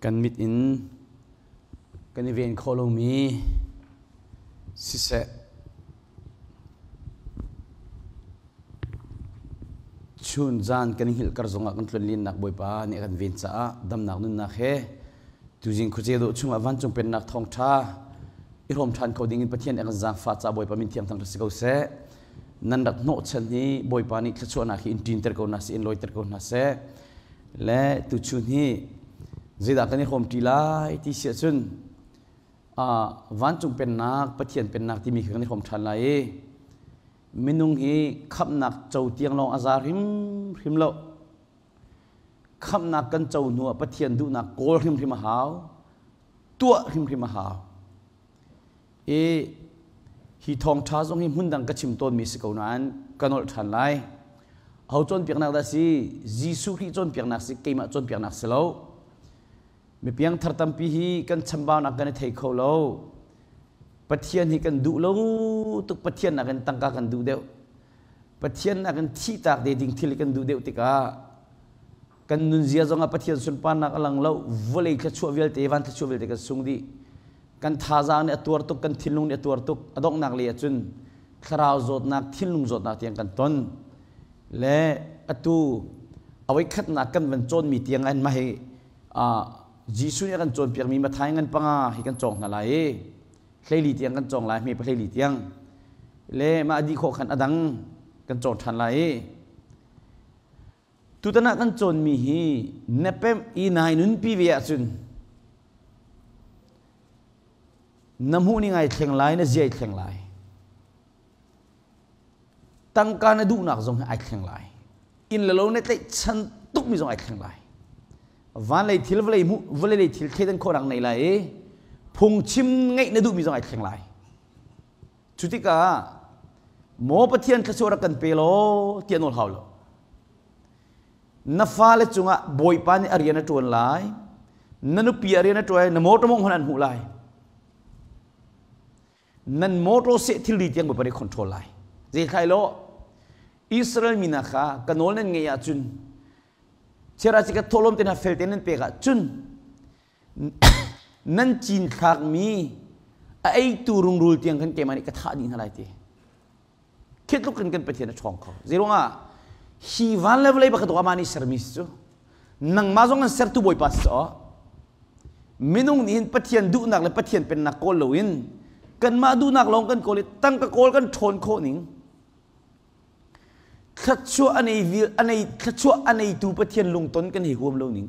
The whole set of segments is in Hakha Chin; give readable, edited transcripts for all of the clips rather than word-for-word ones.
Kan mit in kan i ven khawh lomi siseh, chun zan kan i hngilh kar zongah kan tlonlennak Bawipa nih a kan ven caah damnak nunnak he tuzing khuace dawh chungah vancung pennak thawngṭha i hrawm ṭhan kho dingin Pathian nih a kan zaangfah caah Bawipa min thiang thangṭhat si ko seh. Nan rak hnawhchan hi Bawipa nih thluachuahnak hi in ṭinter ko hna seh, in lawiter ko hna seh. Le tuchun hi zeidah kan i hrawmṭi lai ti si ahcun vancung pennak, Pathian pennak timi khi kan i hrawm ṭhan lai i minung hi khamhnak co tiang lawng a za hrimhrim lo. Khamhnak kan co hnu ah Pathian duhnak kawl hrimhrim a hau, tuah hrimhrim a hau. I hi thawngṭha zong hi hmundang ka chim tawnmi si ko nain ka nolh ṭhan lai. Ho cawnpiaknak dah si? Jesuh Khrih cawnpiaknak si, keimah cawnpiaknak si lo. Mi piangthar tampi hi kan chambaunak kan i thei kho lo. Pathian hi kan duh lo tuk, Pathian nakin tangka kan duh deuh. Pathian nakin thihtak te ding thil kan duh deuh tikah kan nunzia zongah Pathian sunparnak a lang lo, vawlei thluachuah vialte, van thluachuah vialte kan sung dih. Kan thazaang nih a tuar tuk, kan thinlung nih a tuar tuk. A donghnak lei ahcun thlarau zawtnak, thinlung zawtnak tiang kan ton. Le atu a voikhatnak kan van cawnmi tiang ah mah hi Jesuh nih a kan cawnpiakmi Matthai ngan panga hi kan cawng hna lai i hleili tiang kan cawng lai, hme pahleili tiang. Le mah a dih khawh khan a dang kan cawng ṭhan lai i Tutan ah kan cawnmi hi na pemh i nai nunpi ve ahcun na hmuh ning ai thleng lai, na zia ai thleng lai. Tangka na duhnak zong hi ai thleng lai. Inn le lo na tlaihchan tukmi zong ai thleng lai. Van lei thil vawlei hmuh vawlei lei thil thleidan khawhnak nei lai i phungchim ngeih na duhmi zong ai thleng lai. Cu tikah maw Pathian thluachuah rak kan pe law ti an nawl hau lo. Na fale cungah Bawipa nih a rian a ṭuan lai. Na nupi a rian a ṭuan na motor mong hmanh an hmuh lai. Nan motor seh thilri tiang Bawipa nih control lai. Zeithlai lo Israel mi hna kha ka nawl nan ngeih ahcun chiara ci ka thawhlawm te hna fel te nan pek ahcun nan cinthlakmi a eitu rungrul tiang khan keimah nih ka thah dih hna lai ti khi tluk in kan Pathian a ṭhawng kho zeiruangah hi van le vawlei bakhat amah nih sermi si cu nangmah zong an sertu Bawipa si caw minung nih hin Pathian duhnak le Pathian pennak kawl loin kanmah duhnak lawng kan kawl i tangka kawl kan ṭhawn khawh ning thluachuah a nei a nei thluachuah a neitu Pathian lungton kan hei huam lo ning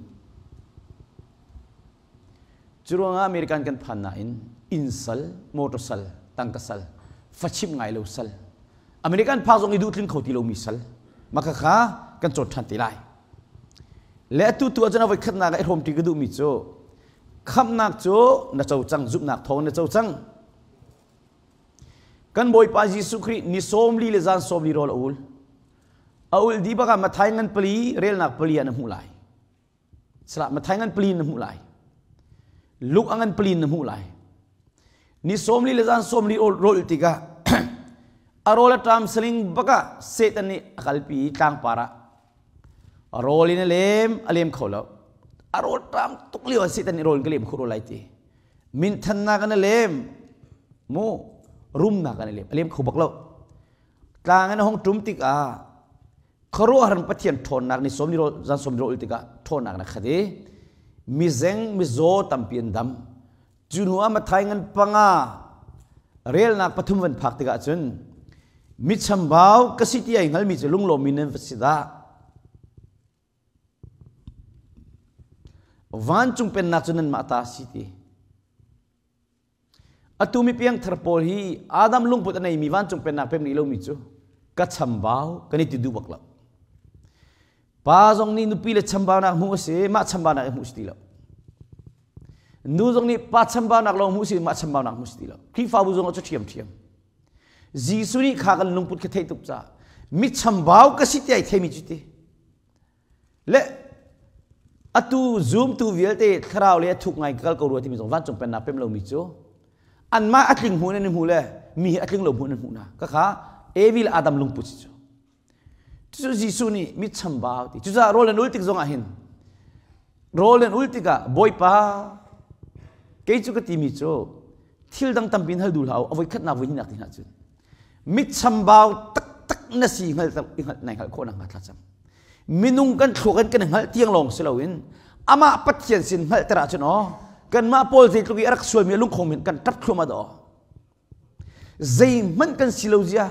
cu ruangah American kan phan nain inn sal motor sal tangka sal fachim ngai lo sal American phak zong i duh tling kho ti lomi sal maka kha kan cawn ṭhan te lai le atu tu ahcun a voi khatnak ah i hrawm ṭi ka duhmi cu khamhnak cu na co cang zumhnak thawng na co cang Kan Bawipa Jesuh Khrih ni 40 le zan 40 rawl a ul. A ul dih bakah Matthai ngan pali relnak pali ah na hmuh lai. Salah Matthai ngan pali na hmuh lai. Luke a ngan pali na hmuh lai. Ni 40 le zan 40 rawl tikah a rawl a ṭam saling bakah Satan nih a kalpi i tlangpar ah rawl in a lem a lem kho lo. A rawl ṭam tuk lio ah Satan nih rawl in ka lem kho ro lai ti. Minthannak an a lem mu rumnak an a lem a lem kho bak lo tlang in a hong ṭum tikah khuaruahhar Pathian ṭhawnnak ni sawm ni ro zan sawm ni ro ul tikah ṭhawnnak na khat i mizeng mizaw tampi an dam cu hnu ah Matthai ngan panga relnak pathum van phak tikah cun mi chambau ka si ti ai hngalmi cu lunglawmmi nan va si dah Vancung pennak cu nanmah ta a si ti. Atu mi piangthar pawl hi Adam lungput a neimi vancung pennak pem rih lomi cu ka chambau kan i ti duh bak lo. Pa zong nih nupi le chambaunak hmuh a si, mah chambaunak i hmuh si ti lo. Nu zong nih pa chambaunak lawng hmuh si, mah chambaunak hmuh si ti lo. Khrihfabu zong ah cu ṭhiamṭhiam. Jesuh nih kha kan lungput kha theih tuk caah mi chambau ka si ti ai theimi cu ti. Le atu zumtu vialte thlarau le a thuk ngai kal ko rua timi zong vancung pennak pem lomi cu anmah a tling hmu nan hmu le mi hi a tling lo hmu nan hmu na ka kha Evi le Adam lungput si cu cucu Jesuh nih mi chambau ti cucaah rawl nan ul tik zong ah hin Rawl nan ul tikah Bawipa kei cu ka timi cu thil dang tampi in hal duh hlah u, a voi khatnak voi hnihnak ti hna cun mit chambau taktak na si hngal nai hngalh khawh nakhnga thlacam. Minung kan thluak in kan hngalh tiang lawng si loin amah Pathian sin hngalhter ahcun aw kanmah pawl zeitluk i a rak sualmi a lungkhong min kan ṭap thluahmah dah aw. Zeihmanh kan si lo zia,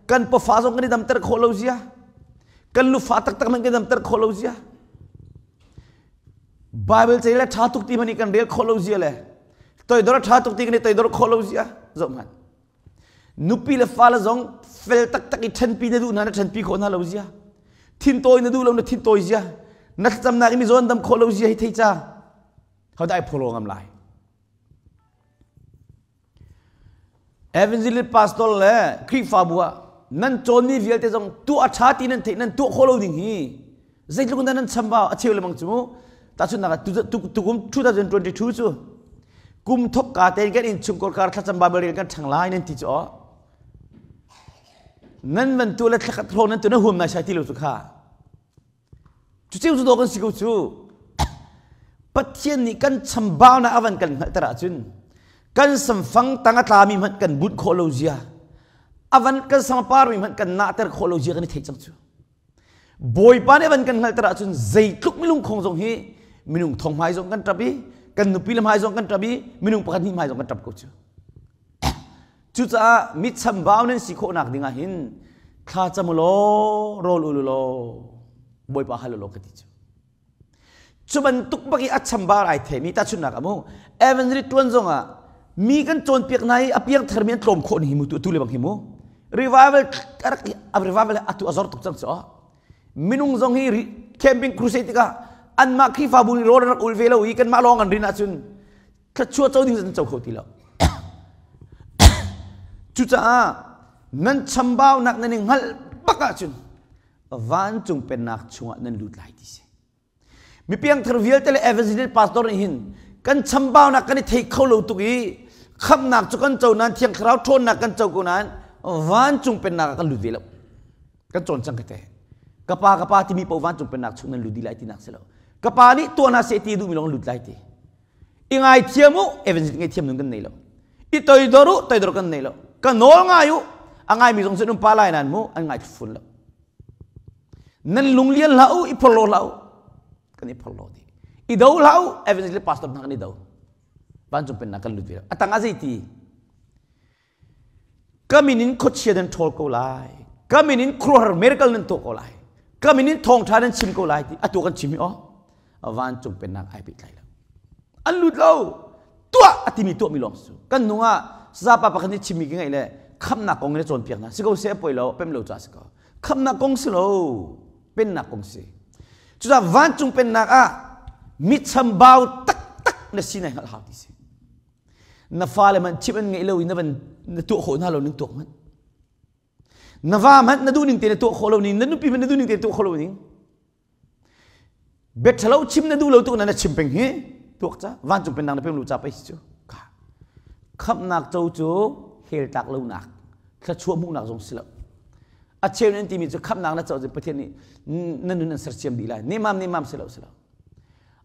kan pafa zong kan i damter khawh lo zia, kan lufa taktak hmanh kan i damter khawh lo zia, Bible cei le ṭha tuk ti hmanh i kan rel khawh lo zia le toidor a ṭha tuk ti kan i toidor khawh lo zia zoh hmanh. Nupi le fale zong fel taktak i ṭhenpi na duh hna na ṭhenpi khawh hna lo zia. Thintawi na duh lo na thintawi zia. Na thlacamnak i mizaw an dam khawh lo zia hi thei ca. Hodah ai pholo ngam lai? Evangelist pastor le Khrihfabu ah nan cawnmi vialte zong tuah a ṭha ti nan theih nan tuah khawh lo ding hi zeitluk in dah nan chambau a cheu lengmang cu tahchunhnak ah tukum 2022 cu kum thok ka tein kan innchungkhar kar thlacam Bible rel kan ṭhang lai nan ti cu aw nan van tu le thlakhat hrawng nan tu na huam nai sai ti lo cu kha Cuceu cu dawh kan si ko cu. Pathian nih kan chambaunak a van kan hngalhter ahcun kan samfang tang a tlami hmanh kan bunh khawh lo zia a van kan sam a parmi hmanh kan nahter khawh lo zia kan i theih cang cu. Bawipa nih a van kan hngalhter ahcun zeitluk minung khong zong hi minung thong hmai zong kan ṭap i kan nupi le hmai zong kan ṭap i minung pakhat hnih hmai zong kan ṭap ko cu. Cucaah mi chambau nan si khawhnak dingah hin thla cam u law rawl ul u law Bawipa hal u law ka ti cu. Cu bantuk bak i a chambar ai theimi tahchunhnak ah mu evangelist tuan zongah mi kan cawnpiak hna i a piangthar mi an tlawm khawh ni hi mu tu tu le bang hi mu revival a revival atu a zor tuk cang cu minung zong hi camping crusade tikah anmah Khrihfabu nih rawl an rak ul ve lo i kanmah lawng an rin ahcun thluachuah co ding an co kho ti lo. Cucaah nan chambaunak nan i hngalh bak ahcun vancung pennak chungah nan lut lai ti si. Mi piangthar vialte le evangelist pastor nih hin kan chambaunak kan i thei kho lo tuk i khamnak cu kan co nain thiang thlarau ṭhawnnak kan co ko nain vancung pennak ah kan lut ve lo. Kan cawn cang ka te. Ka pa ka pa timi paoh vancung pennak chung nan lut dih lai tinak si lo. Ka pa nih tuah hna seh ti duhmi lawng lut lai ti. I ngaithiam u evangelist ngaihthiam nun kan nei lo i toidor u toidor kan nei lo ka nawl ngai u a ngaimi zong cu um pa lai nan mu an ngai fun lo nan lunglian hlah u i phorlo hlah u kan i phorlo di i do hlah u evangelist pastor hna kan i do vancung pennak kan lut ve a tang ah zeiti Ka min in khuachia nan ṭhawl ko lai. Ka min in khuaruahhar miracle nan tuah ko lai. Ka min in thawngṭha nan chim ko lai ti atu kan chim hi aw. Vancung pennak ai pehtlai lo. An lut lo. Tuah a timi tuahmi lawng su. Kan nung ah zapa pakhat nih chimmi ka ngeih le khamnak kong in a cawnpiak hna. Si ko seh poi lo, pem lo ca si ko. Khamnak kong si lo, pennak kong si. Cucaah vancung pennak ah mi chambau taktak na si nai hngalh hau ti si. Na fale hmanh chimh an ngeih lo i na van na tuah khawh hna lo ning tuak hmanh. Na va hmanh na duh ning te na tuah khawh lo ning, na nupi hmanh na duh ning te tuah khawh lo ning. Bia ṭhalo chim na duh lo tuk na na chim peng hi tuak ca vancung pennak na pem lu ca pei si cu. Khamhnak co cu hell tlak lonak thluachuah hmuhnak zong si lo. A cheu nan timi cu khamhnak na co cu Pathian nih na nun an sersiam dih lai. Nemam nemam si lo si lo.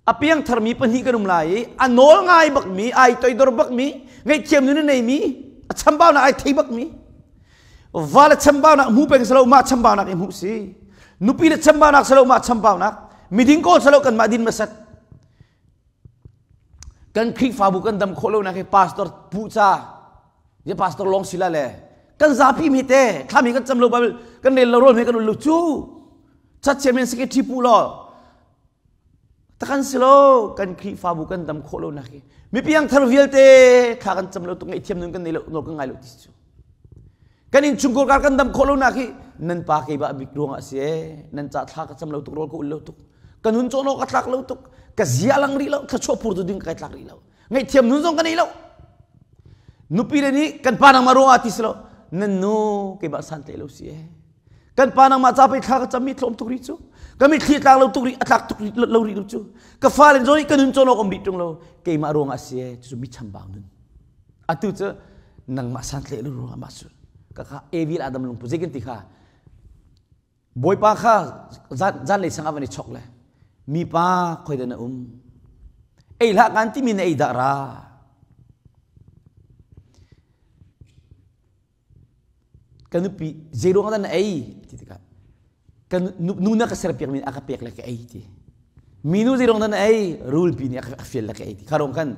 A piangtharmi pahnih kan um lai i a nawl ngai bakmi, ai toidor bakmi, ngaihthiam nun a neimi, a chambaunak ai thei bakmi, va le chambaunak hmu peng silo mah chambaunak i hmuh si, nupi le chambaunak silo mah chambaunak, miding kawl silo kanmah din masat. Kan Khrihfabu kan dam khawh lonak hi pastor puh ca, ye pastor lawng sila le kan zapi mi te thla mi kan cam lo Bible kan rel lo rawl me kan ul lo cu chat chairman secretary pu law Takan si lo kan Khrihfabu kan dam khawh lo nak hi mi piangthar vialte thla kan cam lo tuk ngaihthiam nun kan nei lo nawl kan ngai lo ti cu kan innchungkhar kar kan dam khawh lo nak hi nan pa kei ba bik ruangah si e nan ca thla ka cam lo tuk rawl ka ul lo tuk ka nun cawn awk ka tlak lo tuk ka zia lang rih lo thluachuah phur tu ding kai tlak rih lo ngaihthiam nun zong ka nei lo nupi le nih kan pa nangmah ruangah ti si lo nan nu kei ba san tlai lo si e Kan pa nangmah ca pei thla ka cammi tlawm tuk rih cu. Ka mitthli tlak lo tuk rih, a tlak tuk rih lo rih lo cu. Ka fale zong nih ka nun cawn awk um rih ṭung lo. Keimah ruangah a si ee, cucu mi chambau nun. Atu cu nangmah santleh lo ruangah mah cu. Ka kha Evil Adam lungput zei kan ti kha. Bawipa kha zanlei sang ah van i chok le mipa khoi dah na um? Ei hlah kan timi na ei dah ra. Ka nupi zeiruang dah na ei ti tikah ka nu na ka serpiak mi a ka pek le ka ei ti. Minu zeiruang dah na ei rulpi nih a fial le ka ei ti. Kha kan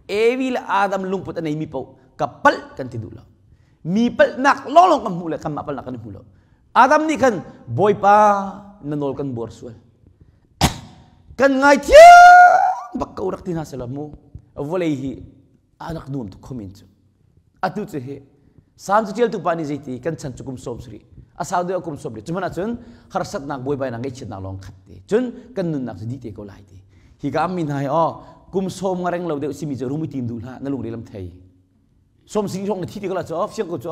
Evi le Adam lungput a nei mi paoh ka palh kan ti duh lo. Mi palhnak lawnglawng kan hmuh le kanmah palhnak kan hmu lo. Adam nih khan Bawipa na nawl kan buar sual. Kan ngaithiam bak ko rak ti hna selaw mu vawlei hi a rak nuam tuk khomin cu. Atu cu hi Salm catialtu pa nih zeiti kan chan cu kum 70 a sau deuh kum 70 cu hmanh ahcun harsatnak buaibainak ngaihchiatnak lawng khat te cun kan nunnak cu dih te ko lai ti hi ka ammi hna hi aw kum sawm nga reng lo deuh simi cu rum i tim duh hlah na lungre lam thei som sing hrawng na thi ti ko la cu fiang ko cu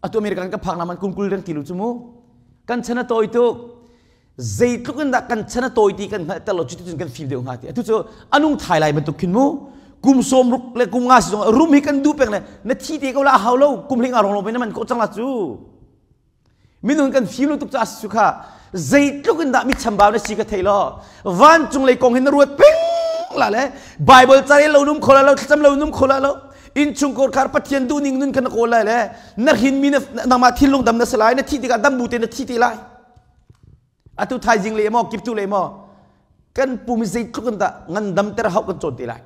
atu American ka phak naman kum 20 reng ti lu cu mu kan chan a tawi tuk zeitluk in dah kan chan a tawi ti kan hngalh ter lo cu cun kan fim deuh hnga ti atu cu anung thai lai bantuk khin mu kum 60 le kum 50 si zong rum hi kan duh peng le na thi te ko la a hau lo kum hling a rong lo na man ko cang la cu minung kan fim lo tuk ca su kha zeitluk in dah mi chambau na si ka thei lo vancung lei kong hin na ruat peng la le bible ca lo num khola lo thlacam lo num khola lo innchung khar pathian duh ning nun kan kawl lai le na hrin mi na nangmah thinlung dam na si lai na thi tikah dam bu te na thi te lai atu thaizing le maw kiptu le maw kan pum zeitluk in dah ngandam ter hau kan cawn te lai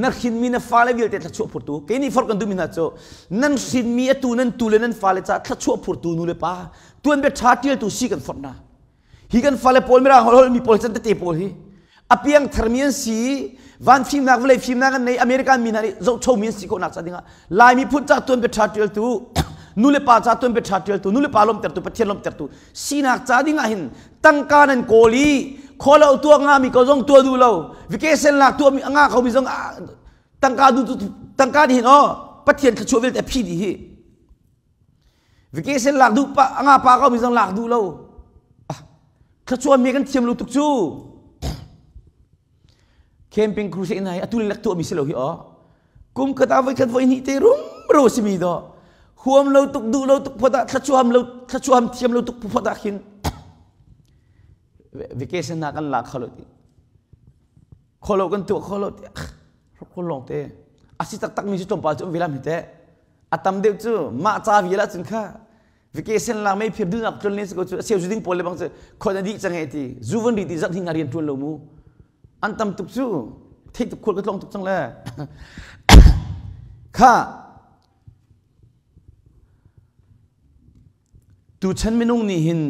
na hrinmi na fale vialte thluachuah phurtu kei nih forh kan duhmi hna cu nan hrinmi atu nan tu le nan fale caah thluachuah phurtu nu le pa tuanbia ṭha ṭialtu si kan forh hna hi kan fale pawl mirang holh mi pawl chan tete pawl hi a piang tharmi an si van fimnak vawlei fimnak an nei American mi hna nih zohchomi an si khawhnak ca dingah Lai miphun ca tuanbia ṭha ṭialtu nu le pa ca tuanbia ṭha ṭialtu nu le pa lawmtertu Pathian lawmtertu sinak ca dingah hin tangka nan kawl i khawlo tuah nga mi ko zong tuah duh lo vacation lak tuah mi nga kho mi zong tangka du tangka ni hin oh Pathian thluachuah vialte a phi dih hi vacation lak duh pa nga pa ko mi zong lak duh lo thluachuah mi kan thiam lo tuk cu camping crusade in hai atu le lak tuah mi si lo hi oh kum khat ah voi khat voi hnih te rum ro simi do huam lo tuk duh lo tuk phot ah thlachuam lo thlachuam thiam lo tuk phot ah khin vacation na kan la khalo ti kholo kan tu kholo ti khol long te asi tak tak mi chu tlawmpal chu vilam hi te atam deuh chu mah ca vial ah cun kha vacation la mei phir dunak tlun le ko chu seu zu ding pawl le bang chu khon adi chang he ti zu van ri ti zat hi nga rian tuan lo mu an tam tuk cu thei tuk khual ka tlong tuk cang le kha tuchan minung nih hin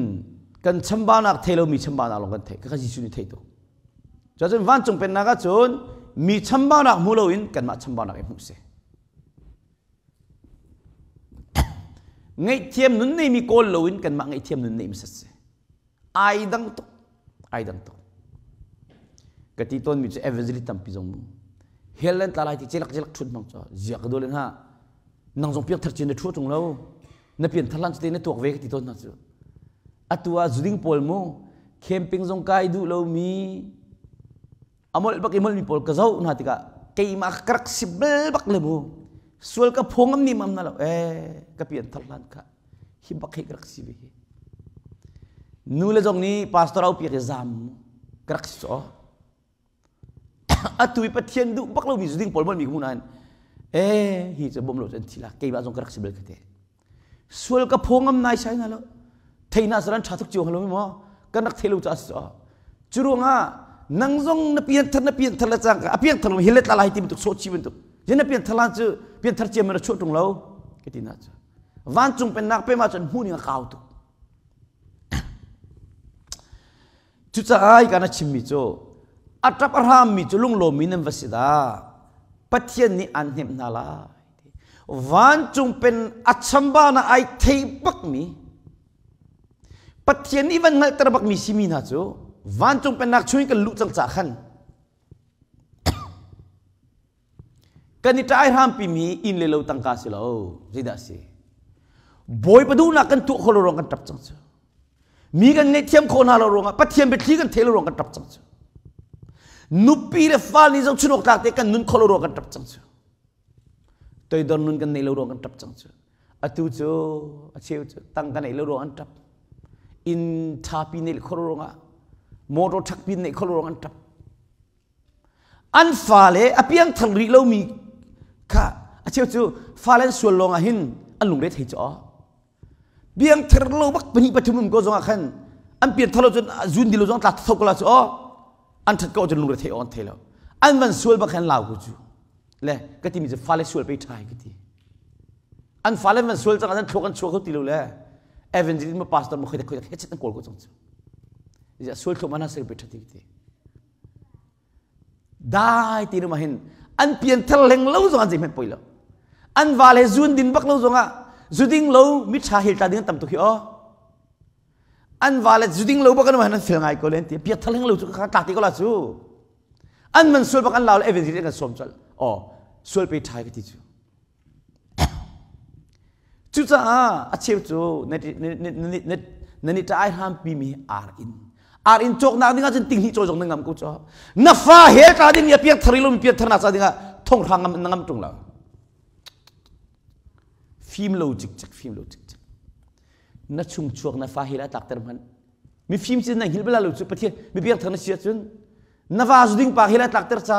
kan chambaunak thei lomi chambaunak lawng kan theih kha Jesuh nih thei tuk cun vancung pennak ah cun mi chambaunak hmu loin kanmah chambaunak i hmuh si ngaihthiam nun neimi kawl loin kanmah ngaihthiam nun neih hmasat si ai dang tuk ai dang tuk ka ti tawn mi cu evangelist tampi zong mu hell an tla lai ti celak celak thut hmang cu zia ka dole ha nang zong piak thar chin na thu tung lo na pian thar lan te na tuak ve ka ti tawn hna cu atu ah zuding pawl mu camping zong kai duh lo mi amol bak i mol mi pawl ka zoh hna tikah keimah ka rak si bel bak le mu sual ka phung am ni mam na lo eh ka pian thar hlan kha hi bak hi ka rak si ve hi nu le zong nih pastor au piak i zam ka rak si so atu i pathian duh bak lo mi zuding pawl mi ka hmu nain eh hi cu bom lo cun thi la keimah zong ka rak si bel ka te Sual ka phaw ngam nai sai na lo. Theina saran tha tuk cio halo maw? Kan rak thei lo cha so. Cu ruangah nang zong na pian thar na pian thar la cang ka a pian thar lo hilet la lai ti bantuk so chi bantuk. Jen na pian thar lan cu pian thar ciam na chuah tung lo. Ka ti na cu. Vancung pennak pe ma cun hmu ning a kau tuk. Cucaah hika na chimmi cu a ṭap a hrammi cu lunglawmmi nan va si dah. Pathian nih aan hnemh hna lai. Vancung pen a chambana ai thei bakmi Pathian nih van hngalhter bakmi simi hna cu vancung pennak chung in kan luh cang ca khan Kan i ṭai hrampimi inn le lo tangka si lo. Zeidah a si? Bawipa duhnak kan tuah khawh lo ruang kan ṭap cang cu. Mi kan ngaihthiam khawh hna lo ruangah Pathian biathli kan theih lo ruang kan ṭap cang cu. Nupi le fale nih zohchun awk tlak te kan nun khawh lo ruang kan ṭap cang cu. Toidor nun kan neih lo ruang kan ṭap cang cu. Atu cu a cheu cu tang kan neih lo ruang an ṭap. Inn ṭhapi neih khawh lo ruangah motor ṭhakpi neih khawh lo ruang an ṭap. An fale a piangthar rih lomi kha a cheu cu fale an sual lawng ah hin an lungre thei cu piangthar lo bak pahnih pathum um ko zong ah khan an piangthar lo cun zun di lo zong tla tho ko la cu aw an that ko cun lungre thei on thei lo an van sual bak khan lau ko cu le ka timi cu fale sual pe ṭhai ka ti. An fale van sual cang an thluak an chuak kho ti lo le evangelist ma pastor ma khoi khoi he an kawl ko cang cu. Sual thluak mana sel pe ṭha ti ti. Dai ti ma hin an pian thar leng lo zong an zei hmanh poi lo. An va le zun din bak lo zong ah zuding lo mi ṭha hil tla ding tam tuk hi o. An va le zuding lo bak an an fel ngai ko len ti piak thar leng lo cu ka tlak ti ko la cu. An man sual bak an lau le evangelist kan sawm chal. Oh sual pe ṭhai ka ti cu. Cucaah a cheu cu nan i ṭai hrampi mi ar in ar in cawknak ding ahcun tinghnih caw zong na ngam ko cu. Na fa he tla ding mi a piangthar i lomi piangtharnak ca dingah thonghra ngam na ngam ṭung lo. Fim lo cikcek, fim lo cikcek. Na chung chuak na fa he la tlakter hmanh. Mifim sin na hngilh bal lo cu Pathian mi piangthar na si ahcun na va zu ding pa hell ah tlakter ca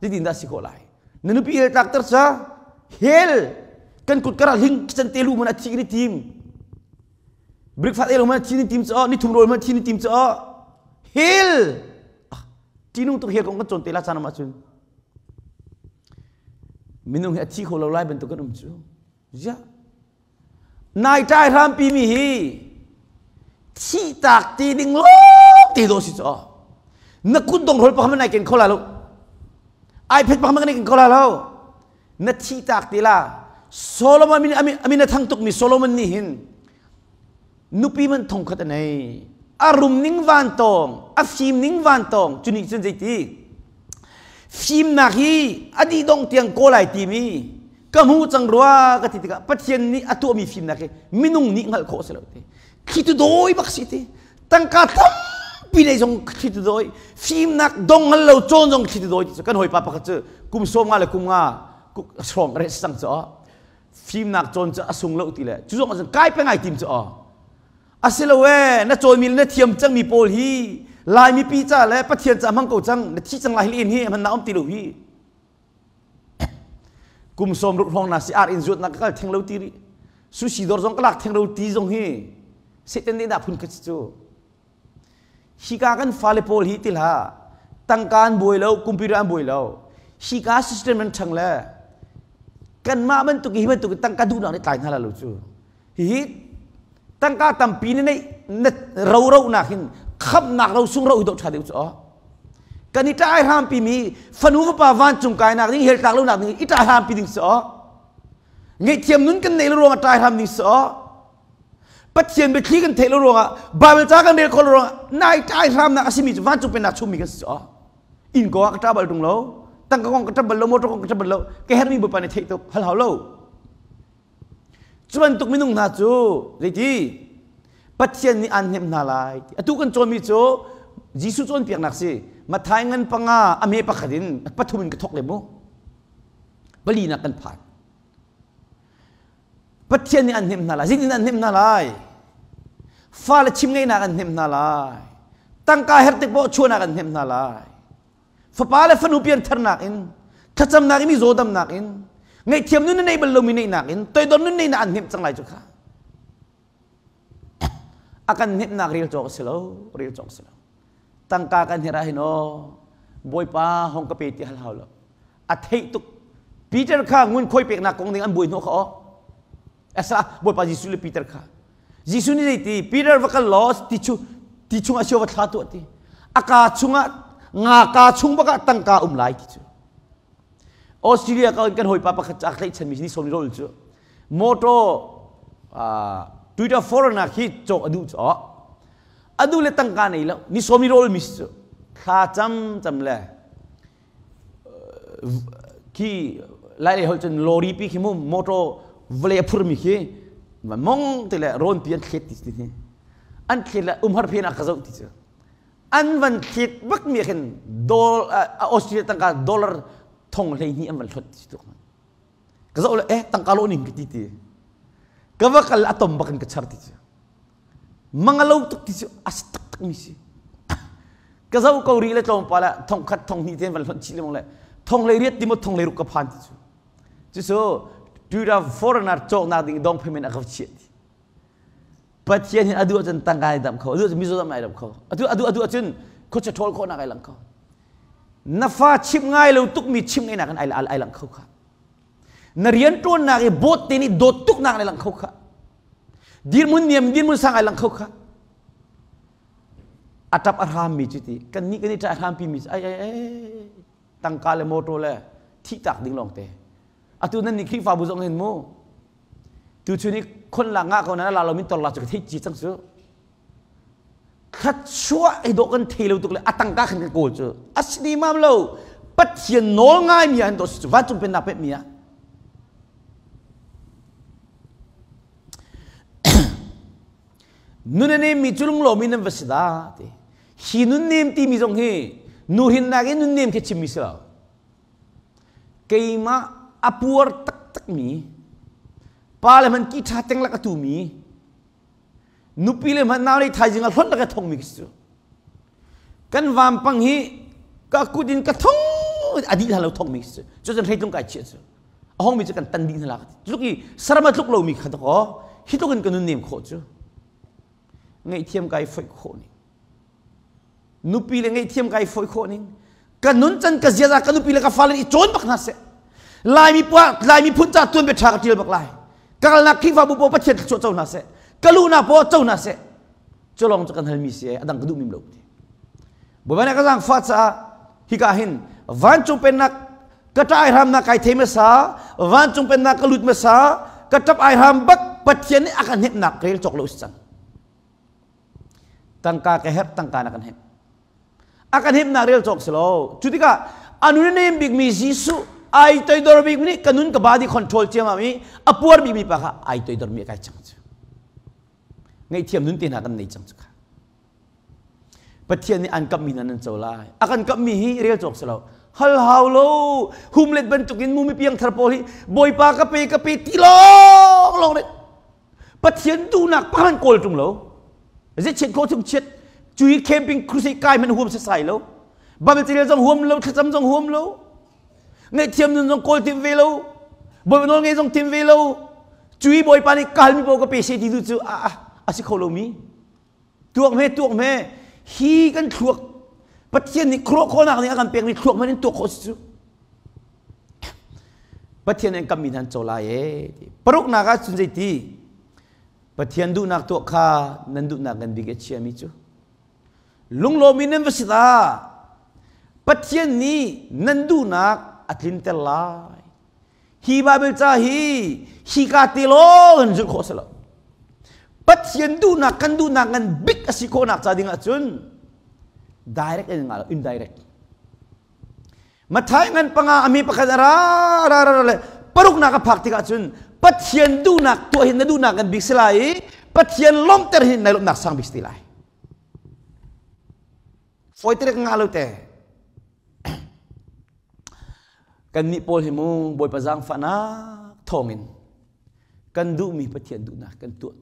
zeitin dah si khawh lai na nupi hell tlakter ca hell kan kut kara hling can te lu man a thi ni tim breakfast ei lo man thi ni tim cho ni thum rol man thi ni tim cho hell tinung tuk hell kong kan cawn te la chan ma cun minung hi a thi kho lo lai bantuk kan um cu ya Nai ṭai hrampi mi hi thihtak ti ding lawng te dawh si cu. Na kut dong rawl pakhat nai ken kho la lo. iPad pakhat nai ken kho la lo. Na thihtak ti la. Solomon min amin a thang tuk mi Solomon nih hin nupi man thong khat a nei. A rum ning van tong, a fim ning van tong, cu nih cun zeiti? Fimnak hi a dih dong tiang kawl ai timi ka hmu cang rua ka ti tikah Pathian nih a tuahmi fimnak hi minung nih hngalh khawh a si lo ti. Thlitu dawi bak si ti. Tangka tampi lei zong thlitu dawi, fimnak dong hngal lo cawn zong thlitu dawi ti cu kan hawipa pakhat cu kum 50 le kum nga hrawng ka reh cang cu fimnak cawn cu a sung lo ti le cu zong ahcun kai peng ai tim cu Asilo e na cawimi le na thiam cangmi pawl hi Lai mipi ca le Pathian ca hmang ko cang na thi cang lai hi hi hman na um ti lo hi kum 60 hrawng na si ar in zuat na ka kal theng lo ti ri sushi dor zong ka lak theng lo ti zong hi Satan nih dah phun khat cu hika kan fale pawl hi ti hlah tangka an buai lo computer an buai lo hika system an ṭhang le kanmah bantuk hi bantuk tangka duhnak nih tlai hna la lo cu Hihi tangka tampi na neih na roro nak hin khamnak ro sung ro hi dawh ṭha deuh cu aw. Kan i ṭai hrampi mi fanu fapa vancung kai nak ding hell tlak lo nak ding i ṭai hrampi ding si aw. Ngaihthiam nun kan neih lo ruangah ṭai hram ding si aw. Pathian biathli kan theih lo ruangah Bible ca kan rel khawh lo ruangah nai ṭai hramnak a simi cu vancung pennak chungmi kan si aw. Inn ko ah ka ṭa bal ṭung lo, tangka kong ka ṭap bal lo, motor kong ka ṭap bal lo, ka herhmi Bawipa nih theih tuk hal hau lo. Cu bantuk minung hna cu zeiti Pathian nih aan hnemh hna lai. Atu kan cawnmi cu Jesuh cawnpiaknak si. Matthai ngan panga a me pakhat in pathum in ka thawk le mu. Palinak kan phan. Pathian nih an hnemh hna lai. Zeitin an hnemh hna lai? Fale chim ngeihnak an hnemh hna lai. Tangka herh tik poah chuahnak an hnemh hna lai. Fapa le fanu piantharnak in, thlacamnak in mi zawdamnak in, ngaihthiam nun na nei bal lomi neihnak in, toidor nun neihnak an hnemh cang lai cu kha. A kan hnemhnak rel cawk a si lo, rel cawk a si lo. Tangka kan herh ah hin aw, Bawipa hong ka pe ti hal hau lo. A theih tuk. Peter kha ngunkhuai peknak kong ding an buai hnawh kha aw. Asa Bawipa Jesuh le Peter kha. Jesuh nih zeiti Peter va kal law ti chu ti chung ah sio va thla tuah ti. A ka chungah nga ka chung bak ah tangka um lai ti cu. Australia ka kan hawipa pakhat ca tlaihchan mi ni som rol cu motor Twitter foreigner khi cawk a duh cu a duh le tangka nei lo ni somi rol mi cu thla cam cam le khi lai lei holh cun lorry pi khi mu motor vawlei a phurmi khi mong ti le rawn pi an thlet ti ti an thlet le umhar phen ah ka zoh ti cu an van thlet bak mi khin dol Australia tangka dollar thong hlei hnih an van hlot ti tuk ka zoh le eh tangka lo ning ka ti ti ka va kal a tom bak in ka char ti cu mangalo tuk ti cu as tak tak mi si. Ka zoh ko rih le tlawmpal ah thong khat thong hnih ten van hlonh chih lengmang le thong hlei riat ti maw thong hlei ruk ka phan ti cu. Cucu Toyota Foreigner cawknak ding down payment a ka chiah ti. Pathian hin adu ahcun tangka ai damh kho, adu ahcun mizaw ai damh kho. Atu adu adu ahcun khuacha ṭhawl khawhnak ai lang kho. Na fa chimh ngai lo tukmi chimh ngainak in ai ai lang kho kha. Na rian ṭuannak i bawt te nih dawt tuknak ai lang kho kha. Dirhmun niam dirhmun sang ai lang kho kha. A ṭap a hrammi cu ti kan nih kan i ṭah hrampi mi ai ai ai tangka le motor le thih tak ding lawng te. Atu nan nih Khrihfabu zong hin mu tuchun i khon la nga ko na la lo min tor la chu ka thei chi cang su thluachuah i dawh kan thei lo tuk le a tangka khan kan kawl cu asini mam lo pathian nawl ngai mi an to cu vancung pennak pek mi ah nun a nem mi cu lunglawm in nan va si dah ti hi nun nem ti mi zong hi nuhrinnak in nun nem khi chim mi si lo Keimah a puar taktakmi, pa le hmanh ki ṭha teng lak a tumi, nupi le hmanh nau le thaizing ah hlonh lak a thongmi ka si cu. Kan vampang hi ka kut in ka thong a dih hlan lo thongmi ka si cu. Cucun hreitlung kai chiah cu. A hongmi cu kan tan dih hna la. Tluk i saram a tluk lomi kha dakaw hi tluk in ka nun nem khawh cu. Ngaihthiam kai foih khawh ning. Nupi le ngaihthiam kai fawi khawh ning. Ka nun can ka ziaza ka nupi le ka fale i cawn bak hna seh. Laimi pa Laimi phun ca tuan bia ṭha ka ṭial bak lai. Ka kalnak Khrihfabu paoh Pathian thluachuah co hna seh. Ka luhnak paoh co hna seh. Cu lawng cu kan halmi si a dang ka duh mim lo ti. Bawipa nih ka zaangfah caah hika hin vancung pennak ka ṭah ai hramnak kai thei hmasa, vancung pennak ka lut hmasa, ka ṭap ai hram bak Pathian nih a ka hnemhnak rel cawk lo si cang. Tangka ka herh, tangka na kan hnemh. A kan hnemhnak rel cawk si lo. Cu tikah a nun a nem bikmi Jesuh ai toidor bikmi nih ka nun ka body control ciammam i a puar bikmi pa kha ai toidor mi a kai cang cu. Ngaihthiam nun te hna kan nei cang cu kha. Pathian nih an kamhmi hna nan co lai. A kan kamhmi hi rel cawk si lo. Hal hau lo. Humlet bantukin mumi piangthar pawl hi Bawipa ka pe ka pe ti lawng lawng Pathian duhnak pahan kawl ṭung lo. Zechiat kho chung chiat cui camping crusade kai man huam sasai lo. Bible carel zong huam lo, thlacam zong huam lo. Ngaihthiam nun zong kawl tim ve lo. Bawipa nawl ngei zong tim ve lo. Cui Bawipa nih kaal mi paoh ka pe se ti tu cu a a si kho lo mi. Tuak hme tuak hme hi kan thluak Pathian nih khuaruah khawhnak nih a kan pekmi thluak hmanh in tuak khawh si cu. Pathian an kammi hna an co lai ee. Paruknak ah cun zeiti? Pathian duhnak tuah kha nan duhnak ngan bik a chiami cu. Lunglawmi nan va si ta. Pathian nih nan duhnak a tlinter lai. Hi Bible ca hi hi ka te lawng in zulh khawh si lo. Pathian duhnak kan duhnak ngan bik a si khawhnak ca ding ahcun direct in ngah lo indirect. Mathai ngan panga a mi pakhat a ra ra ra le paruknak a phak tikah cun Pathian duhnak tuah hin na duhnak ngan bik si lai i Pathian lawmhter hin nai lawmhnak sang bik si ti lai. Fawi terek ngah lo te. Kannih pawl hi mu Bawipa zaangfahnak thawngin kan duhmi Pathian duhnak kan tuah.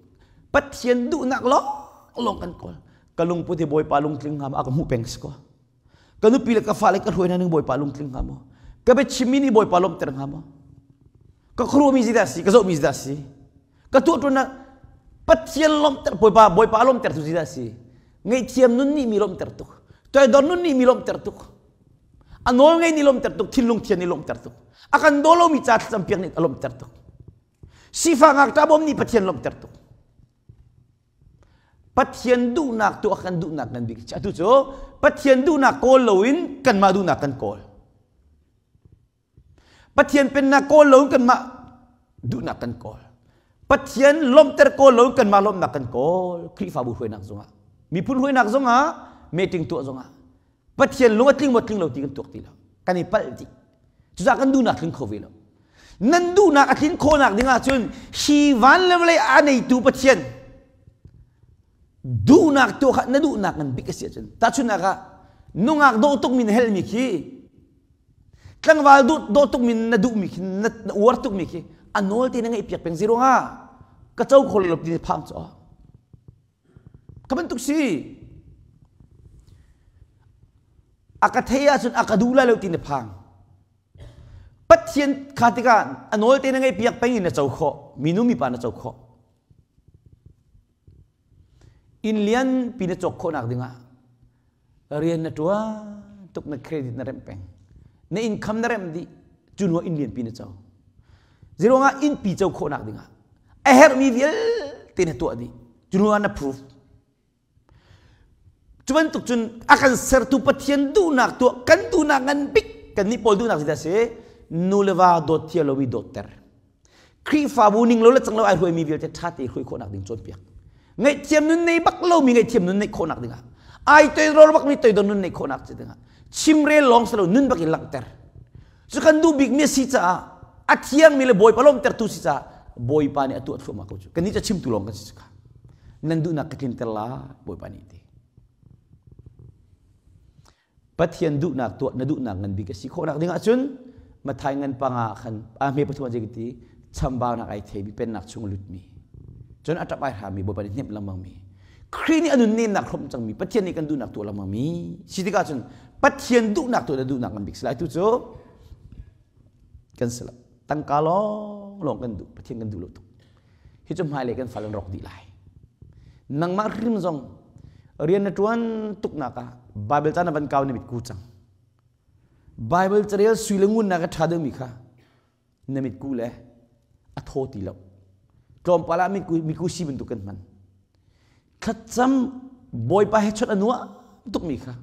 Pathian duhnak lawng lawng kan kawl. Ka lungput hi Bawipa lungtling hnga ma a ka hmuh peng si ko. Ka nupi le ka fale ka hruai hna ning Bawipa lungtling hnga maw? Ka biachimmi nih Bawipa lawmhter hnga maw? Ka khuaruahmi zeidah si? Ka zohmi zeidah si? Ka tuahṭuannak Pathian lawmhter Bawipa Bawipa lawmhter tu zeidah si? Ngaihthiam nun nih mi lawmhter tuk. Toidor nun nih mi lawmhter tuk. A nawl ngei nih lawmhter tuk, thinlung thian nih lawmhter tuk. A kan daw lomi ca thlacam piak nih a lawmhter tuk. Sifak ngakṭah bawm nih Pathian lawmhter tuk. Pathian duhnak tuah kan duhnak kan bik. Atu cu Pathian duhnak kawl loin kanmah duhnak kan kawl. Pathian pennak kawl loin kanmah duhnak kan kawl. Pathian lawmhter kawl loin kanmah lawmhnak kan kawl. Khrihfabu hruainak zongah, miphun hruainak zongah, meeting tuah zongah Pathian lung a tling maw tling lo ti kan tuak ti lo. Kan i palh dih. Cucaah kan duhnak tling kho ve lo. Nan duhnak a tlin khawhnak ding ahcun hi van le vawlei a neitu Pathian duhnak tuah kha na duhnak ngan bik a si ahcun tahchunhnak ah nungak dawh tukmi na helmi khi tlangval dawh tukmi na duhmi khi na uar tukmi khi a nawl te na ngeih piak peng zero ah ka co kho lo ti phang cu ka bantuk si. A ka thei ahcun a ka duh lai lo ti na phang. Pathian kha tikah a nawl te na ngei piak peng in na co khawh. Minu mipa na co khawh. Inn lian pi na cawk khawhnak dingah rian na ṭuan tuk na credit na remh peng. Na income na remh dih cu hnuah inn lian pi na co. Zeiruangah inn pi co khawhnak dingah a herhmi vialte na tuah dih. Cu hnuah na proof. Cu bantuk cun a kan sertu Pathian duhnak tuah kan duhnak ngan bik kan nih pawl duhnak si si nu le va dawt thiam lomi dawtter. Khrihfabu ning lo le cang lo ai hruaimi vialte ṭha te hruai khawhnak ding cawnpiak. Ngaihthiam nun nei bak lomi ngaihthiam nun neih khawhnak dingah ai toidor bakmi toidor nun neih khawhnak ci dingah chimrel lawng si lo nun bak in langhter. Cu kan duh bikmi a si caah a thiangmi le Bawipa lawmhtertu si caah Bawipa nih a tuah thluahmah ko cu. Kannih cu chimtu lawng kan si kha. Nan duhnak ka tlinter la Bawipa nih ti. Pathian duhnak tuah na duhnak ngan bik a si khawhnak ding ahcun Mathai ngan panga khan a hme pathum a ti chambaunak ai thei mi pennak chung lutmi cun a ṭap ai hrami Bawipa nih hnemh lengmang mi Khrih nih a nun nemnak hrawm cangmi Pathian nih kan duhnak tuah lengmang mi si tikah cun Pathian duhnak tuah na duhnak ngan bik si lai tu cu kan si lo tangka lawng lawng kan duh Pathian kan duh lo tuk hi cu hmailei kan fal an rawk dih lai nangmah hrim zong rian na ṭuan tuknak ah Bible ca na van kau na mit ku cang Bible carel sui le ngun nak a ṭha deuhmi kha na mitku le a thaw ti lo tlawmpal ah mitku si bantuk kan hman thlacam bawipa he chawnh a nuam tukmi kha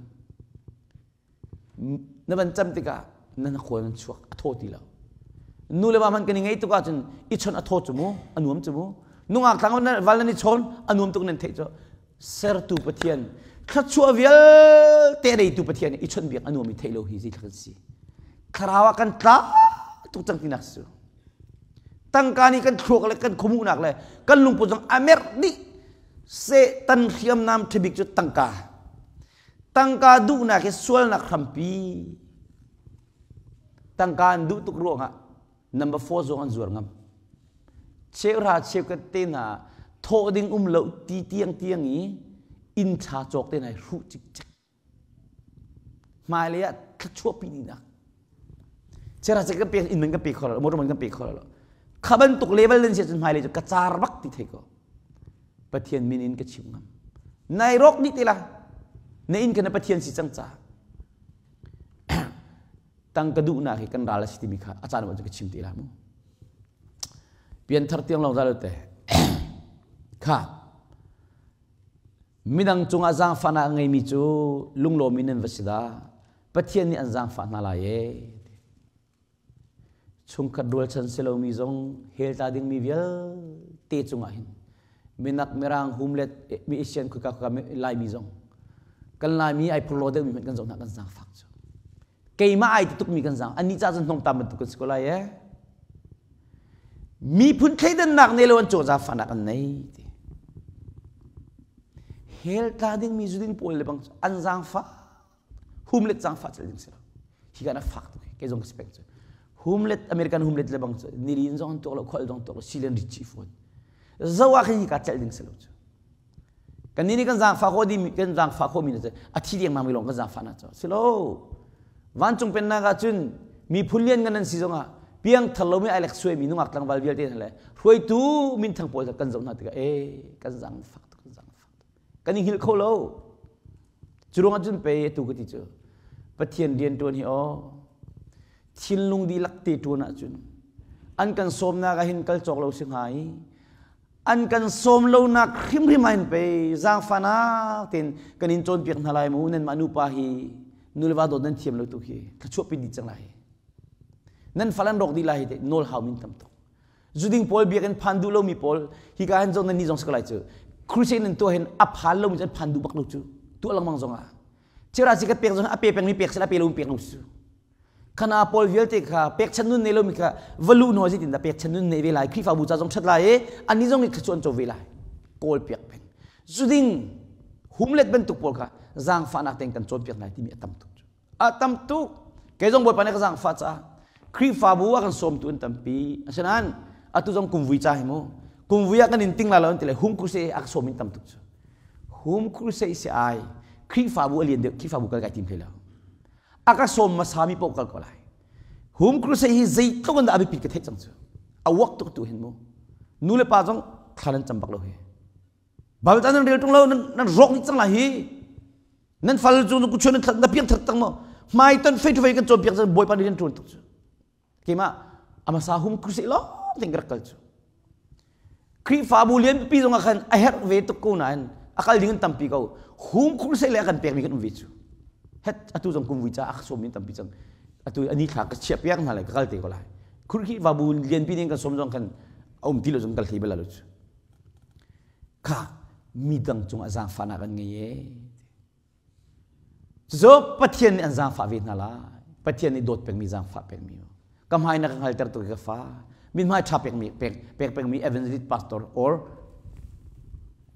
na van cam tikah na khawl nan chuak a thaw ti lo nu le va hmanh kan i ngei tuk ahcun i chawnh a thaw cu mu a nuam cu mu nungak tlang val nan i chawn a nuam tuk nan theih cu sertu pathian thluachuah vialte neitu pathian i chawnh biak a nuam i theih lo hi zei kan si thlarau ah kan tla tuk cang tinak su tangka nih kan thluak le kan khuamuhnak le kan lungput zong a merh dih Satan hriamnam ṭhabik cu tangka Tangka duhnak hi sualnak hrampi. Tangka an duh tuk ruangah number 4 zong an zuar ngam. Cheuhra cheukhat te hna thawh ding um lo ti tiang tiang i inn ṭha cawk te hna hi hruh cikcek. Hmailei ah thluachuah pi dinak. Cheuhra cheukhat kan pek inn man kan pe kho lo, motor man kan pe kho lo. Kha bantuk level nan si ahcun hmailei cu ka car bak ti thei ko. Pathian min in ka chim ngam. Nai rawk dih te la. Na inn kha na Pathian si cang ca. Tang ka duhnak hi kan ral a si timi kha a caan ah ka chim te la mu. Pianthar tiang lawng za lo te. Kha midang cungah zaangfahnak a ngeimi cu lunglawm in nan va si dah. Pathian nih an zaangfah hna lai ee. Chungkhat rualchan si lomi zong hell tla dingmi vialte cungah hin minak mirang humlet mi Asian khuika khuika Laimi zong kan Laimi ai phurlo deuhmi hmanh kan zoh hna kan zaangfak cu keimah ai ti tukmi kan zaang annih ca cun hnawmtam bantuk kan si ko lai ee miphun thleidannak nei lo an caw zaangfahnak an nei ti hell tla dingmi zuding pawl le bang an zaangfah humlet zaangfah cel ding si lo hi kan a fak tuk kei zong ka si peng cu humlet American humlet le bang cu nilin zong an tuak lo khual zong tuak lo silen rit chih fawn zo ah khin hi ka celh ding si lo cu kan ni nih kan zaangfah khawh ding kan zaangfah khawh mi na a thi ding mang mi lawng kan zaangfah na cu si lo vancung pennak ah cun miphun lian ngan an si zongah piang thar lomi ai lek suai mi nungak tlangval vialte hna le hruaitu minthang pawl kan zoh hna tikah e kan zaangfak tuk kan zaangfak kan i hngilh kho lo cu ruangah cun pei atu ka ti cu Pathian rian ṭuan hi aw thinlung dihlak te ṭuan ahcun an kan sawmnak ah hin kal cawk lo si hnga i an kan sawm lonak hrimhrim ah hin pei zaangfahnak tein kan in cawnpiak hna lai mu nanmah nupa hi nu le va dawt nan thiam lo tuk hi thluachuah pi dih cang lai nan fal an rawk dih lai hi te nawl hau min tam tuk Zuding pawl biakinn phan duh lomi pawl hika hin zong nan ni zong si ko lai cu. Crusade nan tuah hin a phan lomi cu an phan duh bak lo cu. Tuah lengmang zong ah. Chira si ka pek zong a pe pengmi pek sila pe lomi pek lo su. Khana pawl vialte kha pekchan nun nei lomi kha valu no zeitin dah pekchan nun nei ve lai Khrihfabu ca zong ṭhat lai i annih zong nih thluachuah an co ve lai. Kawl piak peng. Zuding humlet bantuk pawl kha zaangfahnak tein kan cawnpiak lai timi a tam tuk. A tam tuk. Kei zong Bawipa nih ka zaangfah caah Khrihfabu a kan sawmtu an tampi. Asinain atu zong kumvui ca hi mu. Kumvui ah kan in ting la lo an ti le hum crusade a ka sawm in tam tuk cu. Hum crusade si ai. Khrihfabu a lian deuh Khrihfabu kal kai tim hlei lo. A ka sawm hmasa mi paoh kal ko lai. Home crusade hi zeitluk in dah a biapit ka theih cang cu. A uak tuk tu hin mu. Nu le pa zong thla nan cam bak lo hi. Bible ca nan rel ṭung lo, nan rawk dih cang lai hi. Nan fal cu ku chuan na piang thar tang maw? Hmai ton fei to fei kan cawnpiak cang Bawipa nih rian ṭuan tuk cu. Keimah amasa home crusade lawng tein ka rak kal cu. Khrihfabu lianpi zong ah khan a herh ve tuk ko nain a kal ding an tampi ko. Home crusade le a kan pekmi kan um ve cu. Het atu zong kum vui ca a ka sawmmi an tampi cang. Atu ani thla ka chiah piak hna lai ka kal te ko lai. Khrihfabu lianpi ning kan sawm zong khan a um ti lo zong kal hlei bal lo cu. Kha midang cungah zaangfahnak an ngei ee. Cucu Pathian nih an zaangfah ve hna lai. Pathian nih dawt pengmi zaangfah pengmi. Ka hmai na ka hngalter tu ka fa. Mithmai ṭha pekmi pek pek pengmi evangelist pastor or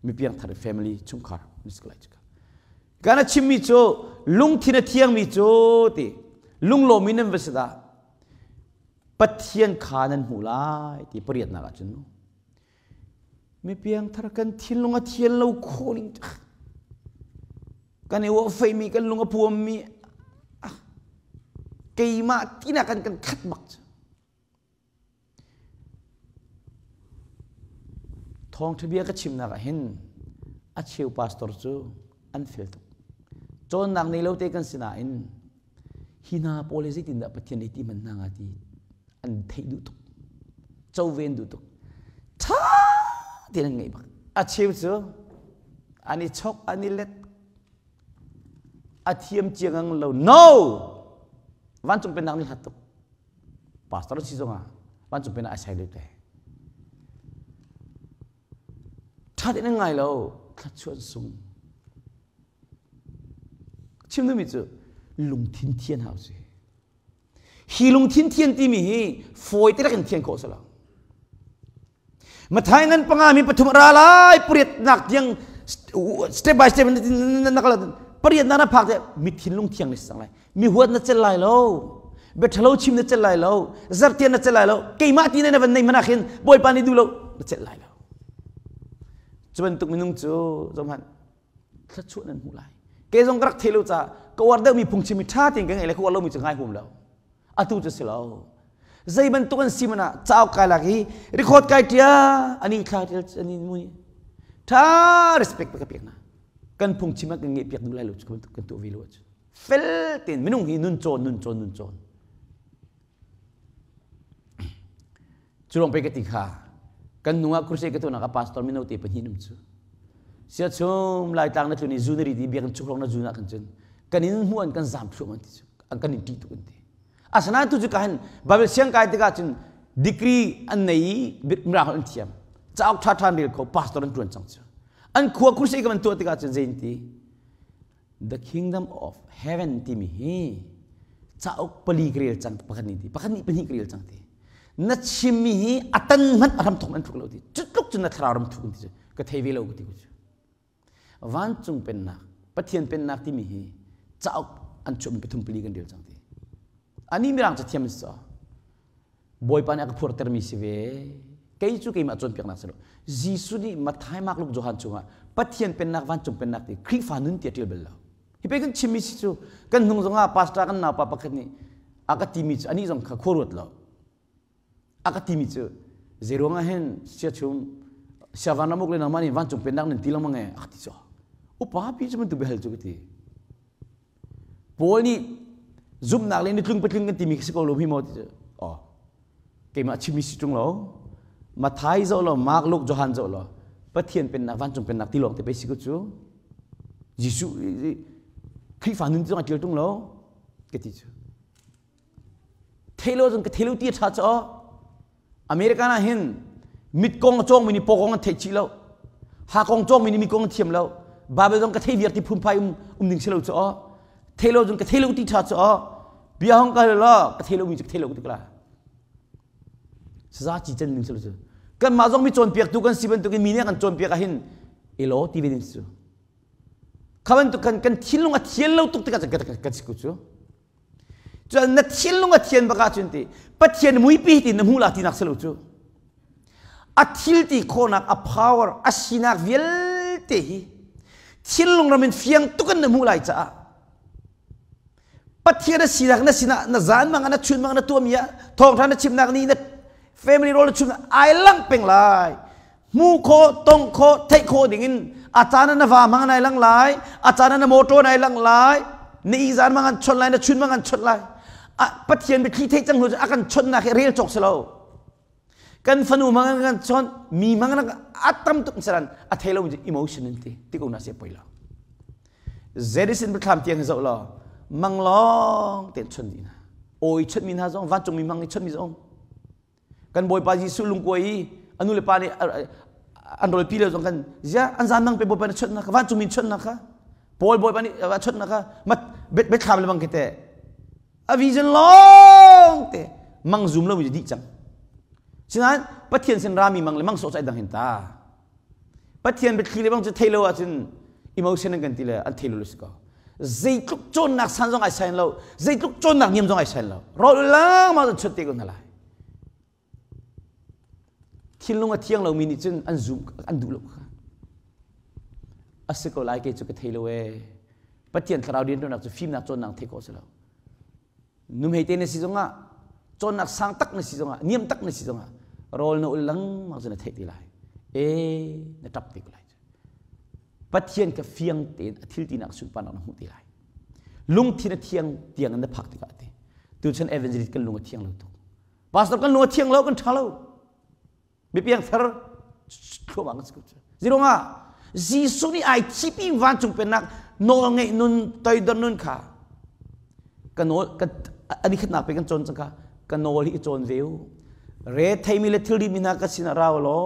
mi piangthar family chungkhar miskalai chika. Kana chimmi cu lungthin a thiangmi cu ti lunglawmi nan va si dah Pathian kha nan hmuh lai ti pariatnak ah cun Mi piangthar kan thinlung a thian lo khawh ning kan i uahfeimi kan lung a puammi keimah tinak kan kan khat bak cu. Thawngṭha bia ka chimnak ah hin a cheu pastor cu an fel tuk. Cawnnak nei lo te kan si nain hi hna pawl hi zeitindah Pathian ei ti hmanh hna nga ti an theih duh tuk coven duh tuk ṭha tein an ngeih bak a cheu cu an i chok an i let a thiam cia ngang lo no vancung pennak nih hlat tuk pastor si zongah vancung pennak ai sai lo te ṭha tein an ngai lo thluachuah sung chim duhmi cu lungthin thian hau si Hi lungthin thian timi hi fawi te in thian khawh si lo. Mathai ngan panga mi pathum ra lai pariat nak tiang step by step na kal pariat na na phak te mi thinlung thiang ni sang lai mi huat na cel lai lo bethalo chim na cel lai lo zartian na cel lai lo keimah ti na van nei mana khin bawipa ni du lo na cel lai lo cu bantuk minung cu zomhan thluachuah nan hmuh lai kei zong ka rak thei lo caah ka uar deuhmi phungchim hi ṭha tein ka ngaih le ka uar lomi cu ngai huam lo atu cu si lo zei bantuk an si man ah cauk kai lak i record kai ṭia ani thla ṭial ani mui ṭha respect ka pek hna kan phungchim ah kan ngeih piak duh lai lo cu bantuk kan tuah ve lo cu fel tein minung hi nun cawn nun cawn nun cawn Cu lawng pei ka ti kha kan nung ah crusade ka tuahnak a pastor mino te pahnih num cu siachum laitlang na tlun i zunari ti biakinn chuklong na zun ah kan cun kan in hmu an kan zam thluam an ti cu an kan in ṭih tuk an ti asinain tu cu ka hin Bible siang kai tikah cun degree an nei i mirang an thiam cauk ṭha ṭha rel kho pastor an ṭuan cang cu an khua crusade ka van tuah tikah cun zei an ti The Kingdom of Heaven timi hi cauk pali ka rel cang pakhat nih ti pakhat nih pahnih ka rel cang ti na chimmi hi a tan hmanh a hram thok an thluk lo ti cu tluk cun na thlarau ram thuk ti ka thei ve lo ka ti ku cu vancung pennak Pathian pennak timi hi cauk an chuahmi pathum pali kan rel cang ti ani mirang ca thiam is Bawipa nih a ka phurtermi si ve. Kei cu keimah cawnpiaknak si lo. Jesuh nih Matthai, Mark, Luke, Johan chungah Pathian pennak, vancung pennak ti Khrihfa nun ti a ṭial bal lo. Hi pe kan chimmi si cu kan hnung zongah pastor kan naupa pakhat nih a ka timi cu anih zong kha khua ruat lo. A ka timi cu zeiruang ah hin siachum siavan ramuk le nangmah nih vancung pennak nan ti lengmang e a ka ti cu. Upa pi cu bantuk biahal cu ka ti. Paul nih zumhnak le nitlung patling kan timi si ko lo hi maw ti cu oh keimah chimmi si ṭung lo Mathai zoh lo Mark Luke Johan zoh lo Pathian pennak vancung pennak ti lawng te pei si ko cu Jesuh Khrihfa nun ti zong a ṭial ṭung lo ka ti cu Thei lo zong ka thei lo ti a ṭha caw. American ah hin mit kong a cawngmi nih paw kong an theih chih lo. Ha kong cawngmi nih mi kong an thiam lo. Bible zong ka thei viar ti phunphai um, um ding si lo caw. Thei lo zong ka thei lo ti ṭha caw. Bia hong ka lo ka thei lo mi cu ka thei lo ti kala. Saza ci cen ding si lo cu. Kanmah zong mi cawnpiaktu kan si bantukin mi nih kan cawnpiak ahhin elaw ti ve ding si cu. Kha bantuk kan kan thinlung a thian lo tuk tikah kan si ko cu. Cun na thinlung a thian bak ahcun ti Pathian muipi ti na hmu la tinak si lo cu. A thil ti khawhnak a power a sinak vialte hi thinlung ram in fiang tuk in na hmuh lai caah. Pathian a sinak na sinah na zan mang na chun mang na tuami ah thawngtha na chimnak ni na family role na chim ai lang peng lai. Hmu kho tong kho theih kho ding in a caan na va mang nai lang lai, a caan na motor nai lang lai, na izan mang an chon lai, na chun mang an chon lai. Pathian biathli theih cang hnu a kan chonnak hi rel cawk si lo. Kan fanu mang kan chon, mi mang a tam tuk saran a thei lo emotion in ti ti ko na se poi lo. Zedisin biathlam tiang zoh law mang lawng ten chon dih hna. Awi chon mi hna zong vancung mi mang i chon mi zong kan Bawipa Jesuh lungkuai i anu le pa nih an rolpi le zong kan zia an zan mang pe Bawipa nih chon na kha vancung mi chon na kha Paul Bawipa nih chon na kha mat biathlam le bang kete a vision lawng te mang zum lo mi dih cang. Sinain Pathian sin rami mang le mang sawh cai dang hin ta. Pathian biathli le bang cu thei lo ahcun emotion an kan ti le an thei lo si ko. Zeitluk cawnnak san zong ai sain lo, zeitluk cawnnak niam zong ai sain lo. Rawl lang ma chut te ko hna lai. Thinlung a thiang lomi nih cun an zum an duh lo kha. A si ko lai ke cu ka thei lo ee. Pathian thlarau rianṭuannak cu fimnak cawnnak thei ko si lo. Numhei te na si zongah cawnnak sang tak na si zongah niam tak na si zongah rawl na ul lengmang cu na theih ti lai. E na ṭap te ko lai. Pathian ka fiang tein a thil tinak sunparnak na hmuh ti lai. Lungthin a thiang tiang in na phak tikah ti. Tuchan evangelist kan lung a thiang lo tuk. Pastor kan lung a thiang lo kan ṭha lo. Mi piangthar thluahmah kan si ko cu. Zirungah Jesuh nih ai thipi vancung pennak nawl ngeih nun toidor nun kha ka nawl ka ani khatnak pe kan cawn cang kha ka nawl hi i cawn ve u re theimi le thilri mi hna ka sinah rau law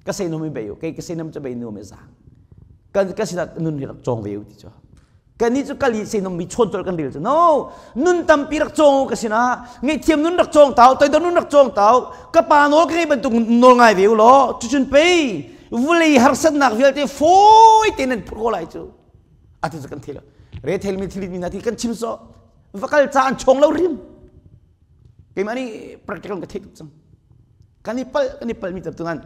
ka seinom i bei u kei ka seinom cu bei nuam i zaang kan ka sinah nun hi rak cawng ve u ti cu Kannih cu kal i seinom mi chawn colh kan rel cu no nun tampi rak cawng ka sinah ngaihthiam nun rak cawng tau toidor nun rak cawng tau ka pa nawl ka ngei bantuk nawl ngai ve u law cucun pei vulei harsatnak vialte fawi te nan phur ko lai cu atu cu kan thei lo re thel mi thil mi na ti kan chim so va kal ca an chong lo rim keimah nih practical ka thei tuk cang kan i pal kan i pal mi tam tu nan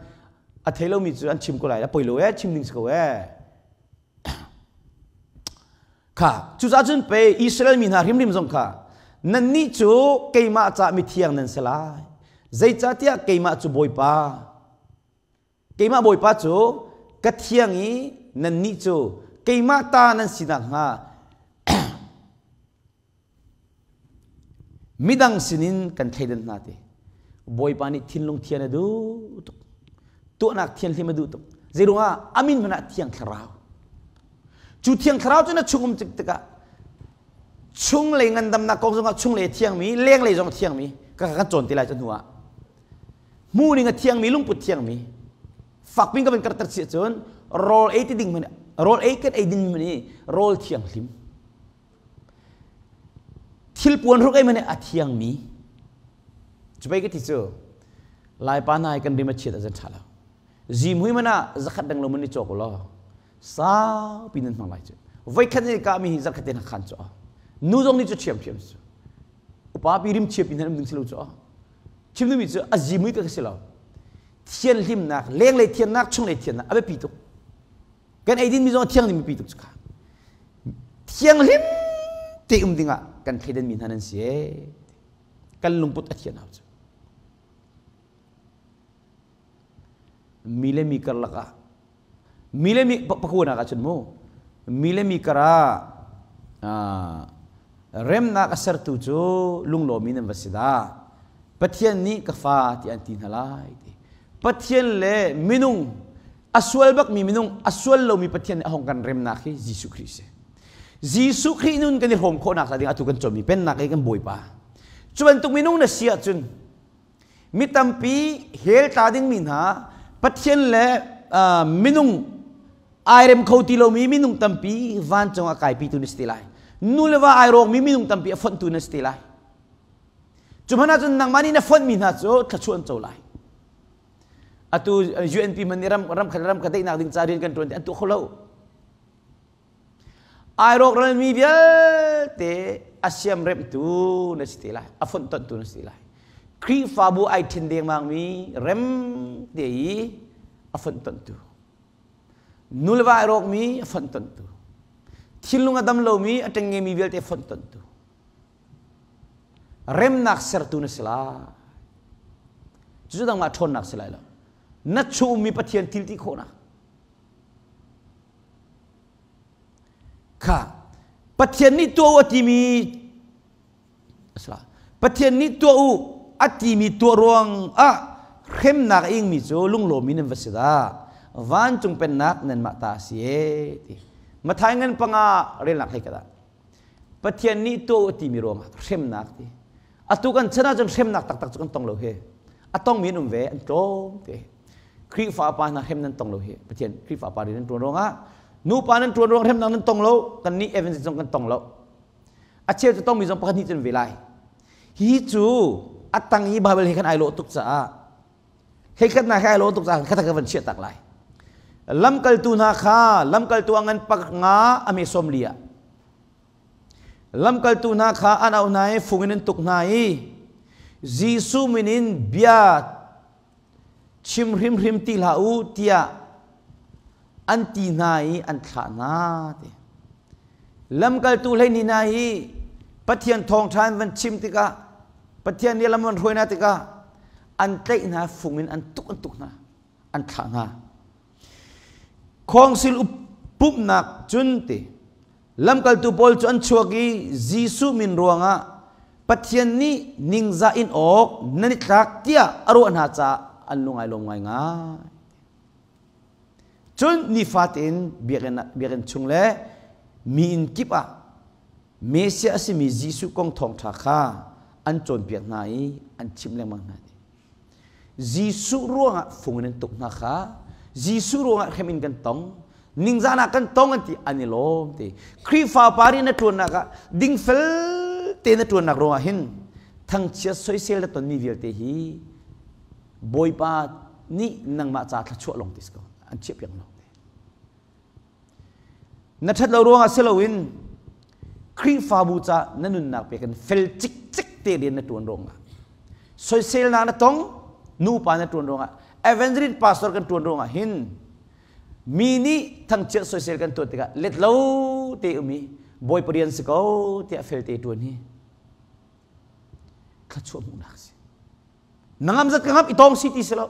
a thei lo mi cu an chim ko lai a poi lo e chim ding si ko e Kha cucaah cun pei Israel mi hna hrimhrim zong kha nannih cu keimah caah mithiang nan si lai. Zeicahtiah keimah cu Bawipa keimah Bawipa cu ka thiang i nannih cu keimah ta nan si nakhnga Midang sinin kan thleidan hna ti. Bawipa nih thinlung thian a duh tuk. Tuahnak thianhlim a duh tuk. Zeiruangah amin hmanh ah thiang thlarau. Cu thiang thlarau cu na chung um tik tikah chunglei ngandamnak kong zongah chunglei a thiangmi, lenglei zong a thiangmi ka kan cawn ti lai cu hnu ah. Hmuh ning a thiangmi, lungput thiangmi. Fakpin ka van karter si ahcun rawl ei ti ding hmanh rawl ei kan ei ding hmanh i rawl thianghlim. Thilpuan hruk ei man a thiangmi. Cu pei ka ti cu Laipa nai kan rim a chiat a zan ṭha lo. Zimhui man ah zakhat deng lo man ni cawk law saupi nan hmang lai cu. Voikhat ne ka mi hi zakhat te na khan cu. Nu zong nih cu ṭhiam ṭhiam cu. Upa pi rim chia pi nan um ding si lo cu. Chim duhmi cu a zimui ka si lo. Thianhlimnak, lenglei thiannak, chunglei thiannak a biapi tuk. Kan eidin mi zong a thianghlim mi tuk cu kha. Thianghlim te um dingah kan thleidan mi hna nan si ee. Kan lungput a thian hau cu. Mi le mi karlak ah mi le mi pakunak ah cun mu mi le mi kar ah remnak a sertu cu lunglawmi nan va si dah. Pathian nih ka fa ti an ti hna lai ti. Pathian le minung a sual bakmi minung a sual lomi Pathian nih a hong kan remnak hi Jesuh Khrih si. Jesuh Khrih nun kan i hrawm khawhnak ding atu kan cawmmi pennak i kan Bawipa. Cu bantuk minung na si ahcun mi tampi hell tla dingmi hna Pathian le minung ai rem kho ti lomi minung tampi vancung a kaipitu na si te lai. Nu le va ai rawkmi minung tampi a fonhtu na si te lai. Cu hmanh ahcun nangmah nih na fonhmi hna cu thluachuah an co lai. Atu UNP man nih ram ram khat ram khat daihnak ding ca rian kan ṭuan ti an tuah kho lo. Ai rawkralmi vialte a siamremhtu na si te lai, a fonhtonhtu na si te lai. Khrihfabu ai ṭhen dengmangmi rem te i a fonhtonhtu. Nu le va ai rawkmi a fonhtonhtu. Thinlung a dam lomi, a ṭengngemi vialte fonhtonhtu. Remnak sertu na si lai. Cucu nangmah ṭhawnnak si lai lo. Na chung ummi Pathian thil ti khawhnak. Kha Pathian nih tuah u a timi Pathian nih tuah u a timi tuah ruang ah hremnak a ingmi cu lunglawmi nan va si dah. Vancung pennak nanmah ta a si e ti. Mathai ngan panga relnak hlei ka dah. Pathian nih tuah u a timi ruangah hremnak ti. Atu kan chan ahcun hremnak taktak cu kan tong lo hi. A tongmi an um ve, an tlawm te. Khrihfa pa hna hrem nan tong lo hi. Pathian Khrihfa pa rian nan ṭuan ruangah nupa nan ṭuan ruang hremnak nan tong lo, kan nih evangelist zong kan tong lo. A cheu cu tongmi zong pakhat hnih cun ve lai. Hi cu a tang i Bible he khan ai lawh tuk caah heikhatnak he ai lawh tuk caah kha ka van chiah tak lai. Lamkaltu hna kha lamkaltu a ngan panga a me sawm li ah lamkaltu hna kha an auh hna i fung in an tuk hna i Jesuh min in bia chim hrimhrim ti hlah u tiah an ti hna i an thlah hna ti. Lamkaltu hleihnih hna hi Pathian thawngṭha an van chim tikah Pathian nih lam an hruai hna tikah an tlaih hna fung in an tuk an tuk hna an thlah hna. Khawngsil pumhnak cun ti lamkaltu pawl cu an chuak i Jesuh min ruangah Pathian nih ningzah in awk nan i tlak tiah a ruah hna caah an lung ai lawm ngaingai. Cun nifatein biakinn chung le mi inn kip ah Messiah a simi Jesuh kong thawngṭha kha an cawnpiak hna i an chimh lengmang hna. Jesuh ruangah fung in an tuk hna kha Jesuh ruangah hrem in kan tong ningzah ah kan tong an ti an i lawm ti Khrihfa pa rian na ṭuannak ah dingfel te na ṭuannak ruangah hin thangchiat soisel na tonmi vialte hi Bawipa nih nangmah ca thluachuah lawng ti si ko an chiah piak lawng te na ṭhat lo ruangah si loin Khrihfabu ca na nunnak pek in fel cikcek te rian na ṭuan ruangah soiselnak na tong nupa na ṭuan ruangah evangelist pastor kan ṭuan ruangah hin mi nih thangchiat soisel kan tuah tikah let lo te um i Bawipa rian si ko tiah fel te ṭuan hi thluachuah hmuhnak si Na ngam zat ka ngam i tawng si ti si lo.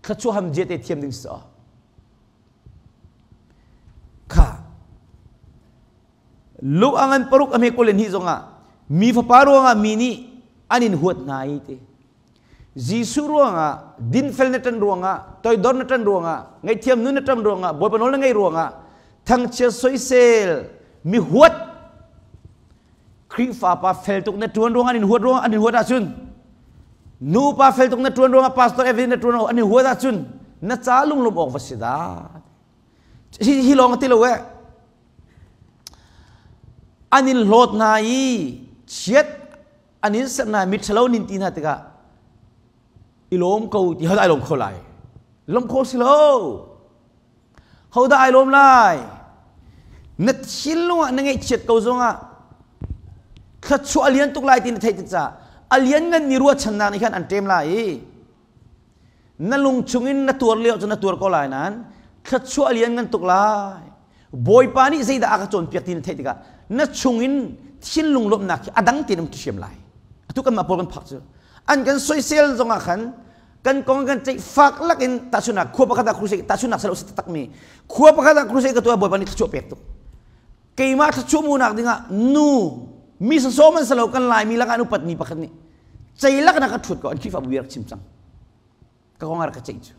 Thluachuah ham jete thiam ding si Kha lu angan paruk ame kul hi zongah mi fapa ruangah mi nih an in huat hna i ti Jesuh ruangah dinfel na ṭan ruangah toidor na ṭan ruangah ngaihthiam nun na ṭan ruangah Bawipa nawl na ngei ruangah thangchia soisel mi huat Khrihfa pa fel tuk na ṭuan ruang an in huat ruang an in huat ahcun nupa fel tuk na ṭuan ruangah pastor Evan na ṭuan ruang an in huat ahcun na ca lunglawm awk va si dah hi hi lawng ti lo eh an in hlawt hna i chiat an in serh hna mi ṭhalo nin ti hna tikah i lawm ko ti hal ai lawm kho lai lawm kho si lo Hodah ai lawm lai? Na thinlung ah na ngaihchiat ko zongah thluachuah a lian tuk lai ti na theih tik caah a lian ngan mi ruahchannak nih khan an ṭem lai i na lung chungin na tuar lio cu na tuar ko lai nain thluachuah a lian ngan tuk lai. Bawipa nih zeidah a ka cawnpiak ti na theih tikah na chungin thinlung lawmhnak khi a dang tein um ṭhiam lai. Atu kanmah pawl kan phak cu an kan soisel zongah khan kan kong kan ceih fak lak in tahchunak khua pakhat ah crusade tahchunak salo si taktak mi khua pakhat ah crusade ka tuah bawipa nih thluachuah pek tuk keimah thluachuah munak dingah nu mi sawm an salo kan lai mi lakah an upat mi pakhat nih ceilak na ka thut ko an Khrihfabu rak chim cang ka kong ka ceih cu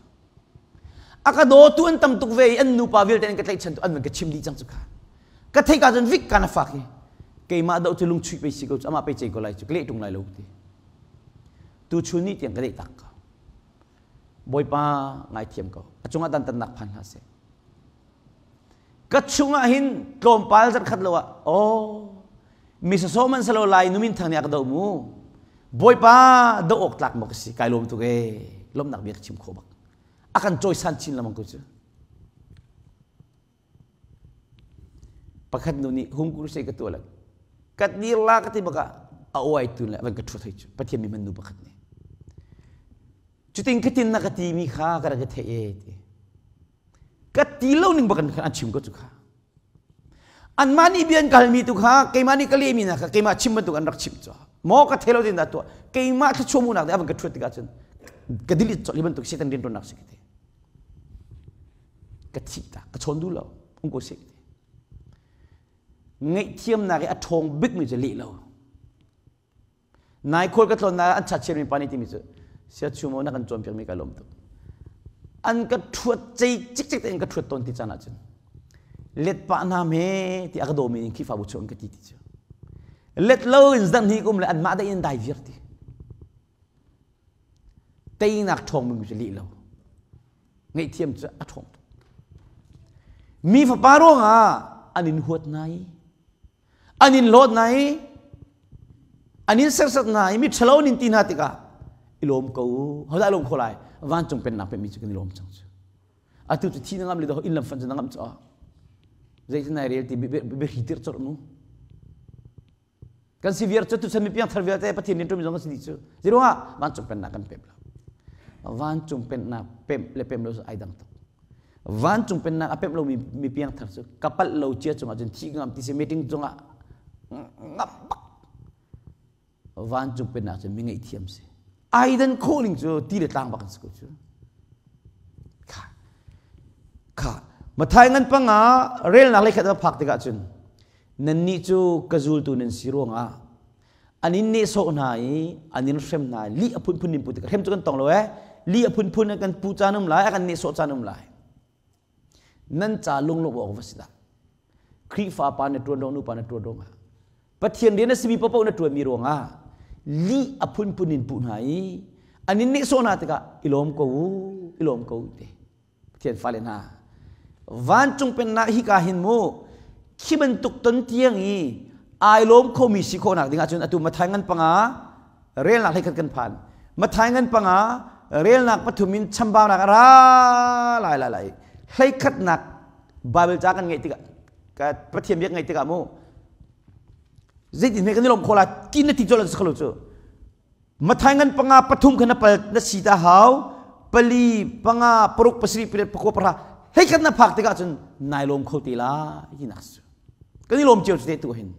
a ka dawtu an tam tuk ve i an nupa vialte an ka tlaihchan tu an van ka chim dih cang cu kha ka thei ka cun vik kana fak hi keimah do cu lungchuih pe si ko cu amah pe cei ko lai cu ka leh tung lai lo ti Tuchun ni tiang ka deih tak ko. Bawipa ngaithiam ko. A cungah dantatnak phan hlah seh. Ka chungah hin tlawmpal zarkhat lo ah oh mi sawsawh man salo lai numin thang nih a ka doh mu. Bawipa doh awk tlak maw ka si kai lawm tuk ee. Lawmnak bia ka chim khawh bak. A kan cawisan chin lengmang ko cu. Pakhat nu nih hung kurse ka tuah ka dir la ka ti baka a uai tun le van ka ṭhut hei cu Pathian mi man nu pakhat nih cutin ka tin na ka ti mi kha ka rak ka theih e ti ka ti lo ning bakan khan an chim ko cu kha. Anmah nih bia an ka halmi tu kha keimah nih ka lehmi hna kha keimah chim bantuk an rak chimh cu. Maw ka thei lo tin dah tuah. Keimah thluachuah hmuhnak ding a van ka ṭhuat tikah cun ka delete colh hi bantuk Satan rianṭuannak si ka ti. Ka thih ta, ka chawn duh lo. Um ko seh ka ti. Ngaihthiamnak i a ṭhawng bikmi cu leh lo. Nai khual ka tlawnnak ah an chatchiarmi pa nih timi cu siachu maw na kan cawnpiakmi ka lawm tuk. An ka ṭhuat cei cikcek tein ka ṭhuat tawn ti caan ahcun let pah hna hme ti a ka dawmi in Khrihfabu chung an ka ti ti cu. Let lo in zan hi um le anmah dai in dai viar ti. Teinak ṭhawng mi cu lih lo. Ngaihthiam cu a ṭhawng tuk. Mi fapa ruangah an in huat hna i an in hlawt hna i an in serhsat hna i mi ṭhalo an in ti hna tikah i lawm ko u. Hodah lawm kho lai? Vancung pennak pekmi cu kan i lawm cang cu. Atu cu thi na ngam le inn lam fan cu na ngam cu. Zeitin nai rel ti biahri tir colh mu. Kan si viar cu tuchan mi piangthar vialte Pathian rian ṭuanmi zong kan si dih cu. Zeiruangah vancung pennak kan pem lo. Vancung pennak pemh le pem lo cu ai dang tuk. Vancung pennak a pemh lomi mi piangthar cu ka palh lo cia cungah cun thih ka ngam ti si meeting cungah ngam bak. Vancung pennak cu mi ngaihthiam si. Ai dan khawh ning cu ti le tlang bak an si ko cu. Kha kha Mathai ngan panga relnak lei khat a phak tikah cun nannih cu ka zultu nan si ruangah an in nehsawh hna i an in hrem hna lih a phunphun in pu tikah hrem cu kan tong lo eh lih a phunphun kan pu caan um lai a kan nehsawh caan um lai nan ca lunglawmh awk va si dah Khrihfa pa na ṭuan dong nu pa na ṭuan dong ah Pathian rian a simi paoh na ṭuanmi ruangah lih a phunphun in puh hna i an in nehsawh hna tikah i lawm ko u i lawm ko u te Pathian fale hna vancung pennak hika hin mu khi bantuk ton tiang i ai lawm khomi si khawhnak ding ahcun atu Mathai ngan panga relnak hlei khat kan phan Mathai ngan panga relnak pathum in chambaunak a ra lai lai lai hlei khatnak Bible ca kan ngeih tikah ka Pathian biak ngeih tikah mu zeitin hme kan i lawm kho la ti na ti colh an si kho lo cu Mathai ngan panga pathum kha na pal na si ta hau pali panga paruk pasarih pariat pakua pahra hei khat na phak tikah cun nai lawm kho te la ti nak su kan i lawm cio te tu hin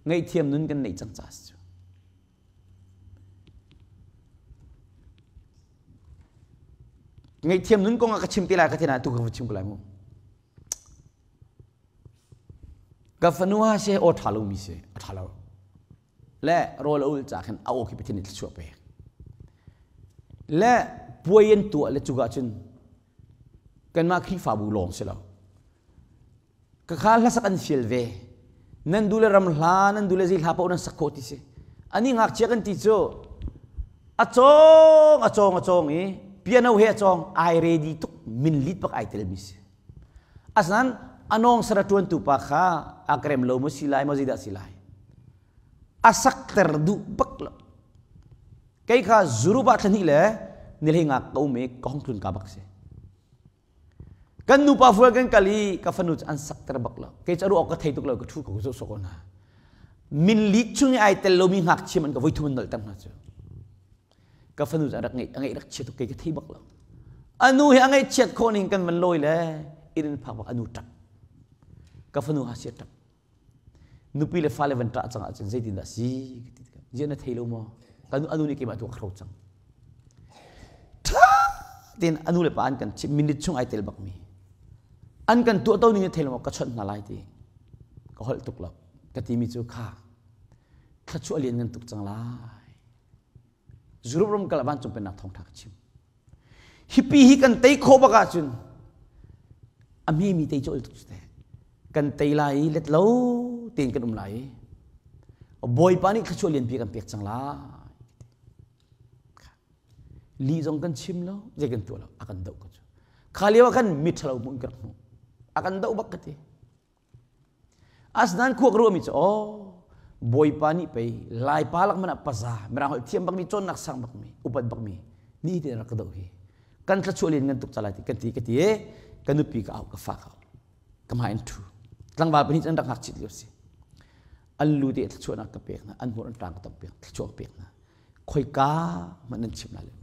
ngaihthiam nun kan neih cang ca cu ngaihthiam nun kong ah ka chim te lai ka thina tu ka chim ko lai mu Ka fanu ha she aw ṭha lomi si a ṭha lo. Le rawl a ul ca khin a aw khi Pathian nih thluachuah pek. Le puai an tuah le cuka cun kanmah Khrihfabu lawng si lo. Ka kha hlasak an fial ve. Nan du le ram hla, nan du le zei hla paoh nan sak khawh ti si. Ani ngakchia kan ti cu a cawng a cawng a cawng i piano he a cawng ai ready tuk min lit bak ai telmi si. Asinain a nawng sar a ṭuantu pa kha a ka rem lo maw si lai maw zeidah si lai. A sakter duh bak lo. Kei kha zurup ah thla le nilei ngak ka um i ka hong tlun ka bak si. Kan nupa fual kan kal i ka fanu cu an sakter bak lo. Kei cu a ruah awk ka thei tuk lo ka ṭhu ko zoh sawh ko hna. Min lit chung i ai tel lomi ngakchia man ka voi thum an nolh ter hna cu. Ka fanu cu a rak ngeih a ngeih rak chia tuk kei ka thei bak lo. Anu hi a ngaihchiat khawh ning kan van lawi le inn in phak bak anu ṭap. Ka fanu ha sia ṭap. Nupi le fale van ṭah cang ahcun zeitindah si ka ti tikah ziah na thei lo maw? Ka nu anu nih keimah tu a khro cang. Ṭha tein anu le pa an kan chimh minute chung ai tel bak mi. An kan tuah to ning na thei lo maw ka chawnh hna lai ti. Ka holh tuk lo. Ka timi cu kha thluachuah lian ngan tuk cang lai. Zurup ram kal ah vancung pennak thawngṭha ka chim. Hipi hi kan tei khawh bak ahcun a hmemi tei cu ol tuk cu Kan tei lai i let lo tein kan um lai i Bawipa nih thluachuah lianpi kan pek cang lai. Lih zong kan chim lo, zei kan tuah lo, a kan doh ko cu. Kha lio ah khan mi ṭhalo hmuh in ka rak hmuh. A kan doh bak ka ti. Asinain khua ka ruahmi cu aw Bawipa nih pei Laipa lak man ah paza Mirang holh thiam bakmi cawnnak sang bakmi upat bakmi ni te rak ka doh hi kan thlachuah len ngan tuk cala ti kan ti ka ti e ka nupi ka au ka fa ka au ka hmai in thu tlangval pahnih an rak ngakchit lio si an lu te thlachuahnak ka pek hna an hmur an tang ka tom pek thlachuah ka pek hna khoika hmanh nan chim lai lo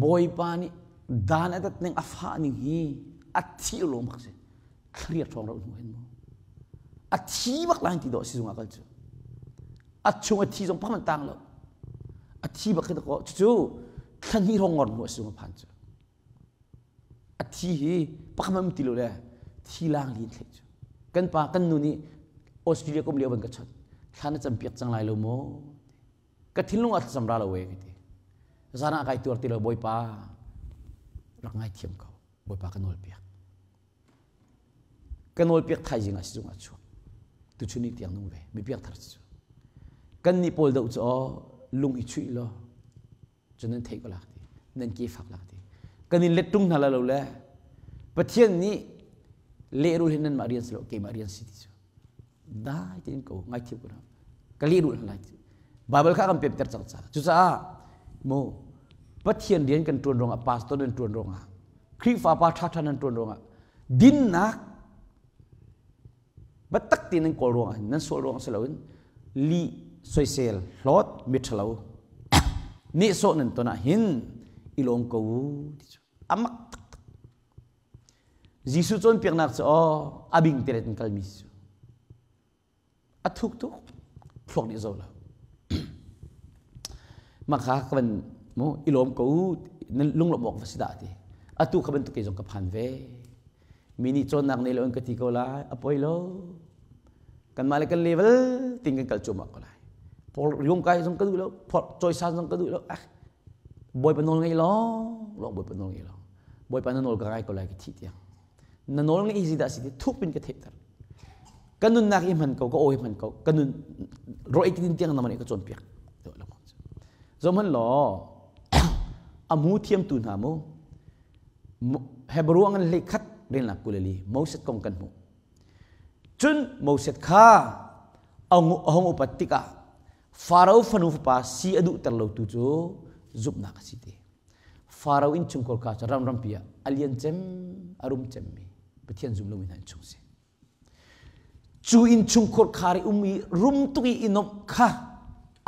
Bawipa nih dan a dat ning a fah ning hi. A thi lawm bak si. Thlariat hrawng ro hnu hin mu. A thi bak lai ti dawh sizung ah kal cu. A chung a thi zong pakhat man tang lo. A thi bak khi ko cucu thlahnih hrawng ngor hnu a sizung a phan cu. A thi hi pakhat man ti lo le thi lang lin thlei cu. Kan pa kan nu nih Australia kum lio van ka chawnh. Thla na cam piak cang lai lo maw? Ka thinlung ah thlacam ra lo e ka ti. Zan ah kai tuar ti lo Bawipa rak ngaithiam ko. Bawipa ka nawl piak. Ka nawl piak thaizing ah sizung ah chuak. Tuchun ni tiang nung ve. Mi piak thar cu. Kan nih pawl doh cu aw lung i chuih law cu nan theih ko lak ti. Nan ke fak lak ti. Kan in let tung hna la lo le Pathian nih lehrul hin nanmah rian si lo keimah rian si ti cu. Dai tein ko ngaithiam ko ka lehrul hna lai ti. Bible kha kan pemter cang ca. Cucaah mu Pathian rian kan ṭuan ruangah pastor nan ṭuan ruangah Khrihfa pa ṭhaṭha nan ṭuan ruangah dinnak biatak tein nan kawl ruangah nan sual ruang si loin lih soisel hlawt miṭhalo nehsawh nan ton ah hin i lawm ko u ti cu amak taktak. Jesuh cawnpiaknak cu aw a bing te in kalmi cu a thuk tuk thluak nih zo lo. Mah kha ka van mu i lawm ko u nan lunglawmh awk va si dah ti. Atu kha bantuk ke zong ka phan ve. Mi nih cawnnak nei lo in ka ti ko lai a poi lo. Kanmah le kan level tin kan kal cuahmah ko lai. Paul riung kai zong ka duh lo, cawisan zong ka duh lo. Ah, Bawipa nawl ngei lawng lawng Bawipa nawl ngei lawng. Bawipa na nawl ka ngai ko lai ka thih tiang. Na nawl ngeih hi dah si ti thuk pin ka theihter. Ka nunnak hi hman ko, ka aw hi hman ko, ka nun ro ei tin tiang naman ka cawnpiak. Zohman law a mu thiam tu hna mu Hebrew an hlei khat relnak kulali Moses kong kan hmuh. Cun Moses kha a hung upat tikah Faro fanu fapa si a duhter lo tu cu zumhnak a si ti. Faro innchungkhar kha cu ram rampi ah a lian cem a rum cemmi Pathian zum lomi hna innchung si. Cu innchungkhar khar i um i rum tuk i i nuamh kha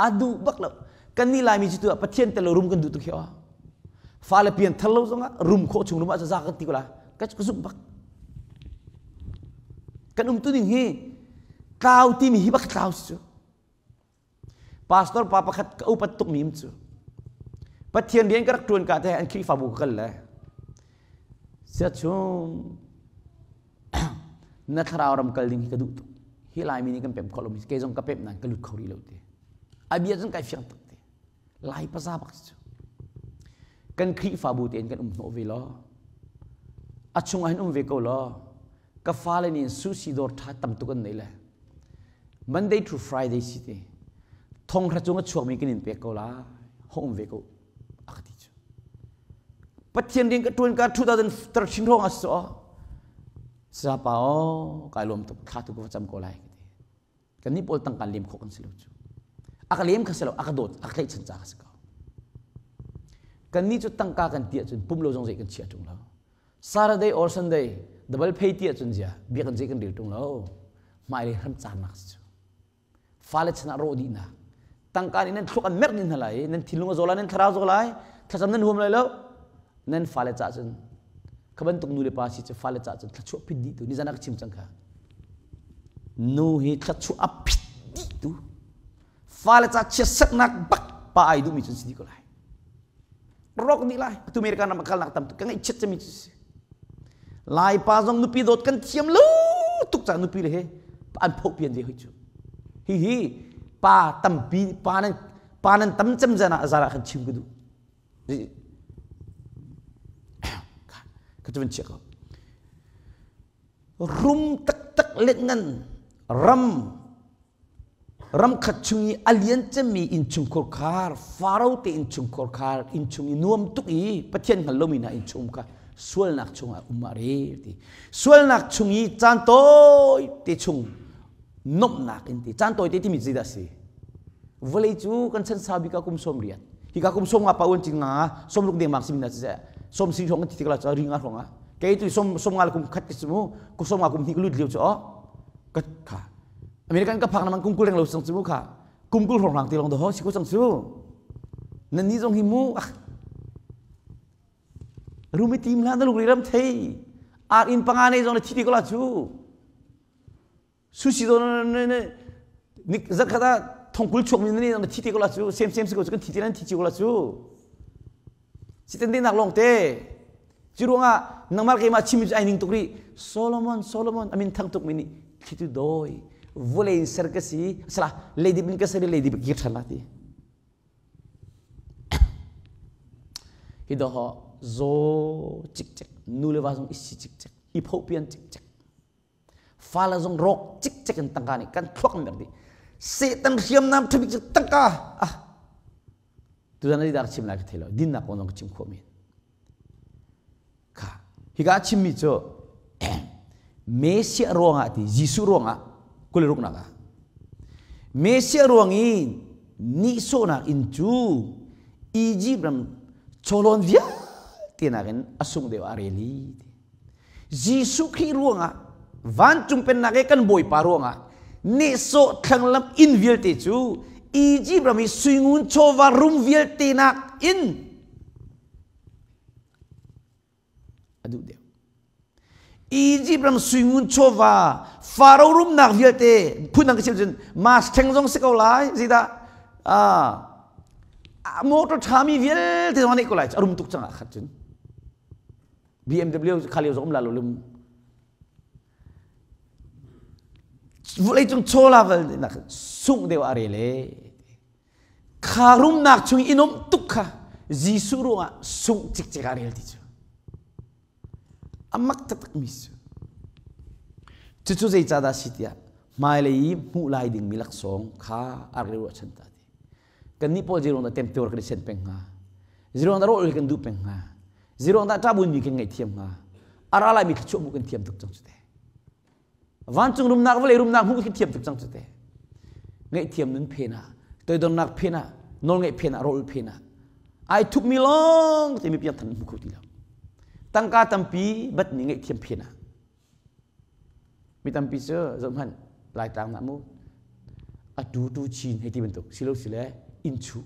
a duh bak lo. Kan nih Laimi cu tu ah Pathian tel lo rum kan duh tuk hi aw. Fale pian thar lo zongah rum khawh chung rum ah za kan ti ko la. Ka zumh bak. Kan um tu ding hi tlau timi hi bak tlau si cu. Pastor pa pakhat ka upat tukmi um cu. Pathian rian ka rak ṭuan ka te an Khrihfabu ka kal le siachung na thlarau ram kal ding hi ka duh tuk. Hi Laimi nih kan pem khawh lomi kei zong ka pem nain ka lut kho rih lo ti. A bia cun kai fiang tak ti. Lai paza bak cu. Kan Khrihfabu tein kan um hnawh ve law. A chung ah hin um ve ko law. Ka fale nih sushi dawr ṭha tam tuk an nei le Monday to Friday si te thonghra cung a chuakmi kan in pek ko lai hong um ve ko a ka ti cu. Pathian rian ka ṭuan ka 2013 hrawng ah si sa pa aw kai lawm tuk thla tu ka va cam ko lai ka ti. Kan nih pawl tangka lem khawh kan si lo cu. A ka lem kha si lo, a ka dawt, a ka tlaihchan ca kha si ko. Kan nih cu tangka kan ti ahcun pum lo zong zei kan chia ṭung lo. Saturday or Sunday double pay ti ahcun zia biakinn zei kan rel ṭung lo. Hmailei hram caarnak si cu. Fale chan ah rawh dihnak. Tangka nih nan thluak an merh dih hna lai i nan thinlung a zaw lai, nan thlarau a zaw lai, thlacam nan huam lai lo. Nan fale caah cun kha bantuk nu le pa si cu fale caah cun thluachuah phit dih tu nizan ah ka chim cang kha. Nu hi thluachuah a phit dih tu fale ca chiatserhnak bak pa ai duhmi cun si dih ko lai. Rawk dih lai. Atu America ram ah kalnak tam tuk ka ngaihchiat cemi cu si. Lai pa zong nupi dawt kan thiam lo tuk ca nupi le he an phoh pian ve hoi cu. Hihi pa tampi pa nan tam cem zan ah zara kan chim ka duh. Ka tu van chia ko. Rum taktak let ngan ram Ramkhat chung i a lian cemmi innchungkhar khar, Faro te innchungkhar khar, innchung i nuam tuk i Pathian hngal lomi hna innchung kha sualnak chungah um ah rel ti. Sualnak chung i caan tawi te chung nomhnak in ti. Caan tawi te timi zeidah si? Vawlei cu kan chan sau bik ah kum 80. Hika kum 50 pa uan cing nga 60 dengmang simi na siseh 70 hrawng kan ti tikah ri nga hrawng ah kei tu som som nga le kum khat ki mu kum som nga kum hnih ka lut liu chu o ka kha American ka phak naman kumkul reng lo sang cu kha kumkul hrawng hrang ti long do si ko sang cu nan ni zong hi mu rumi tim hla na lung ri ram thei Ar inn panga nei zong na thi ti ko la cu. Sushi do ne ne nik zakhat ah thongkul chuak mi ne na thi ti ko la cu. Same same si ko cu kan thi ti nan thi ci ko la cu. Siten te nak long te. Cu ruangah nangmah keimah chim cu ai ning tuk rih. Solomon Solomon amin thang tuk mi nih thlitu doi vulei in ser ka si sala leidip in ka ser i leidip kir ṭhan la ti. Hi do ho zaw cikcek nu le va zong i si cikcek i phopian cikcek fala zong rawk cikcek in tangka nih kan thluak mer dih Satan hriamnam ṭhabik cu tangka ah tuzan ai dak chim lai ka thei lo dinnak kong zong ka chim khawh men kha hika chimmi cu Messiah ruangah ti Jesuh ruangah kul ruknak ah Messiah ruang i nihsawhnak inn cu Egypt ram chawlawn vialte nakin a sung deuh ah rel i Jesuh Khrih ruangah vancung pennak i kan Bawipa ruangah nehsawh thlanglam inn vialte cu Egypt ram i suingun chawva rum vialte nak in a duh deuh. Egypt ram suingun chawva Faro rumnak vialte phun dang ka chim cun mas theng zong si ko lai zeidah motor ṭhami vialte zong a neih ko lai a rum tuk cang ah khat cun BMW kha lio zong um la lo lum vawlei cung chawla val nak sungh deuh a rel e Kha rumnak chung i nuamh tuk kha Jesuh ruangah sungh cikcek ah rel ti cu. A mak taktakmi cu. Cucu zeicahdah si tiah hmailei i hmuh lai dingmi laksawng kha a rak i ruahchan ta ti. Kannih pawl zeiruang dah temtuar kan i sen peng hnga? Zeiruang dah rawl kan duh peng hnga? Zeiruang dah ṭahbunmi kan ngaihthiam hnga? A ra laimi thluachuah hmuh kan thiam tuk cang cu te. Vancung rumnak vawlei rumnak hmuh khi thiam tuk cang cu te. Ngaihthiam nun phen ah, toidornak phen ah, nawlngaih phen ah, rawl phen ah. Ai thupmi lawng te mi piang than hmu kho ti lo. Tangka tampi bat ni ngaihthiam phen ah. Mi tampi cu zoh hmanh Laitlang na mu a tu tu chin hei ti bantuk silo sile inn chu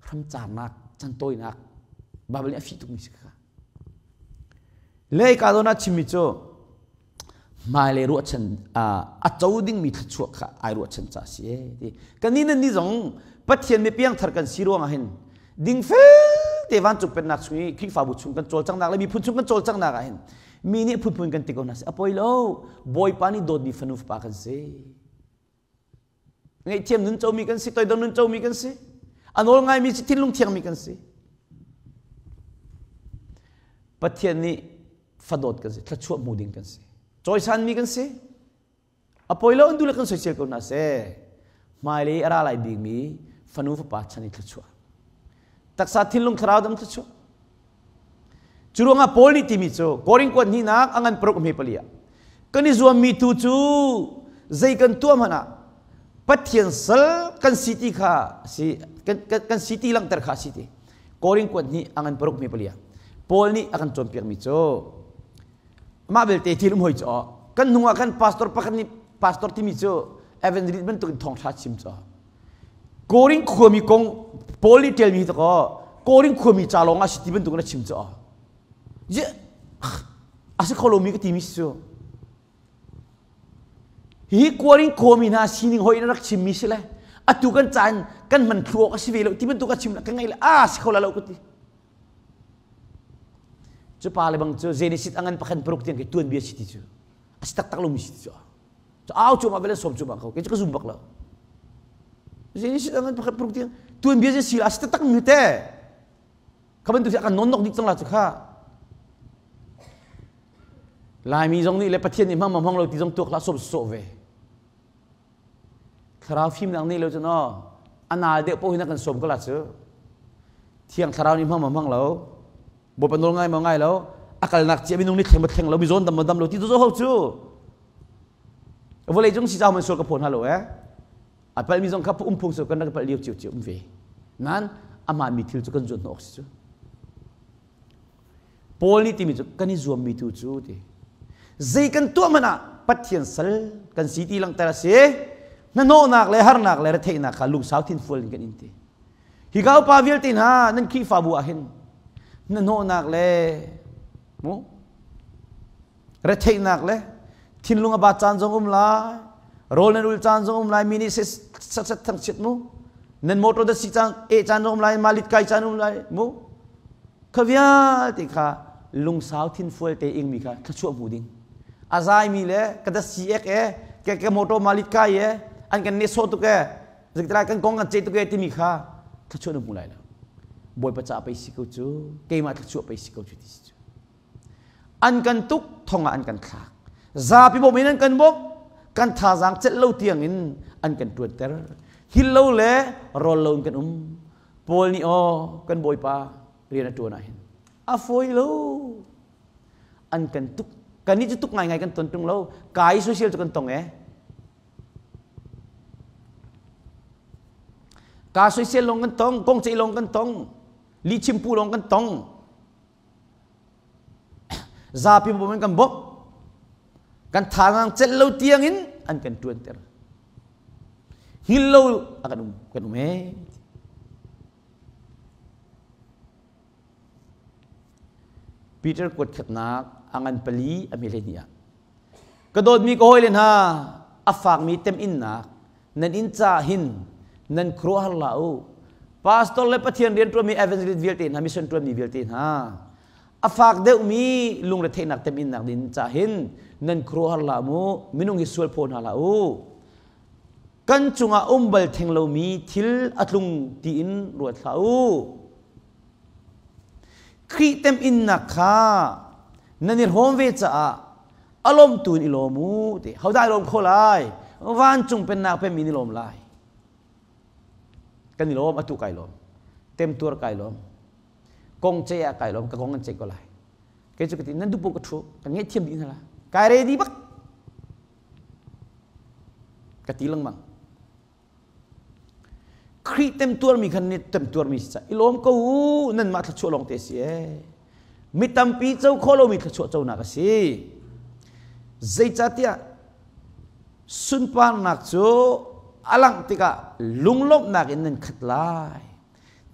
hramcarnak cantawinak Bible nih a fih tukmi si kha. Le ka zawn ah chimmi cu hmailei ruahchan a co dingmi thluachuah kha ai ruahchan ca si e ti. Kannih nan nih zong Pathian mi piangthar kan si ruangah hin dingfel te vancung pennak chung i Khrihfabu chung kan cawlcanghnak le miphun chung kan cawlcanghnak ah hin mi nih phunphun kan ti ko hna seh a poi lo Bawipa nih dawtmi fanu fapa kan si. Ngaihthiam nun comi kan si, toidor nun comi kan si. A nawl ngaimi si, thinlung thiangmi kan si. Pathian nih fadawt kan si, thluachuah hmu ding kan si. Cawisanmi kan si. A poi lo an duh le kan soisel ko hna seh. Hmailei a ra lai bikmi fanu fapa chan i thluachuah. Taksa thinlung thlarau dam thluachuah. Cu ruangah Paul nih timi cu Korin kuat hnihnak a ngan paruk hme pali ah kan i zuammi tu cu zei kan tuah hmanh ah Pathian sal kan si ti kha si kan, kan, kan si ti langhter kha si ti Korin kuat hnih a ngan paruk hme pali ah Paul nih a kan cawnpiakmi cu mah belte thil um hoi cu kan hnung ah khan pastor pakhat nih pastor timi cu evangelist bantuk in thawngṭha chim cu Korin khuami kong Paul nih ṭialmi hi kaw Korin khuami ca lawng ah si ti bantuk in a chim cu a si kho lomi ka timi si cu hi Korin khuami hna sining hoi in rak chimmi si le atu kan ca in kan hman thlu awk a si ve lo ti bantuk a chim ka ngaih le a si kho la lo ka ti cu pa le bang cu Genesis a ngan pakhat paruk tiang khi tuanbia si ti cu a si taktak lomi si ti cu cu au cu ma vele som cu ma ko ke cu ka zum bak lo Genesis a ngan pakhat paruk tiang tuanbia si si la si taktak mi te kha bantuk si kan non nok dik cang la cu kha Laimi zong nih le Pathian nih hmang ma hmang lo ti zong tuak hlah som so ve Thlarau fimnak nih lo cu no a nal deuh paoh hin a kan sawm ko la cu thiang thlarau nih hmang ma hmang lo Bawipa nawl ngai ma ngai lo a kalnak cia minung nih thleng ma thleng lo mi zawn dam ma dam lo ti tu ho cu vawlei cung si ca man sual ka phaw hna lo eh a palmi zong kha um phung so kan rak palh lio cio cio um ve nan amah mi thil cu kan zuan hnawk si cu Paul nih timi cu kan i zuammi tu cu ti zei kan tuah hmanh ah Pathian sal kan si ti langhter a si hnahnawhnak le harnak le retheihnak kha lungsau thinfual in kan in ti hi ka upa vialte hna nan Khrihfabu ah hin hnahnawhnak le mu. Retheihnak le thinlung a ba caan zong um lai. Rawl nan ul caan zong um lai. Mi nih sat thangchiat mu. Nan motor da si caan e caan zong um lai. Malit kai caan um lai mu. Kha vialte kha lungsau thinfual te ingmi kha thluachuah hmu ding. A zaimi le ka da si ek e ke ke motor malit kai e an kan ne so tuk e zeitilah kan kong kan ce tuk e timi kha thluachuah na hmu lai lo. Bawipa ca pei si ko cu keimah thluachuah pei si ko cu ti si cu. An kan tuk thong ah an kan thlak. Zapi bawm in an kan bawmh kan thazaang celh lo tiang in an kan ṭuanter. Hil lo le rawl lo in kan um. Paul nih aw kan Bawipa rian a ṭuan ah hin a fawi lo. An kan tuk kannih cu tuk ngaingai kan ton ṭung lo. Kai social cu kan tong e. Ka soisel lawng kan tong, kong ceih lawng kan tong, lihchimpu lawng kan tong. Zapi bawm in kan bawmh. Kan thazaang celh lo tiang in an kan ṭuanter. Hngil lo a kan um kan um ee. Peter kuat khatnak a ngan pali a mi hleihnih ah Ka dawtmi ka hawile hna, a fakmi teminnak nan inn caah hin nan khuaruahhar hlah u. Pastor le Pathian rian ṭuanmi evangelist vialte hna, mission ṭuanmi vialte hna, a fak deuhmi lungretheihnak teminnak din caah hin nan khuaruahhar hlah mu, minung hi sual phaw hna hlah u. Kan cungah um bal theng lomi thil a tlung tiin ruat hlah u. Khrih teminnak kha nan i hrawm ve caah a lawmtu in i lawm u ti hodah i lawm kho lai vancung pennak pemi ni lawm lai kan i lawm atu kai lawm temtuar kai lawm kong ce ah kai lawm ka kong an ce ko lai kei cu ka ti nan dupu ka thu kan ngeih thiam dih hna la kai ready bak ka ti lengmang Khrih temtuarmi khan nih temtuarmi si cah i lawm ko u nanmah thluachuah lawng te si ee mi tampi co khawh lomi thluachuah conak a si zeicahtiah sunparnak cu a langh tikah lunglawmhnak in nan khat lai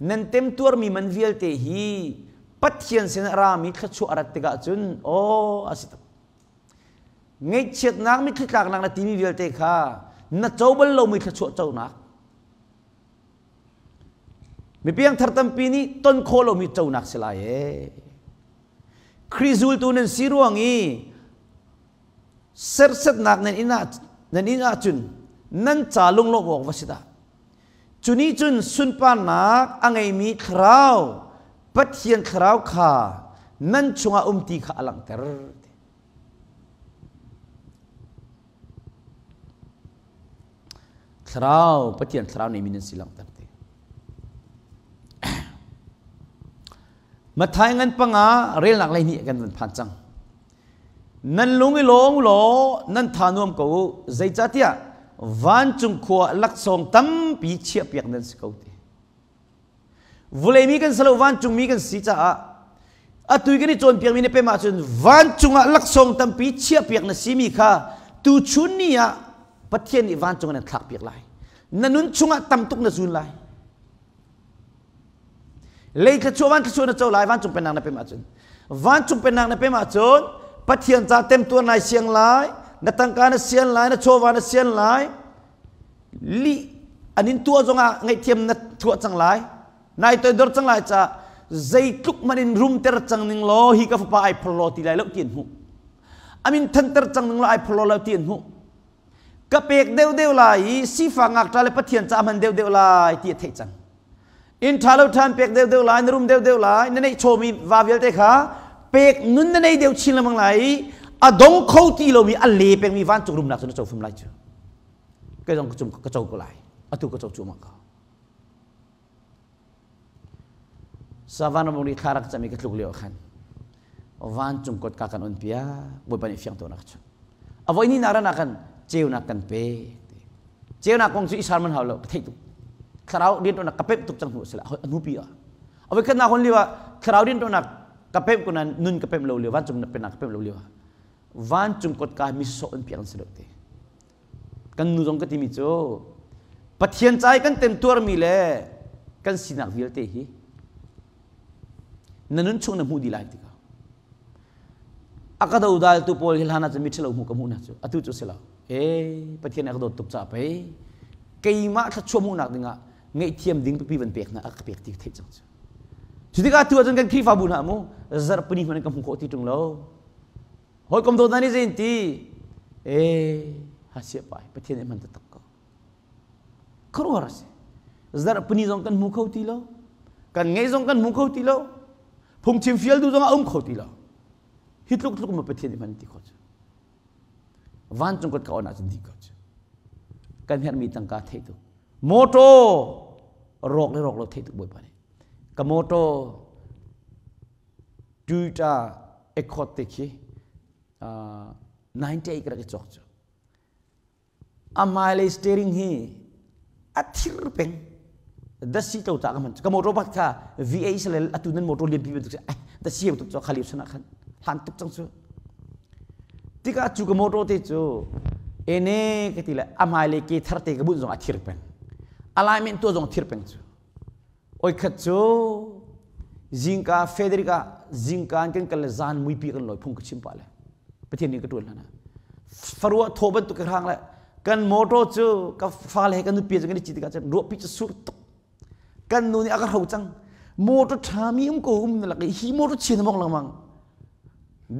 nan temtuarmi man vialte hi Pathian sin a rami thluachuah a rat tikah cun aw a si tuk Ngaihchiatnak mitthli tlaknak na timi vialte kha na co bal lomi thluachuah conak. Mi piangthar tampi nih ton khawh lomi conak si lai ee. Khrih zultu nan si ruang i sersetnak nan inn ah nan inn ahcun nan ca lunglawmh awk va si dah. Cu nih cun sunparnak a ngeimi thlarau Pathian thlarau kha nan chungah um ti kha a langhter. Thlarau, Pathian thlarau nih min an si langhter ti. Mathai ngan panga relnak lei nih kan van phan cang. Nan lung i lawng law nan tha nuam ko u zeicahtiah vancung khua laksawng tampi chiahpiak nan si ko ti. Vulei mi kan si lo vancung mi kan si caah atu kan i cawnpiakmi na pem ahcun vancung ah laksawng tampi chiahpiak na simi kha tu chun ni ah Pathian nih vancung in an thlakpiak lai. Na nun chungah tam tuk na zun lai. Lei thluachuah van thluachuah na co lai vancung pennak na pem ahcun. Vancung pennak na pem ahcun Pathian ca temtuar nai siang lai, na tangka na sian lai, na chawva na sian lai, lih an in tuah zongah ngaihthiam na thuah cang lai nai toidor cang lai ca zeitluk man in rumter cang ning law hi ka fapa ai phor law ti lai lo ti an hmuh amin thanter cang ning law ai phor law lo ti an hmuh ka pek deuh deuh lai i sifa ngakṭa le pathian ca hman deuh deuh lai ti a theih cang in ṭha lo ṭhan pek deuh deuh lai na rum deuh deuh lai na neih chawmi va vialte kha pek nun na nei deuh chin lengmang lai i a dong kho ti lomi a le pengmi vancung rumnak cu na co fum lai cu kei zong ka co ko lai atu ka co cuahmah ko Savanamong nih thla rak cam i ka tluk lio khan vancung kotka kan on piak Bawipa nih fiang tawn a ka chimh a voi ni nak ran ah khan ceunak kan pe ceunak kong cu i sarman hau lo ka theih tuk thlarau rianṭuannak ka pemh tuk cang hnu sila a hnupi ah a voi khatnak hon lio ah thlarau rianṭuannak ka pemh ko nain nun ka pemh lo lio vancung pennak ka pemh lo lio ah vancung kotka mi sawh an piak an si lo te Kan nu zong ka timi cu Pathian ca i kan temtuarmi le kan sinak vialte hi na nun chung na hmuh dih lai tikah. A ka dodaltu pawl hi hlan ah cun miṭhalo hmuh ka hmuh hna cu. Atu cu si lo. Ee, Pathian nih a ka dawt tuk caah pei keimah thluachuah hmuhnak dingah ngaihthiam ding pipi van pek hna a ka pek ti ka theih cang cu. Cu tikah atu ahcun kan Khrihfabu hna mu zarhpini hmanh ka hmu khawh ti ṭung lo. Hawikom dawt hna nih zei an ti? Ee, hasia pai Pathian nih hman taktak ko. Khuaruahhar a si. Zarhpini zong kan hmu kho ti lo. Kan ngeih zong kan hmu kho ti lo. Phungchim fialtu zong a um kho ti lo. Hi tluk tluk ma Pathian nih hman ti kho cu. Vancung kan ka on ahcun dih ko cu. Kan herhmi tangka theih tuk. Motor rawk le rawk lo theih tuk Bawipa nih. Ka motor Toyota Accord te khi 98 ka rak i cawk cu. A hmailei steering hi a thir peng. Dasi to ta ka man ka motor bat kha VA sale atu nan motor lian pi bantuk si dasi tuk cho khali sana khan hlan tuk cang cu tikah cu ka motor te cu ene ka ti le a hmailei ke thar te ka bunh zong a thir peng alignment to zong thir peng cu oi khat cu zingka Frederick ah zingka kan kal le zan muipi kan loi phung ka chim pa le Pathian nih ka ṭuan hlan ah farua thaw bantuk ka hrang le kan motor cu ka fale he kan nupi cu kan i cit tikah cun ruahpi cu sur tuk kan nu nih a ka hro cang motor ṭhami um ko um na lak i hi motor chia na mong lengmang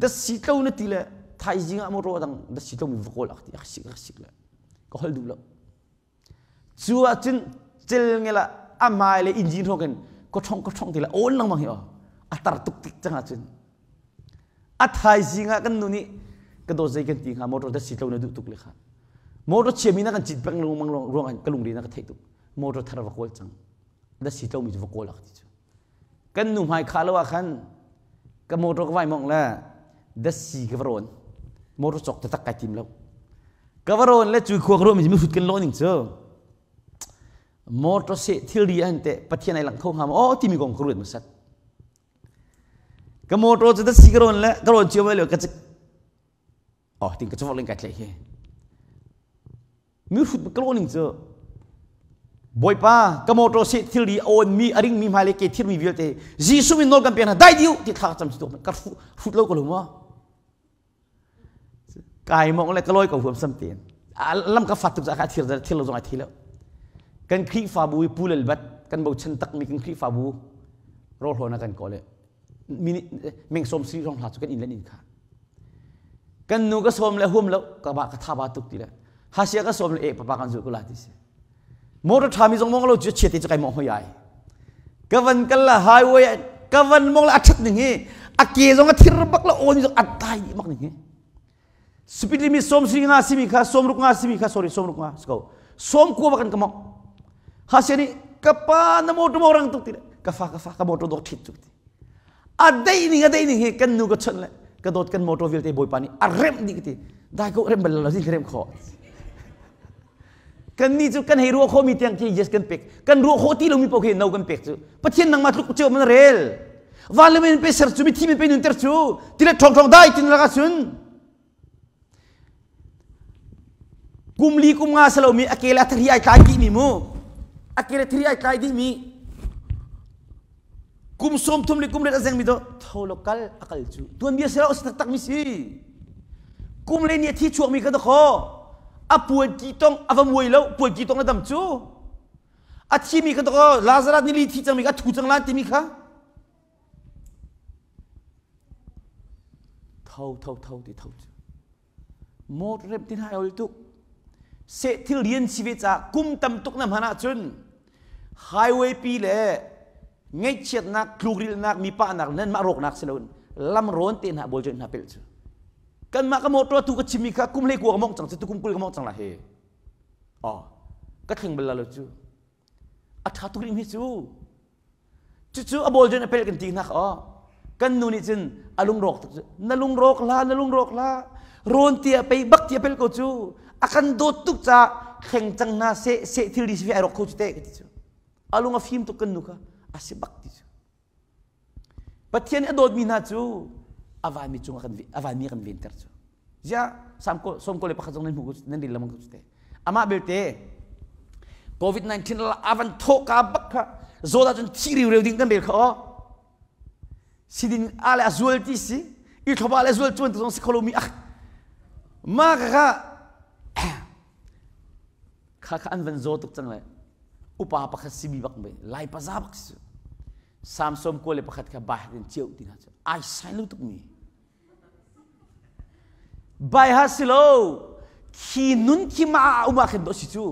dasi tlo na ti le thaizing ah motor dang dasi tlo mi va kawl ak ti a sik a sik le ka hol duh lo Cu ahcun cel ngel ah a hmai le engine hrawk in ka ṭhong ka ṭhong ti le awn lengmang hi aw a tar tuk tik cang ahcun a thaizing ah kan nu nih ka dawt zei kan ti hnga motor da si tlo na duh tuk le kha motor chiami na kan cit peng lengmang ruang ah ka lungri na ka theih tuk motor thar va kawl cang da si tlo mi cu va kawl ak ti cu kan nu hmai kha lo ah khan ka motor ka vai mong le dasi ka va rawn motor cawk taktak kai tim lo ka va rawn le cui khua ka ruah mi hrut kan lawh ning cu motor se thilri an te pathian ai lang kho hnga maw timi kong ka ruat masat ka motor cu dasi ka rawn le ka rawn cio mai lo ka oh ting ka chawk ling kai tlai hi mi hrut ka ning cu Bawipa ka motor se thilri a on mi a ring mi hmai le ke thir mi vialte Jesuh min nawl kan pek hna dai diu ti thla cam tu ka hrut lo ko lo mo kai mong le ka loi ko huam sam ten lam ka fat tuk za ka thir thil lo zong ai thi lo kan Khrihfabu i pulel bat kan bochan tak mi kan Khrihfabu ro hlona kan ko le meng som sri rong hla cu kan in len in kha kan nu ka som le hum lo ka ba ka tha ba tuk ti le hasia ka som le e papa kan zu ko la ti si motor tha mi zong mong lo chu chia te chu kai mong hoi ai ka van kal la highway ka van mong la athat ning hi a ke zong a thir bak la on zong a dai mak ning hi speed limit som sri nga simi kha som ruk nga simi kha sorry som ruk nga sko som ko bakan ka mong hasia ni ka pa na motor mo rang tuk ti ka fa ka fa ka motor dok thit tuk ti a dei ning a dei ning hi kan nu ka chon le ka dawt kan motor vialte bawipa nih a remh dih ka ti dai ko rem bal lo zin rem kho kan ni cu kan hei ruah kho mi tiang khi yes kan pek kan ruah kho ti lo mi paoh khi no kan pek cu pathian nangmah tluk ceu man rel van le men pe ser cu mi thi men pe nun ter cu tilet ṭhong ṭhong dai tin laka cun kum li kum nga salo mi a ke le a thari ai tlai dih mi mu a ke le thari ai tlai dih mi kum som thum le kum let a zeng mi do tho lo kal a kal cu tuan bia selo si taktak mi si kum le ni a thi chuak mi ka da kho a puan ki tong a va muai lo puan ki tong na dam cu a thi mi ka da kho Lazarus ni li thi cang mi ka thu cang lan ti mi kha Tho tho tho ti tho cu. Mawt rem tin hai ol tuk. Seh thil rian si ve ca kum tam tuk na hman ahcun highway pi le ngaihchiatnak tlukrilnak mi pahnak nan mah rawknak si loin lam rawn te hna bawl hna pel cu kanmah ka motor tu ka chimmi kha kum hlei kua ka mong cang cu tu kum 20 ka mong cang la he oh ka thleng bal la lo cu a tha tuk rih mi cu Cucu a bawl cun a pelh kan ti hna aw. Kan nu nih cun a lungrawk tuk cu na lungrawk hlah na lungrawk hlah rawn tia pei bak tia pel ko cu a kan dawt tuk ca thleng cang hna seh seh thil ri si ai rawk kho cu te ka ti cu a lung a fim tuk kan nu kha a si bak ti cu Pathian a dawtmi hna cu a vanmi cung kan a vanmi kan venter cu zia sam ko som ko le pakhat zong nan hmu nan ril lamang ko cu te amah belte COVID-19 avan tho ka bak kha zawt ahcun thi riu reu ding kan rel kha aw sidin ale a zual ti si. I thloba le zual cuan tu zong si kho lomi ah ma ka kha kha kha an van zaw tuk cang le upa pakhat simi bak me lai paza bak si Samson ko le pakhat kha bai in cheu ti na chu ai sai lo tuk mi bai ha si lo khi nun khi ma uma khin do si chu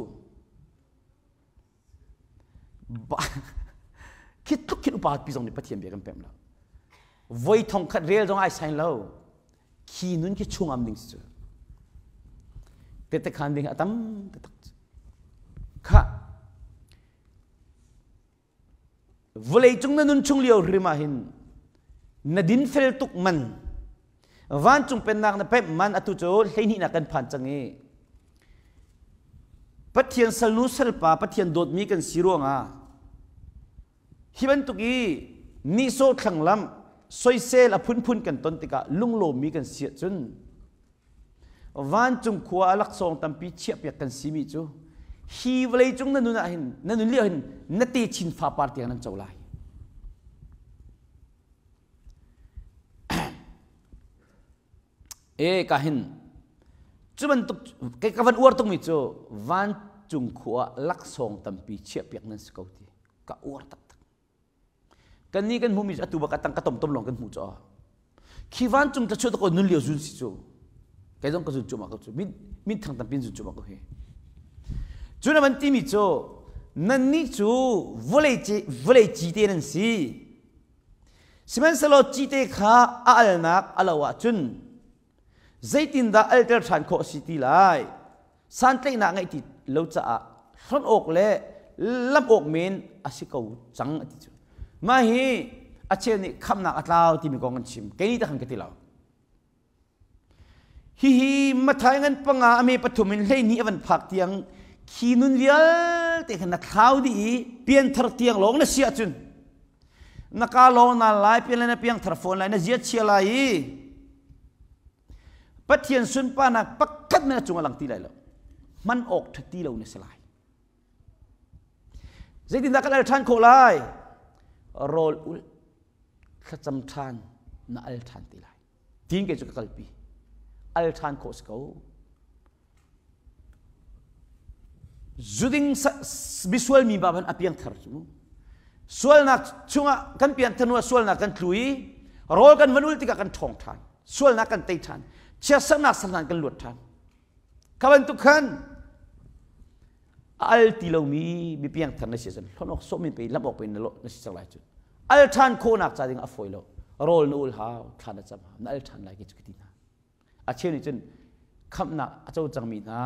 Khi tluk khin upa pi zong nih Pathian bia kan pemh lo. Voi thong khat rel zong ai sain lo. Khi nun khi chung am ding si cu. Tete khan ding a tam taktak. Kha vawlei cung na nun chung lio hrim ah hin na din fel tuk man vancung pennak na pemh man atu cu hleihnih nak kan phan cang i Pathian salnu salpa Pathian dawtmi kan si ruangah hi bantuk i nihsawh thlanglamh soisel a phunphun kan ton tikah lunglawmmi kan si ahcun vancung khua a laksawng tampi chiahpiak kan simi cu hi vawlei cung na nun ah hin na nun lio hin na techin fapar tiang nan co lai. E ka hin cu bantuk kei ka van uar tukmi cu vancung khua ah laksawng tampi chiahpiak nan si ko ti ka uar taktak. Kannih kan hmuhmi cu atu bak atang ka tomtom lawng kan hmuh cu. Khi vancung thlachuah ko nun lio zun si cu. Kei zong ka zun cuahmah ko cu. Min min thang tampi zun cuahmah ko hi. Cu na van timi cu nannih cu vawlei vawlei cite nan si. Sihmanhsehlaw cite kha a alnak a lo ahcun zeitindah alter ṭhan khawh a si ti lai? Santlaihnak ngeih ti lo caah hlonh awk le lamh awk men a si ko cang a ti cu. Mah hi a cheu nih khamhnak a tlau timi kong an chim. Kei nih tak khan ka ti lo. Hihi Matthai ngan panga a me pathum in 12 a van phak tiang khi nun vialte khan na thlau dih i pianthar tiang lawng na si ahcun na ka lawng na lai pian le na piangthar fawn lai na zia chia lai i Pathian sunparnak pakhat na cung a lang ti lai lo hman awk ṭha ti lo na si lai zeitindah kan al ṭhan khawh lai rawl ulh thlacam ṭhan na al ṭhan ti lai Tiin kei cu ka kalpi. Al ṭhan khawh si ko. Zuding misual mi ba ban a piangthar cu. Sualnak chungah kan piangthar hnu ah sualnak kan tlu i rawl kan van ul tikah kan ṭhawng ṭhan. Sualnak kan tei ṭhan. Chiatsernak sahnan kan luat ṭhan. Kha bantuk khan a al ti lomi mi piangthar na si cun hlon awk sawh min pe lamh awk pe na na si cang lai cu al ṭhan khawhnak ca ding a fawi lo rawl na ul hau thla na cam hau na al ṭhan lai ki cu ka ti hna a cheu nih cun khamhnak a co cangmi hna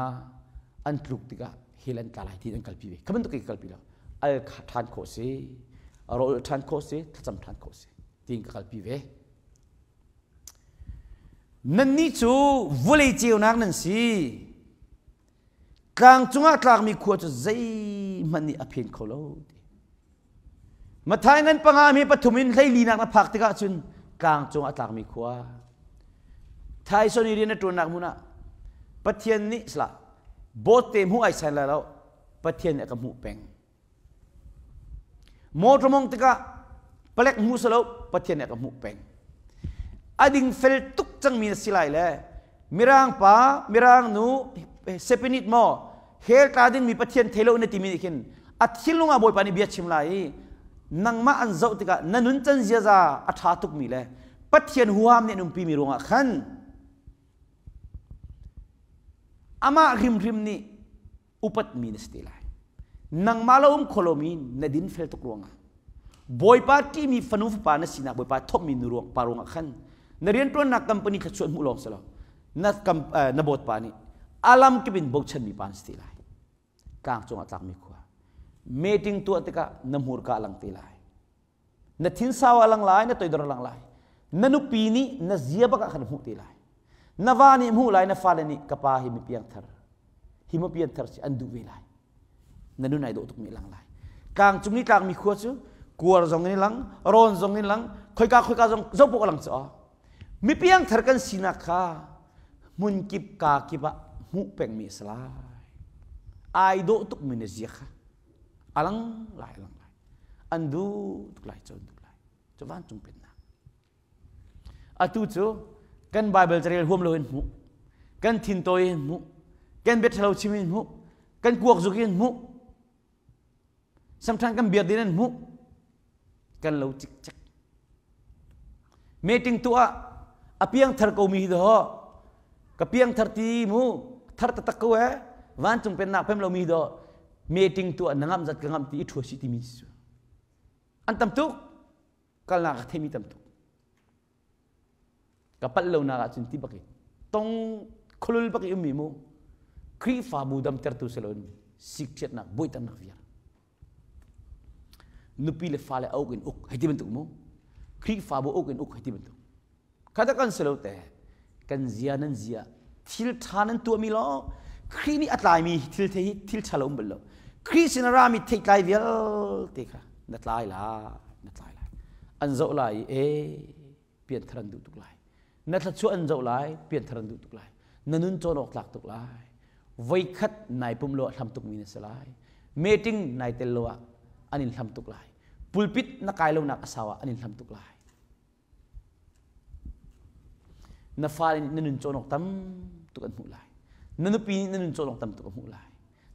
an tluk tikah hell an tla lai ti an kalpi ve kha bantuk ka kalpi lo al ṭhan khawh si rawl ṭhan khawh si thlacam ṭhan khawh si tiin ka kalpi ve Nannih cu vawlei ceunak nan si. Tlang cungah tlakmi khua cu zeihmanh nih a phen kho lo. Matthai ngan panga mi pathum in hleilinak na phak tikah cun tlang cungah tlakmi khua. Thaison i rian a ṭuannak hmun ah Pathian nih slah bawt te hmuh ai san lai lo Pathian nih a ka hmuh peng. Motor mong tikah palek hmu salo Pathian nih a ka hmuh peng. A ding fel tuk cangmi na si lai le mirang pa mirang nu sepinit maw hell tla dingmi Pathian thei lo na timi nih khin a thinlung ah Bawipa nih bia chim lai i nangmah an zoh tikah na nun can ziaza a ṭha tukmi le Pathian huham nih an umpi mi ruangah khan amah hrimhrim nih upatmi na si te lai. Nangmah lo um kho lomi na dinfel tuk ruangah Bawipa ṭihmi fanu fapa na sinak Bawipa thawhmi nu ruang pa ruangah khan na rianṭuannak company thluachuah hmuh lawng si lo na kam na bawt pa nih alam kip in bochanmi pa na si te lai. Tlang cungah tlakmi khua. Meeting tuah tikah na hmurka a lang te lai. Na thinsau a lang lai, na toidor a lang lai. Na nupi nih na zia bak ah khan hmuh te lai. Na va nih hmuh lai, na fale nih ka pa hi mi piangthar, hi mu piangthar si an duh ve lai. Na nun ai dawh tuk mi lang lai. Tlang cung i tlakmi khua cu kuar zong in lang, rawn zong in lang, khoika khoika zong zo pawh lang cu. Mi piangthar kan sinak kha hmun kip ka kip ah hmuh pengmi a si lai. Ai dawh tuk mi na zia kha alang lai alang lai. An duh tuk lai cu an duh lai. Cu vancung pennak. Atu cu Kan Bible carel huam lo in hmuh. Kan thin tawi in hmuh. Kan bia ṭhalo chim in hmuh. Kan kuak zuk in hmuh. Sometimes kan beer din in hmuh. Kan lo cikcek. Meeting tuah a piang thar ko mi hi daw ka piang thar ti mu thar taktak ko eh vancung pennak pem lo mi daw meeting tuah na ngam zat ka ngam ti i thua si timi si an tam tuk kalnak ka theimi tam tuk ka palh lo nak ahcun ti bak i tong khulul bak i ummi mu Khrihfabu damtertu si loin sikṭhiatnak buaitamnak viar nupi le fale a uk in uk hei ti bantuk mu Khrihfabu uk in uk hei ti bantuk khata kan si lo te kan zia nan zia thil ṭha nan tuahmi lawng Khrih nih a tlaimi thil the hi thil ṭha lo um bal lo Khrih sin a rami theitlai vialte kha na tlai lai na tlai lai an zoh lai i e pianthar an duh tuk lai na thluachuah an zoh lai pianthar an duh tuk lai na nun cawn awk tlak tuk lai voikhat nai pum lo ah hlam tukmi na si lai meeting nai tel lo ah an in hlam tuk lai pulpit na kai lonak a sau ah an in hlam tuk lai Na fale nih na nun cawn awk tam tuk an hmuh lai. Na nupi nih na nun cawn awk tam tuk a hmuh lai.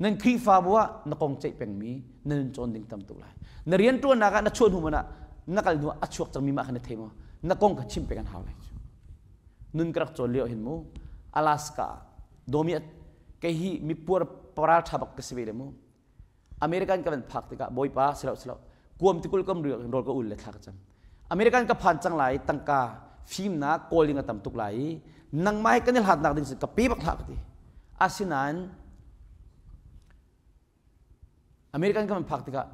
Nan Khrihfabu ah na kong ceih pengmi na nun cawn ding tam tuk lai. Na rianṭuannak ah na chuah hnu man ah na kal hnu ah a chuak cangmi mah kha na thei maw? Na kong kha chim peng an hau lai cu. Nun ka rak cawn lio hin mu Alaska dawmi kei hi mipuar paral ṭha bak ka si ve le mu. American ka van phak tikah Bawipa silo silo kuam tikul kam rawl ka ul le thla ka cam. American ka phan cang lai tangka fimnak kawl ding a tam tuk lai i nangmah he kan i hlatnak ding ka pe bak hlah ka ti. Asinain American ka van phak tikah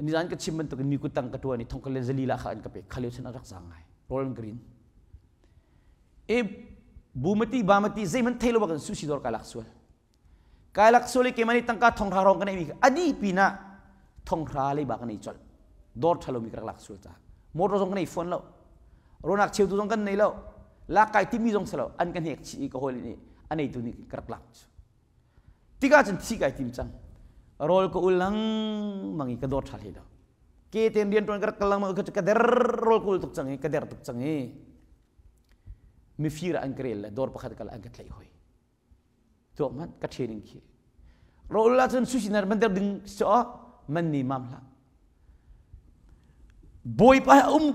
nizan ka chim bantukin mi kuttang ka tuan i thongkhat le zali la kha an ka pek kha lio chan a rak zaang ngai Roland Green e bumati bamati zeihmanh thei lo bak sushi dawr kai lak sual kai lak sual i keimah nih tangka thonghra rong ka neih mi adi pinah thonghra lei ba ka nei colh dawr ṭhalo mi ka rak lak sual caah motor zong ka nei fawn lo ronak cheutu zong kan nei lo lak kai timi zong si lo an ka hnek chih i ka hawi nih a neitu nih ka rak lak cu tikah cun thi kai tim cang rawl ka ul lengmang i ka dawr ṭha hlei lo ke ten rian ṭuan ka rak kal lengmang ka der rawl ka ul tuk cang i ka der tuk cang i mifir ah an ka rel le dawr pakhat kal an ka tlaih hoi tuak hmanh ka training khi rawl ah cun sushi nar man der ding so man ni mam hlah bawipa um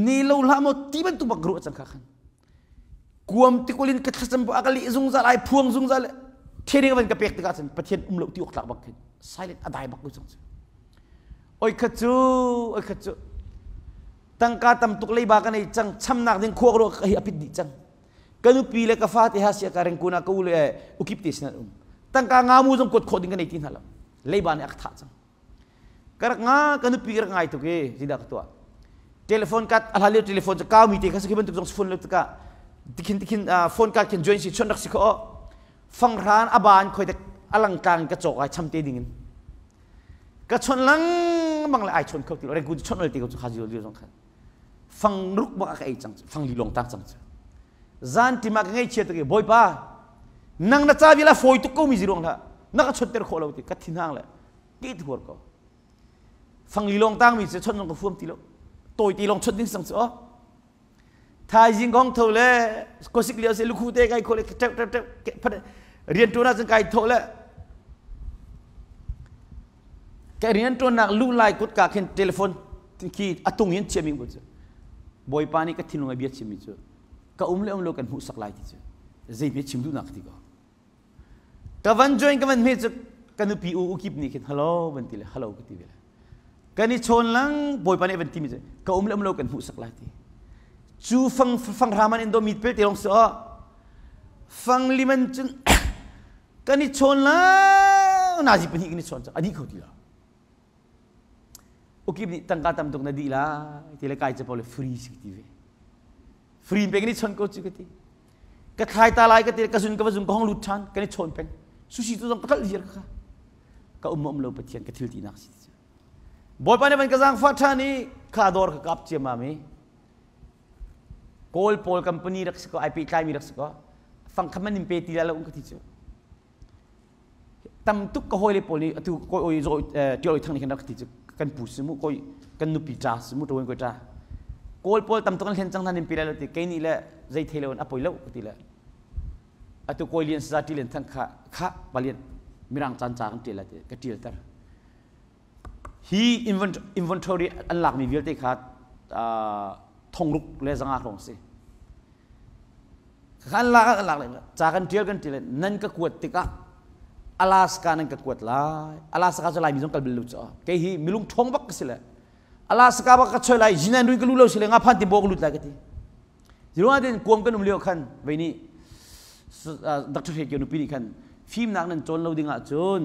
ni lo hlah maw ti bantuk bak ruah cang kha khan kuam tikulin ka thlacam a ka leh zungzal ai phuang zungzal training van ka pek tikah cun pathian um lo ti awk tlak bak khin silent a dai bak ko cang cu oi khat cu oi khat cu tangka tam tuk leiba ka nei cang chamnak ding khuak ro ka hi apit dih cang ka nupi le ka fate ha sia ka rengkun ah ka u le ukip te sin an um tangka ngamu zong kuat khawh ding ka nei ti hna lo leiba nih a ka thah cang ka rak nga ka nupi ka rak ngai tuk i zeidah ka tuah telephone kat a hlan lio telephone cu kau mi te kha si bantuk zong phone lo tikah tikhin tikhin phone card khin join si chon rak si kho fanghran aban khoi dek alangkang ka cawk ai cham te ding in ka chon lang mang le ai chon kho ti lo rengku chon ol te ko chu kha zio zio zong khan fang ruk bak ka ei cang fang li long tak cang chu zan tima ka ngei chia tuk i bawipa nang na ca vial a fawi tuk ko mi ziruang hlah na ka chonter khawh lo ti ka thinhang le ti thuar ko fang li long tang mi cu chon zong ka fuam ti lo tawi ti long chon ding sang chu o thaizing gong tho le kosik lio se lukhu te kai kho le tep tep tep rian tuan ah cun kai tho le Ka rianṭuannak luh lai kutka khin telephone khi a tung in chiami ko cu. Bawipa nih ka thinlung a bia chimmi cu ka um le um lo kan hmuhsak lai ti cu zei hme chim duhnak ti ko. Ka van join ka van hme cu ka nupi u ukip nih khin hello van ti le hello ka ti ve le. Kan i chawn lang Bawipa nih van timi cu ka um le um lo kan hmuhsak lai ti. Cu fang fang hraman in do mit pel te long si o fang liman cun kan i chawn lang nazi pahnih kan i chawn cang a dih kho ti lo ukip nih tangka tam tuk na dih lai ti le kai capo le free si ti ve free pe kan i chawn ko cu ka ti ka thlai ta lai ka ti ka zun ka va zung ka hong lut than kan i chawn peng sushi tu zong ka tlal viar ka ka um um lo pathian ka thil ti nak si bawipa nih van ka zaang fa than i kha dawr ka kap ciamam i Kawl pawl company rak si ko ai pehtlai mi rak si ko fang kha man in pe ti la lo ka ti cu tam tuk ka hawile pawl nih atu koi oi zo tial oi thang nih khan rak ti cu kan pu si mu koi kan nupi ta si mu to koi ta. Kawl pawl tam tuk an hlen cang hna nin pi lai lo ti kei nih le zei thei lo in a poi lo ka ti le atu kawi lian saza ṭi lian thang kha kha palian mirang caan ca kan ṭial lai ti ka ṭial ter. Hi inventory an lakmi vialte kha thongruk le zanga hrawng si. Kan lak an lak ca kan ṭial kan ṭial nan ka kuat tikah Alaska nan ka kuat lai. Alaska cu Laimi zong kal bal lo cu. Kei hi milung ṭhawng bak ka si le Alaska bak ka choi lai jinan rui ka lu lo si le nga phan ti bo ka lut lai ka ti. Ziruang tin kuam kan um lio khan vei nih Dr. Hre Kio nupi nih khan fimnak nan cawn lo ding ahcun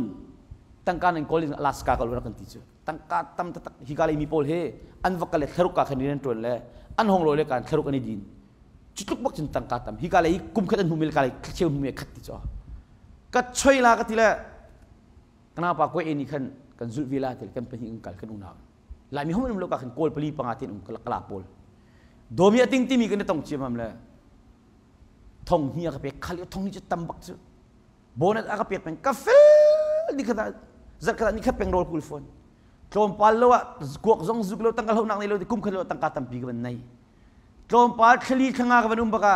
tangka nan kawl ding Alaska kal rak kan ti cu. Tangka tam taktak hi ka lei mi pawl he an va kal le thlaruk ka khan rian an ṭuan le an hong lo le kan thlaruk an i din. Cu tluk bak cun tangka tam hi ka lei kum khat an hmu mi le ka lei thlacheu hmu mi khat ti cu. Ka choi la ka ti le kana pa koi ni khan kan zulh ve la ti kan pahnih kan kal kan unau. Laimi hom um lo ka khan kawl pali panga tin um kala pawl. Domi a ting timi kan i tong ciamam le thong hni a ka pek khal thong ni cu tam bak cu bonus a ka pek peng ka fel ni khat zat khat ni khat peng rol kul phone tlawmpal lo ah kuak zong zuk lo tangka hlo nak nei lo ti kum khat lo tangka tampi ka van nei tlawmpal thlali thlanga ka van um baka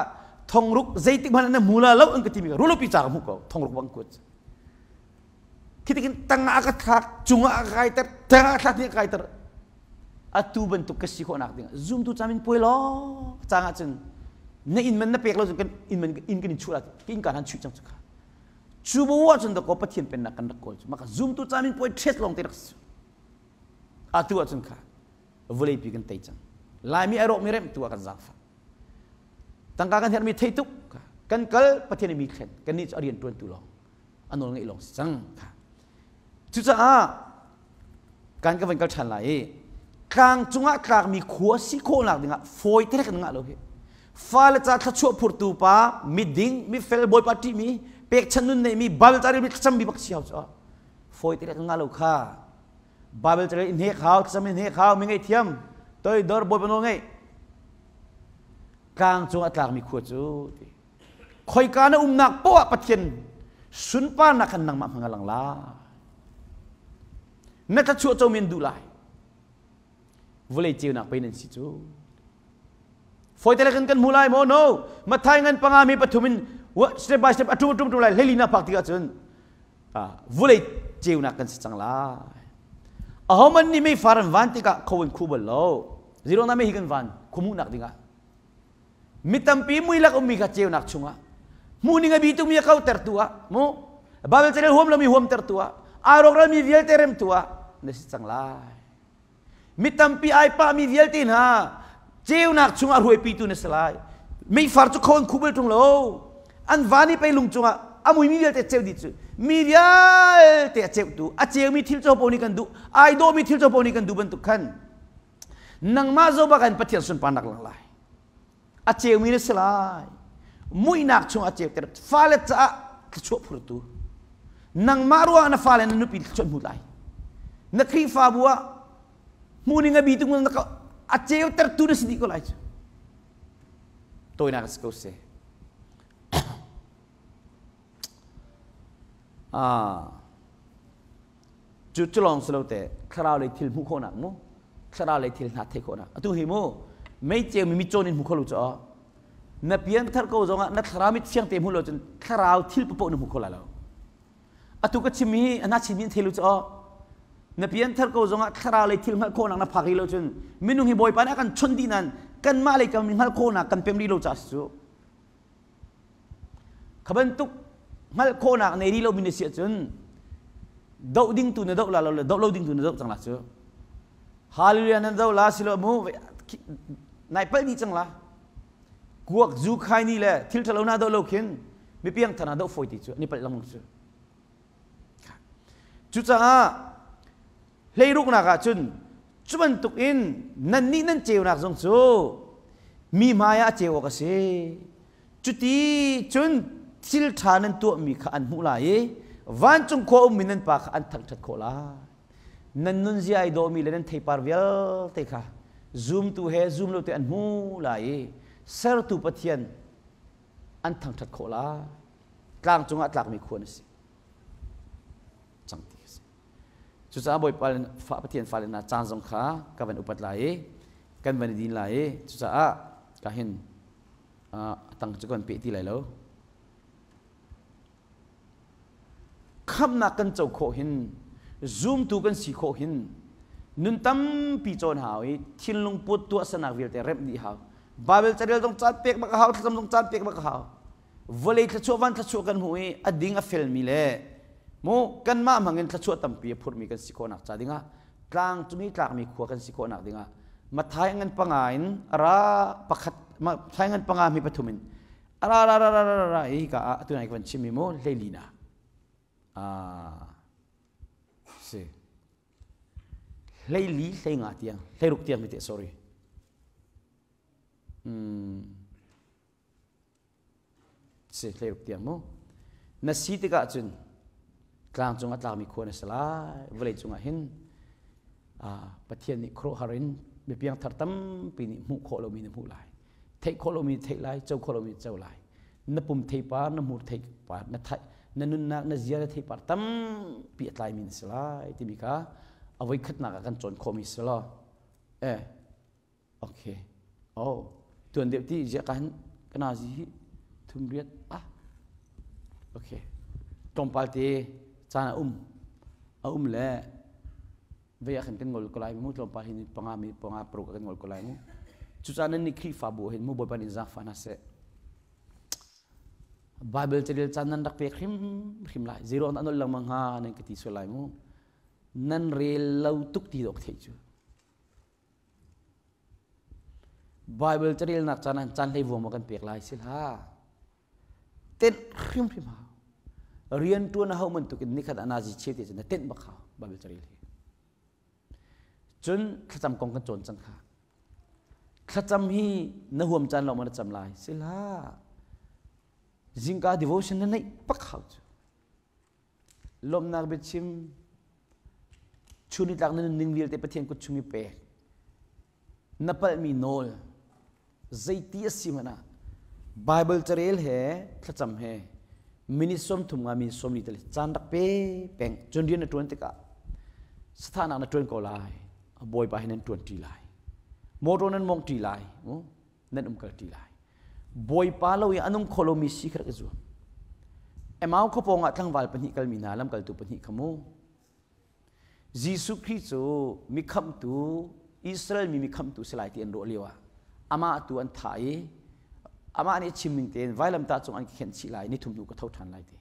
thongruk zeitik hmanh na hmu la lo an ka timi ka rulopi ca ka hmu ko thongruk bang kuat khitikin tangah ka thlak cungah a kaiter tangah thlak ni a kaiter atu bantuk ka si khawhnak ding zumtu camin puai law cang ahcun na inn man na pek lo cun kan inn man inn kan in chuh la ki inn ka han chuh cang cu kha cu bu ahcun da ko pathian pennak kan rak kawl cu maka zumtu camin puai thet lawng te rak si atu ahcun kha vawlei pi kan tei cang laimi ai rawk mi remh tu ah kan zaangfah tangka kan herhmi thei tuk kan kal pathian mi thlen kan nih cu a rian tuan tu lawng a nawl ngeih lawng si cang kha cucaah kan ka van kal ṭhan lai i tlang cungah tlakmi khua si khawhnak dingah fawi te kan ngah lo hi fale ca thluachuah phurtu pa miding mifel bawipa ṭihmi pekchan nun neimi Bible ca relmi thlacammi bak si hau cu fawi te kan ngah lo kha Bible ca rel in hnek hau thlacam in hnek hau mi ngaihthiam toidor bawipa nawl ngeih tlang cungah tlakmi khua cu ti khoika na umnak poah Pathian sunparnak khan nangmah hmang a lang lai na thluachuah co men duh lai vawlei ceunak pei nan si cu foi te kan kan hmu lai maw no mathai ngan panga mi pathum in step by step atum atum tum lai hleli na phak tikah cun vulei ceunak kan si cang lai ahoman nih mei far an van tikah kho in khu bal lo zero na mei hi kan van khumu nak dingah Mi tampi muilak ummi kha ceunak chungah hmuhning a bi tukmi a kautertu ah mu Bible carel huam lomi huamtertu ah aa rawkralmi vialte remtu ah na si cang lai. Mi tampi ai pahmi vialte hna ceunak chungah hruaipitu na si lai. Meifar cu kho an khu bal ṭung lo. An van i pei lung cungah a muimi vialte ceu dih cu mi vialte a ceuhtu a ceumi thil copo nih kan duh ai dawhmi thil copo nih kan duh bantuk khan nangmah zo bak in Pathian sunparnak lang lai a ceumi na si lai muihnak chung a ceuter fale caah thluachuah phurtu nangmah ruangah na fale na nupi thluachuah hmu lai na Khrihfabu ah hmuning a bi tung na a ceutertu na si dih ko lai cu tawinak si ko seh Ah. Cu cu lawng si lo te thlarau lei thil hmuh khawhnak mu thlarau lei thil hna theih khawhnak atu hi mu mei ceu mi mitcaw in hmu kho lo cu na pian thar ko zongah na thlarau mit fiang te hmu lo cun thlarau thil papoh na hmu kho lai lo atu ka chim hi ana chim in thei lo cu na pian thar ko zongah thlarau lei thil hngalh khawhnak na phak rih lo cun minung hi bawipa nih a kan chawnh dih nan kanmah lei kam hngalh khawhnak kan pem rih lo ca cu Kha bantuk hngalh khawhnak nei rih lomi na si ahcun doh ding tu na doh la lo le doh lo ding tu na doh cang la cu. Hallelujah nan doh la silo mu nai palh dih cang la. Kuak zu khai ni le thil ṭhalo na doh lo khin mi piang thar na doh fawi ti cu ni palh lengmang cu. Cucaah hleiruknak ah cun cu bantuk in nannih nan ceunak zong cu mi hmai ah a ceu awk a si. Cuti cun thil ṭha nan tuahmi kha an hmuh lai i vancung khua ummi nan pa kha an thangṭhat khawh lai. Nan nunzia ai dawhmi le nan theipar vialte kha zumtu he zum lo te an hmu lai i sertu Pathian an thangṭhat khawh lai. Tlang cungah tlakmi khua na si. Cang ti a si. Cucaah Bawipa Pathian fale hna caan zong kha ka van upat lai i Kan van i din lai i cucaah ka hin a tang cu kan peh ti lai lo. Khamhnak kan co khawh hin zumtu kan si khawh hin nun tampi cawn hau i thinlung put tuahsernak vialte remh dih hau. Bible carel zong caan pek bak a hau, thlacam zong caan pek bak a hau. Vawlei thluachuah van thluachuah kan hmuh i a ding a felmi le mu kanmah hmangin thluachuah tampi a phurmi kan si khawhnak ca dingah tlang cung i tlakmi khua kan si khawhnak dingah Mathai ngan panga in ara pakhat Mathai ngan panga mi pathum in ara ra ra ra ra ra i ka ah atu nai ka van chimmi mu hleili na ah si hleili hleinga tiang hleiruk tiang mi te sorry Si hleiruk tiang mu. Na si tikah cun tlang cung a tlakmi khua na si lai. Vawlei cungah hin Pathian nih khuaruahhar in mipiang thar tampi nih hmuh khawh lomi na hmuh lai. Theih khawh lomi theih lai, co khawh lomi co lai. Na pum theipar, na hmur theipar, na thai, na nunnak, na zia na theipar tampi a tlaimi na si lai timi kha a voikhatnak ah kan cawn khawhmi si law. Eh, Okay. Oh, tuan deuh ti zia kan kana zi hi thum riat ah. Okay. Tlawmpal te caan a um. A um le vei ah khan kan ngol ko lai mu tlawmpal hin panga mi panga paruk kan ngol ko lai mu. Cucaah nan nih Khrihfabu hin mu Bawipa nih zaangfah hna seh. Bible carel caan nan rak pek hrim hrim lai. Zero an nol lengmang hnga nan ka ti sual lai mu. Nan rel lo tuk ti dawh ka theih cu. Bible carelnak caan ah caan hlei vuang maw kan pek lai si hlah. Tenh hrimhrim hau. Rian ṭuan a hau bantukin nikhat ah nazi cheu te cun na tenh bak hau Bible carel hi. Cun thlacam kong kan cawn cang kha. Thlacam hi na huam caan lawng maw na cam lai si hlah. Zingka devotion na neih bak hau cu. Lawmhnak biachim chun nitlak na nunning vialte Pathian kut chung i pek. Na palhmi nawl zeiti a si hmanh ah Bible carel he thlacam he minute 30 nga minute 40 tal caan rak pe peng. Cun rian na ṭuan tikah sathahnak na ṭuan ko lai. Bawipa he nan ṭuan ṭi lai. Motor nan mawngh ṭi lai. Nan umkal ṭi lai. Bawipa lo i a nung kho lomi si kha rak i zuam. Emau khua pawngah tlangval pahnih kalmi hna lamkaltu pahnih kha mu. Jesuh Khrih cu mi khamhtu Israel mi mi khamhtu si lai ti an ruah lio ah amah tu an thah i amah nih chim ning tein vailamtah cung an khenh chih lai ni thum hnu ka tho ṭhan lai ti.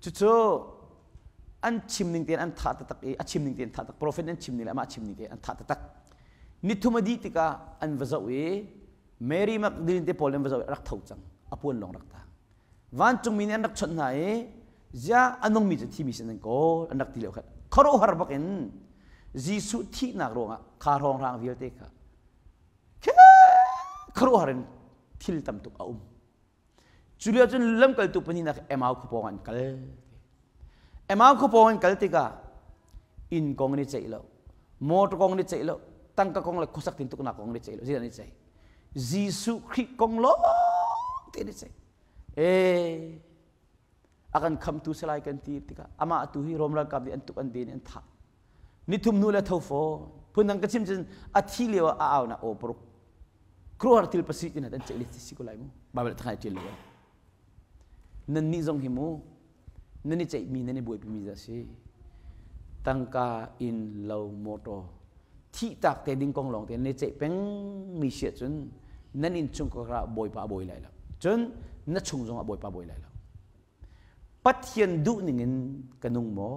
Cucu an chim ning tein an thah taktak i a chim ning tein thah tak profet an chim ning le amah chim ning tein an thah taktak. Nithum a dih tikah an va zoh i Mary Magdalene te pawl an va zoh i a rak tho cang. A puan lawng rak tang. Vancungmi nih an rak chawnh hna i ziah a nungmi cu thimi sin an kawl an rak ti lio khat. Khuaruahhar bak in Jesuh thihnak ruangah kha hrawnghrang vialte kha khuaruahhar in thil tam tuk a um. Cu lio cun lamkaltu pahnihnak Emau khua pawng an kal. Emau khua pawng an kal tikah inn kong an i ceih lo, motor kong an i ceih lo, tangka kong le khuasak tintuknak kong an i ceih lo, zeidah an i ceih? Jesuh Khrih kong lawng te an i ceih. Ee, a kan khamtu salai kan ti tikah amah tu hi Rom ralkap nih an tuk an den an thah. Nithum hnu le tho fawn. Phundang ka chim cun a thi lio ah a aunak aw paruk. Khuaruahhar thil pasarih tin an ceih le si ko lai mu. Bible thangai ṭial lo. Nan nih zong hi mu nan i ceihmi nan i buaipimi za si. Tangka inn lo motor thih tak te ding kong lawng te nan i ceih peng mi si ahcun nan inn chung ko ah bawipa a bawi lai lo. Cun na chung zong ah bawipa bawi lai lo. Pathian duh ning in ka nung maw?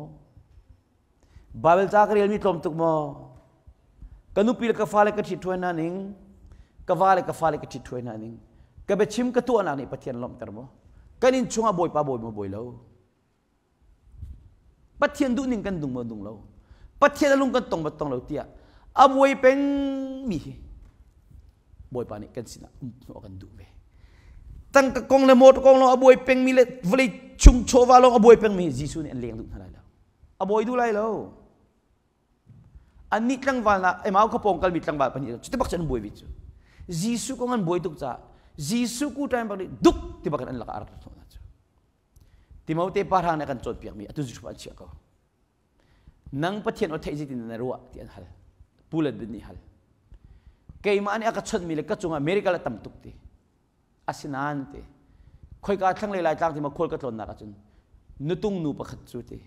Bible ca ka relmi tlawm tuk maw? Ka nupi le ka fale ka ṭhit-ṭhuai hna ning, ka va le ka fale ka ṭhit-ṭhuai hna ning, ka biachim ka tuahnak nih Pathian lawmhter maw? Kan inn chungah Bawipa bawi maw bawi lo? Pathian duh ning kan dung maw dung lo? Pathian a lung kan tong maw tong lo tiah a buai pengmi hi Bawipa nih kan sinah um hnawh a kan duh ve. Tangka kong le motor kong lawng a buai pengmi le vawlei chung chawva lawng a buai pengmi Jesuh nih an leng duh hna lai lo. A bawi duh lai lo. Annih tlangval hna Emau khua pawng kalmi tlangval pahnih cuti bak cu an buai ve cu. Jesuh kong an buai tuk caah Jesuh ku time bak nih duk ti bak in an lakah a rak hnawh hna cu. Timote pa hrang nih a kan cawnpiakmi atu Jesuh an chiah ko. Nang Pathian aw theih zeitin na ruah ti an hal. Pu le nih hal. Keimah nih a ka chawnhmi le ka cungah miracle a tam tuk ti. Asinain ti khoika thlanglei Laitlang ti ma khual ka tlawnnak ahcun nutung nu pakhat cu ti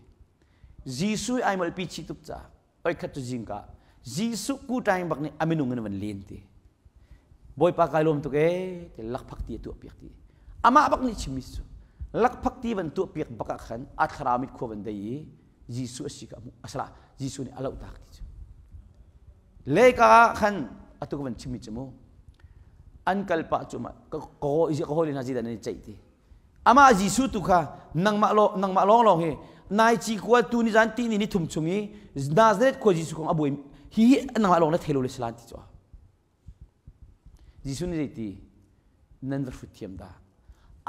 Jesuh ai molpi chih tuk caah oi khat cu zingka Jesuh ku ṭaing bak nih a minung in van len ti. Bawipa kai lawm tuk ee ti lakphak ti a tuah piak ti. Amah bak nih chimmi cu lakphak ti van tuah piak bak ah khan a thlarau mit khua van dei i Jesuh a si ka hmuh asala Jesuh nih a loh tak ti cu. Leka ah khan atu ka van chimmi cu mu an kal pah cu ma ka ka hawi hna zidan an i ceih ti. Amah Jesuh tu kha nangmah lo nangmah lawng lawng hi nai ci kua tu ni zan ti ni ni thum chung i Nazareth khua Jesuh kong a buai hi hi nangmah lawng na thei lo le salan ti cu. Jesuh nih zeiti nan va hrut thiam dah.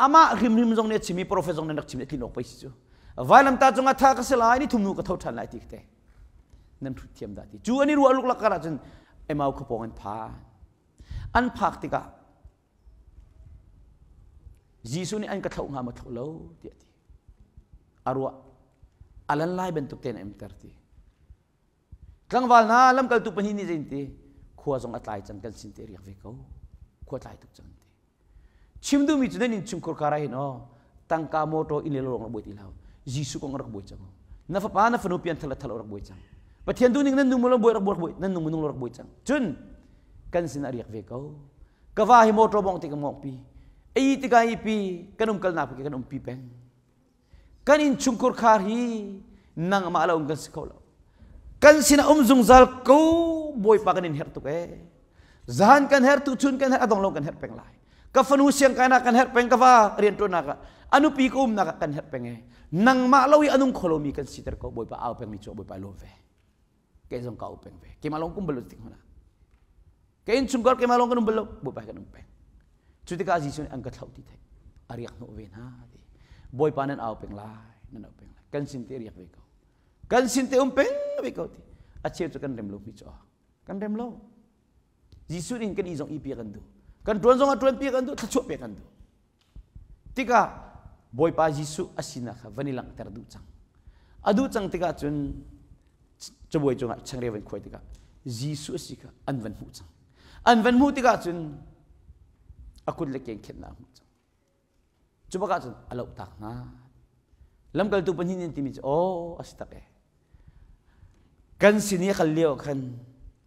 Amah hrimhrim zong nih a chim i profet zong nih rak chim i tlin awk pei si cu. Vailamtah cungah tha ka si lai ni thum nu ka tho ṭhan lai ti te. Nan hrut thiam dah ti. Cu an i ruah luklak kar ahcun Emau khua pawng an phan. An phak tikah Jesuh nih an ka thloh hnga maw thloh lo tiah a ti. A ruah. A lan lai bantuk tein a umter ti. Tlangval hna lamkaltu pahnih nih zeitin ti khua zong a tlai cang kan sin te riak ve ko. Khua tlai tuk cang ti. Chim duhmi cu nan innchungkhar kar ah hin aw tangka motor inn le lo rak buai ti hlah. Jesuh kong rak buai cang. Na fapa na fanu pian thal thal rak buai cang. Pathian duhning nan nu lo buai rak buai nan nung minung rak buai cang. Cun kan sin a riak ve ko. Ka va hi motor bong ti ka mawk pi. Ei tika i pi kan um kalnak pi kan um pi peng. Kan innchungkhar khar hi nangmah lo kan si kho lo. Kan sinah um zungzal ko Bawipa kan in herh tuk ee. Zan kan herh tu chun kan herh adong lo kan herh peng lai. Ka fanu siang kainak kan herh peng ka va riantuannak ah anupi ka umnak ah kan herh peng ee. Nangmah lo i anung kho lomi kan siter ko Bawipa au peng mi cu Bawipa lawm ve. Kei zong ka au peng ve. Keimah lawng kum bal tik hmana. Ka innchungkhar keimah lawng kan um bal lo Bawipa kan um peng. Cu tikah Jesuh nih an ka thlauh ti theih. A riak hnawh ve hna ti. Bawipa nan au peng lai, nan au peng lai. Kan sin te riak ve ko. Kan sin te um peng ve ko ti. A cheu cu kan rem lo mi cu kan rem lo. Jesuh nih kan i zong i pia kan duh. Kan tuan zong a tuan pia kan duh, thluachuah pek kan duh. Tikah Bawipa Jesuh a sinak kha van i langhter duh cang. A duh cang tikah cun cabuai cungah changreu van khuai tikah Jesuh a si kha an van hmuh cang. An van hmuh tikah cun a kut le keng khenhnak a hmuh cang. Cu bakah cun a lohtak hna. Lamkaltu pahnih nih an timi cu aw a si tak e. Kan sin i a kal lio khan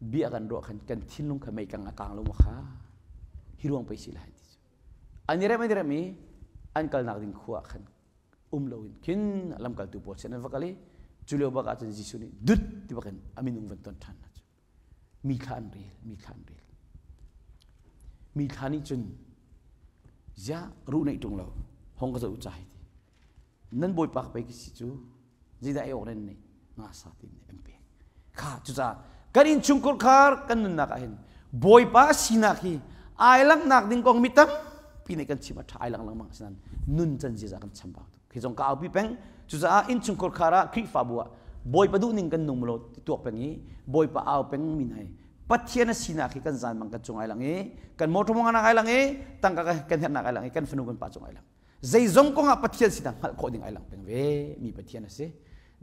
bia kan ruah khan kan thinlung kha meikang a kang lo maw kha hi ruang pei si lai ti cu. An i rem an i rem i an kalnak ding khua ah khan um loin khin lamkaltu pawl sin an va kal i cu lio bak ah cun Jesuh nih dut ti bakin a minung van ton ṭhan hna cu. Mi thla an rel, mi thla an rel. Mi thla nih cun ziah ruh neih ṭung lo hong ka zoh ca hei ti. Nan bawipa ka pei ka si cu zeidah ei awk nan neih nga sa tin an pek. Kha cucaah kan innchungkhar khar kan nunnak ah hin bawipa sinak hi ai langhnak ding kong mi tampi nih kan chim a ṭha ai lang lengmang asinain nun can ziaza kan chambau tuk. Khi zong ka aupi peng. Cucaah innchungkhar khar ah Khrihfabu ah Bawipa duhning kan nung lo ti tuak peng i Bawipa au peng mi hna hi Pathian a sinak hi kan zanmang kan cung ai lang i kan motor mong ai lang i tangka kan herhnak ai lang i kan fanu kan pa cung ai lang. Zeizong kong ah Pathian sinak hngalh khawh ding ai lang peng ve mi Pathian a si.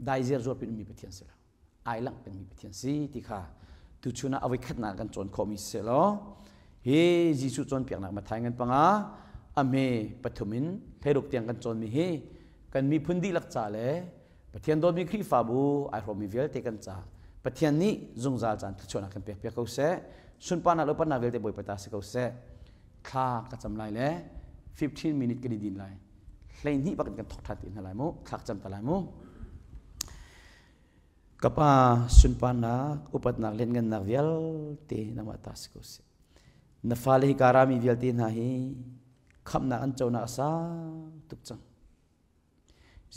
Dai ziar zuar pin mi Pathian si lo. Ai lang peng mi Pathian si ti kha tuchun ah avoi khatnak kan cawn khawh mi si law hi Jesuh cawnpiaknak Matthai ngan panga a hme pathum in hleiruk tiang kan cawnmi hi kan miphun dihlak ca le Pathian dawtmi Khrihfabu ai hrawmmi vialte kan ca Pathian nih zungzal caan thluachuahnak kan pek piak ko seh sunparnak le upatnak vialte Bawipa ta si ko seh thla ka cam lai le 15 minute kan i din lai 12 bak in kan thok ṭhan ti hna lai mu thla cam ta lai mu Ka Pa sunparnak, upatnak, lianngannak vialte nangmah ta si ko seh. Na fale hi karami vialte hna hi khamhnak an conak a sang tuk cang.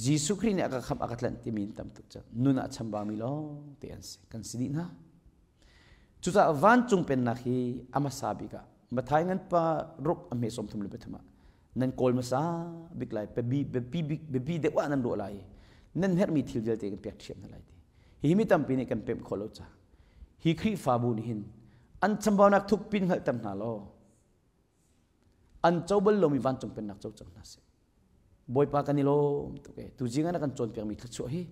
Jesuh Khrih nih a ka khamh a ka tlanh timi in tam tuk cang. Nun ah chambami lawng te an si. Kan si dih hna. Cucaah vancung pennak hi a hmasa bik ah Matthai ngan pa ruk a hme 33 ah nan kawl hmasa bik lai biapi bik biapi deuh ah nan ruah lai nan herhmi thil vialte kan pek ṭhiam hna lai ti hi mi tampi nih kan pemh khawh lo ca hi Khrihfabu nih hin an chambaunak thuk pin hngalhter hna law an co bal lomi vancung pennak co cang hna seh Bawipa kan i lawm tuk e tuzing ah na kan cawnpiakmi thluachuah hi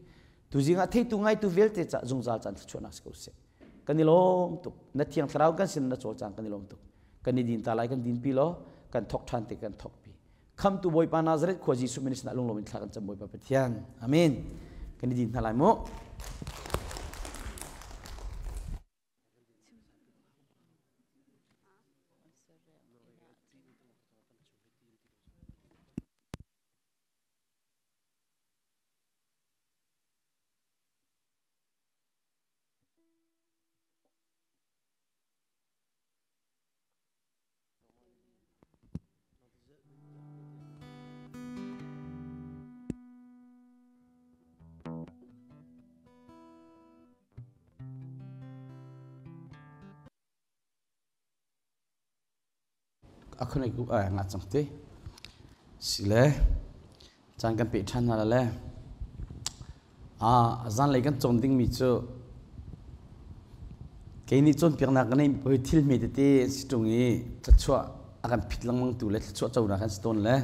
tuzing ah theitu ngaitu vialte ca zungzal caan thluachuahnak si ko seh. Kan i lawm tuk. Na thiang thlarau kan sin na cawlcang kan i lawm tuk. Kan i din ta lai kan din pi law kan thok ṭhan te kan thok pi. Khamtu Bawipa Nazareth khua Jesuh min sinah lunglawm in thla kan cam Bawipa Pathian. Amen. Kan i din hna lai mu. A khonai ku a nga cang te. Sile caan kan pe ṭhan hna le a zanlei kan cawn dingmi cu kei nih cawnpiaknak ka neih mi thil hme tete an si ṭung i thluachuah a kan phit lengmang tu le thluachuah conak an si tawn le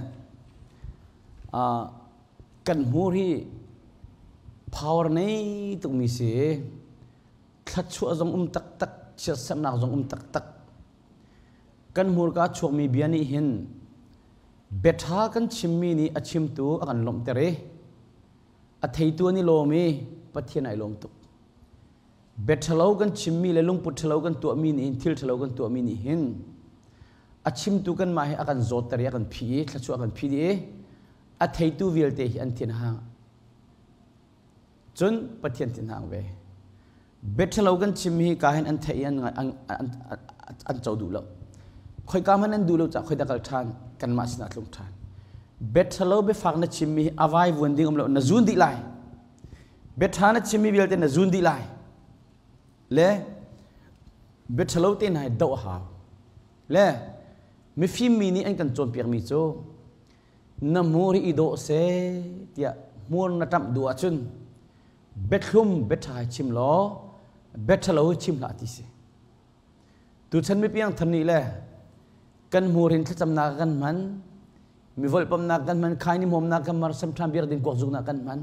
kan hmur hi power nei tukmi si thluachuah zong um taktak chiatserhnak zong um taktak Kan hmurka chuakmi bia nih hin biaṭha kan chimmi nih a chimtu a kan lawmhter i a theitu an i lawm i Pathian ai lawm tuk. Bia ṭhalo kan chimmi le lungput ṭhalo kan tuahmi nih hin thil ṭhalo kan tuahmi nih hin a chimtu kanmah hi a kan zawtter i a kan phih i thluachuah a kan phih dih i a theitu vialte hi an thin a hang. Cun Pathian thin hang ve. Biaṭhalo kan chim hi ka hin an theih i an, an, an, an co duh lo. Khoika hmanh an duh lo caah khoida kal ṭhan kanmah sinah tlung ṭhan. Biaṭhalo biafak na chimmi hi a vai vuan ding um lo na zun dih lai. Biaṭha na chimmi vialte na zun dih lai. Le biaṭhalo te hna hi doh a hau. Le mifim mi nih an kan cawnpiakmi cu na hmur hi i dawh seh tiah hmur na ṭamh duh ahcun biathlum biaṭha hi chim law biaṭhalo hi chim hlah ti si. Tuchan mi piangthar nih le kan hmur hin thlacamnak kan hman, mi volhpamnak kan hman, khaini hmawmnak kan hman, samṭhan biak ding kuak zuknak kan hman.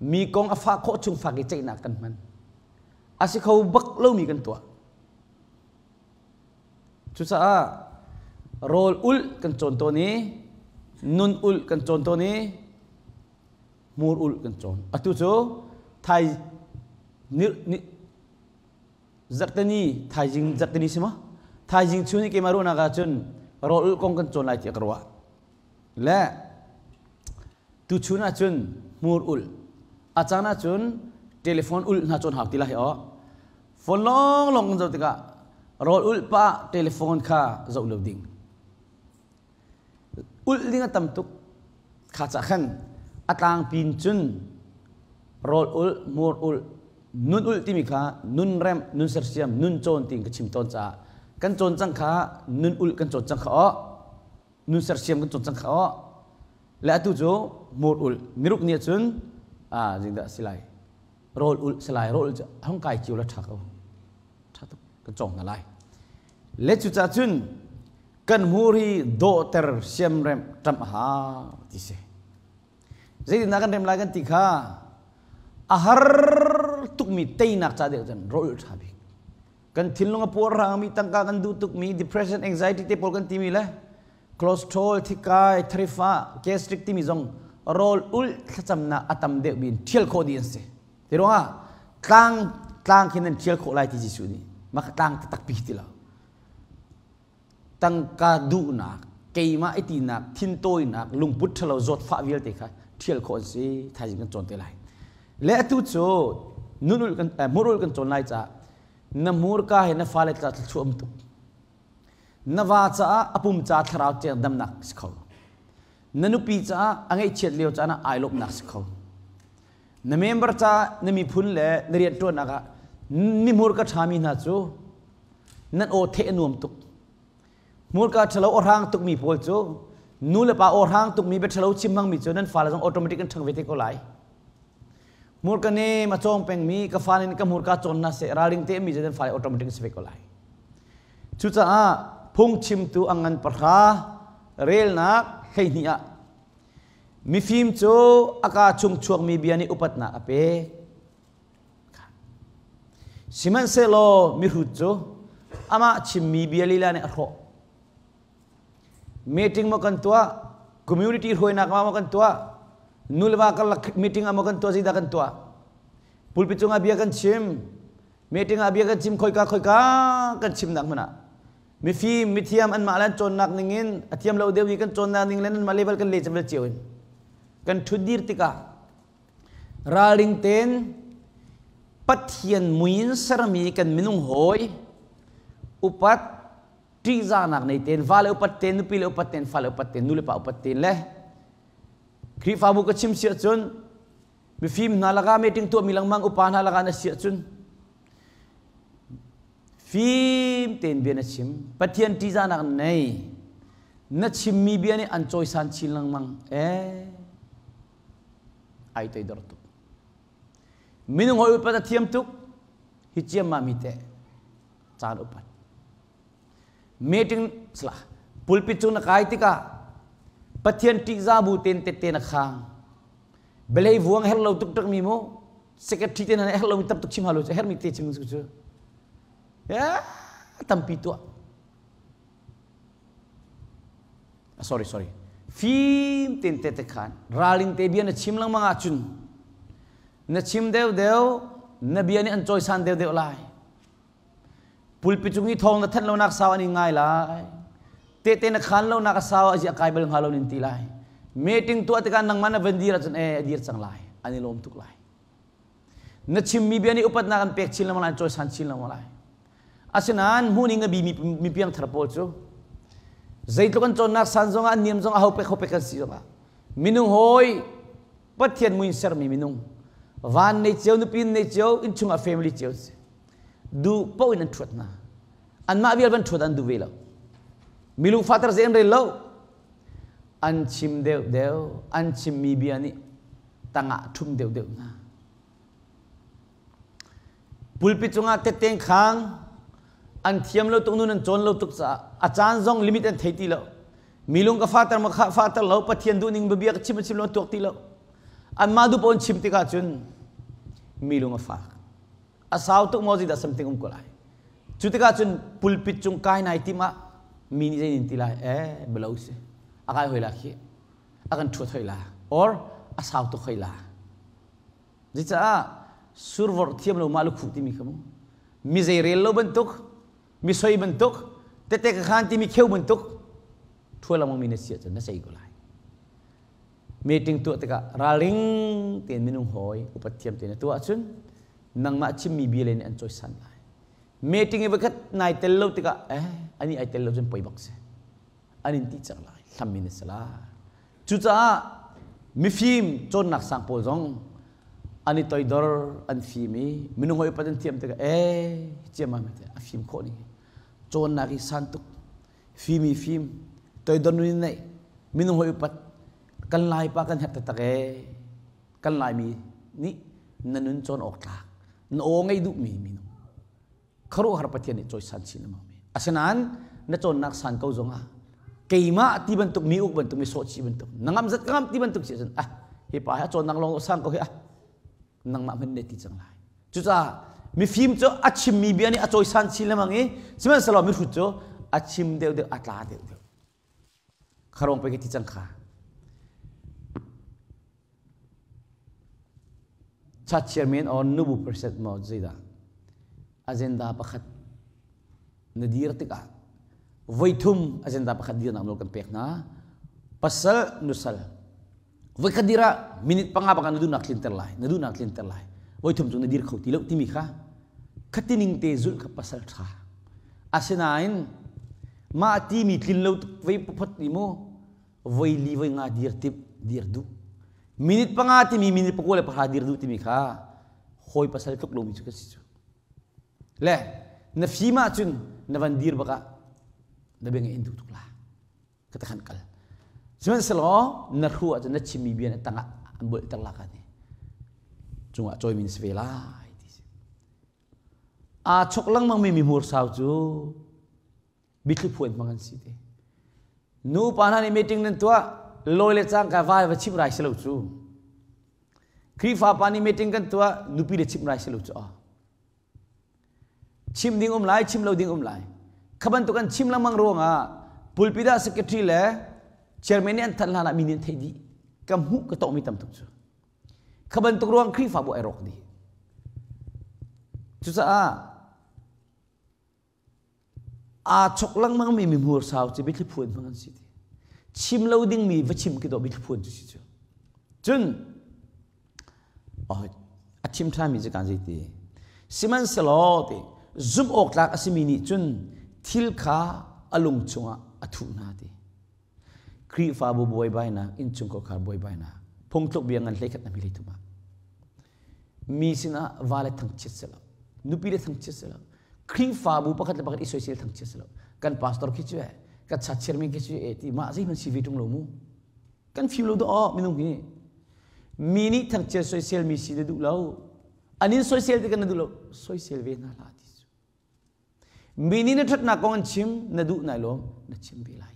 Mi kong a fah khawh chung fak i ceihnak kan hman. A si kho bak lomi kan tuah. Cucaah rawl ulh kan cawn tawn i nun ulh kan cawn tawn i hmur ulh kan cawn. Atu cu thai ni, ni zarhteni thaizing zarhteni si maw? Thaizing chun i keimah ruahnak ah cun rawl ulh kong kan cawn lai tiah ka ruah. Le tuchun ah cun hmur ulh a caan ah cun telephone ulh hna cawn hau ti lai aw. Phone lawnglawng kan zoh tikah rawl ulh pah telephone kha zoh lo ding. Ulh ding a tam tuk. Kha cah khan a tlangpin cun rawl ulh, hmur ulh, nun ulh timi kha nun remh, nun sersiam, nun cawn tiin ka chim tawn caah kan cawn cang kha nun ulh kan cawn cang kha aw nun sersiam kan cawn cang kha aw le atu cu hmur ulh niruk ni ahcun ah zingdah si lai rawl ulh salai rawl ulh hong kai cio la ṭha ko ṭha tuk kan cawng hna lai le cucaah cun kan hmur hi dawhter siamremh ṭamh a hau ti si zeitindah kan rem lai kan ti kha a har tukmi teinak ca deuh cun rawl ulh ṭha bik kan thinlung a puar hrangmi tangka kan duh tukmi depression anxiety te pawl kan timi le cholesterol thikai tharifa gastric timi zong rawl ulh thlacamnak a tam deuh mi in ṭhial khawh dih an si ti ruangah tlang tlang khin nan ṭhial khawh lai ti Jesuh nih mah kha tlang taktak pi ti lo tangka duhnak keimah i tinak thintawinak lungput ṭhalo zawtfah vialte kha ṭhial khawh an si thaizing kan cawn te lai le atu cu nun ulh kan hmur ulh kan cawn lai caah na hmurka he na fale tla thluachuah um tuk Na va caah a pum ca thlarau tiang damnak si kho. Na nupi caah a ngaihchiat lio caan ah ai lawmhnak si kho. Na member caah na miphun le na rianṭuannak ah mi hmurka ṭhami hna cu nan aw theh a nuam tuk. Hmurka ṭhalo aw hrang tukmi pawl cu nu le pa aw hrang tukmi bia ṭhalo chim hmangmi cu nan fale zong automatic an ṭhang ve te ko lai. Hmurka nem a cawng pengmi ka fale nih ka hmurka cawn hna seh ralring te mi cu nan fale automatic si ve ko lai. Cucaah phungchimtu a ngan pahra relnak 12 ah mifim cu a kaa chung chuakmi bia nih upatnak a pek. Sihmanhsehlaw mihrut cu amah chimmi bia lila nih a hrawh. Meeting maw kan tuah, community hruainak ma maw kan tuah, nuleva karlak meeting ah maw kan tuah, zeidah kan tuah. Pulpit cungah bia kan chim, meeting ah bia kan chim, khoika khoika kan chimnak hmun ah. Mifim, mithiam anmah le an cawnnak ningin, a thiam lo deuh i kan cawnnak ning le anmah level kan le cem cio in. Kan ṭhutdir tikah ralring tein Pathian mui in sermi kan minung hawi upat ṭihzahnak nei tein vale upat tein nupi le upat tein fale upat tein nu le pa upat tein le Khrihfabu ka chim siah cun mifim hna lakah meeting tuahmi lengmang upa hna lakah na siah cun fim tein bia na chim Pathian ṭihzahnak nei na chimmi bia nih an cawisan chin lengmang eh ai toidor tuk minung hawi upat a thiam tuk hi ciammam hi teh caan upat meeting sala pulpit cung na kai tikah Pathian ṭihza bu ten tette na khang belei vuang her lo tuk tuk mi mu secretary te na her lo mi tam tuk chim halo her mi te chim cu ya tampi tuah sorry sorry fim ten te te khan ralring te bia na chim lengmang ahcun na chim deuh deuh na bia nih an cawisan deuh deuh lai pulpi cung i thawng na thanh lonak sau an i ngai lai tehte na khan lonak a sau a kai bal hnga lo nin ti lai meeting tuah tikah nangmah na van dir ahcun e a dir cang lai an i lawm tuk lai na chimmi bia nih upatnak an pek chin lengmang lai an cawisan chin lengmang lai Asinain hmuhning a bi mi piangthar pawl cu zeitluk an cawnnak san zongah an niam zongah ho pek ho pek kan si zongah minung hawi Pathian muin sermi minung van nei cio nupi nei cio innchung ah family cio si duh paoh in an ṭhuat hna anmah vial van ṭhuat an duh ve lo milung fater zei an rel lo an chim deuh deuh an chimmi bia nih tangah ṭhum deuh deuh hna Pulpit cungah tetteng khang an thiam lo tuk nun an cawn lo tuk caah a caan zong limit an thei ti lo. Milung ka fater ma kha fater lo Pathian duhning bia ka chim chim lo tuak ti lo. Anmah duh pawn chim tikah cun milung a fak. A sau tuk maw zeidah something um ko lai. Cu tikah cun pulpit cung kai nai tim ah mi nih zei ti lai eh belo si. A kai hoi la khi. A kan ṭhuat hoi la or a sau tuk hoi la. Zecaah survorh thiam lo mah lukhuh timi kha mu mi zei rel lo bantuk mi soi bantuk tete ka khan timi kheu bantuk ṭhual lengmang mi na si ahcun na sei ko lai. Meeting tuah tikah ralring tein minung hawi upat thiam tein na tuah ahcun nangmah chimmi bia le nih an cawisan lai. Meeting i voikhat nai tel lo tikah eh ani ai tel lo cun poi bak si. An in ti cang lai hlammi na si lai. Cucaah mifim cawnnak sang pawl zong an i toidor an fim i minung hawi upat an thiam tikah ee ciammam te a fim khawh ning cawnnak i san tuk fim i fim toidor nun in neih minung hawi upat kan lai pa kan herh taktak ee kan laimi nih na nun cawn awk tlak na aw ngei duhmi minung khuaruahhar Pathian nih cawisan chin lengmang mi asinain na cawnnak san ko zongah keimah ti bantuk mi uk bantuk mi sawhchih bantuk na ngam zat ka ngam ti bantuk si cun ah hi pa hi a cawnnak lawng sang ko hi ah nangmah hman ne ti cang lai cucaah mifim cu a chimmi bia nih a cawisan chin lengmang i sihmanhsehlaw mihrut cu a chim deuh deuh a tla deuh deuh kharong pe ti cang kha Church chairman or nubu president maw zeidah agenda pakhat na dir tikah voithum agenda pakhat dirnak nawl kan pek hna pasal nusal voikhat dir ah minute panga panga na duhnak tlinter lai na duhnak tlinter lai voithum cu na dir kho ti lo timi kha khatining te zulh kha pasal tha asinain mah timi tlin lo voi phot ni mu voi li voi nga dir tip dir duh minute panga timi minute pakua le pahra dir duh timi kha hawi pasal tluk lomi cu ka si cu le na fim ahcun na van dir bak ah na beng in duh tuk la ka takhan kal sihmanhsehlaw na hru ahcun na chimmi bia na tangah an bolh ter la ka ni cungah cawi min si ve lai ti si aa chok lengmang mi mi hmur sau cu Biathli phuan hmang an si te. Nupa hna nih meeting nan tuah lawi le cangka vai va chimh rai si lo cu. Khrihfa pa nih meeting kan tuah nupi le chimh rai si lo cu. Chim ding um lai, chim lo ding um lai. Kha bantuk an chim lengmang ruangah pulpit ah secretary le chairman nih an thanh hlan ah mi nih an theih dih. Ka hmuh ka tawhmi tam tuk cu. Kha bantuk ruang Khrihfabu ai rawk dih. Cucaah aa chok lengmangmi mihmur sau cu biathli phuan hmang an si ti. Chim lo dingmi va chim khi dawh biathli phuan cu si cu. Cun a chim ṭhanmi cu kan zei ti. Sihmanhsehlaw ti zumh awk tlak a simi nih cun thil kha a lung chungah a thuh hna ti. Khrihfabu buaibainak, innchungkhar buaibainak, phungthluk bia ngan 11 na mi 33 ah mi sinah va le thangchiat si lo nupi le thangchiat si lo Khrihfabu pakhat le pakhat i soisel thangchiat si lo kan pastor khi cu kan chairman khi cu e ti mah zeihmanh si ve ṭung lo mu kan fim lo dawh minung hi mi nih thangchiat soisel mi si na duh lo anin soisel ti kan na duh lo soisel ve hna hlah ti cu mi nih na ṭhatnak kong an chim na duh nai lawm na chim ve lai ti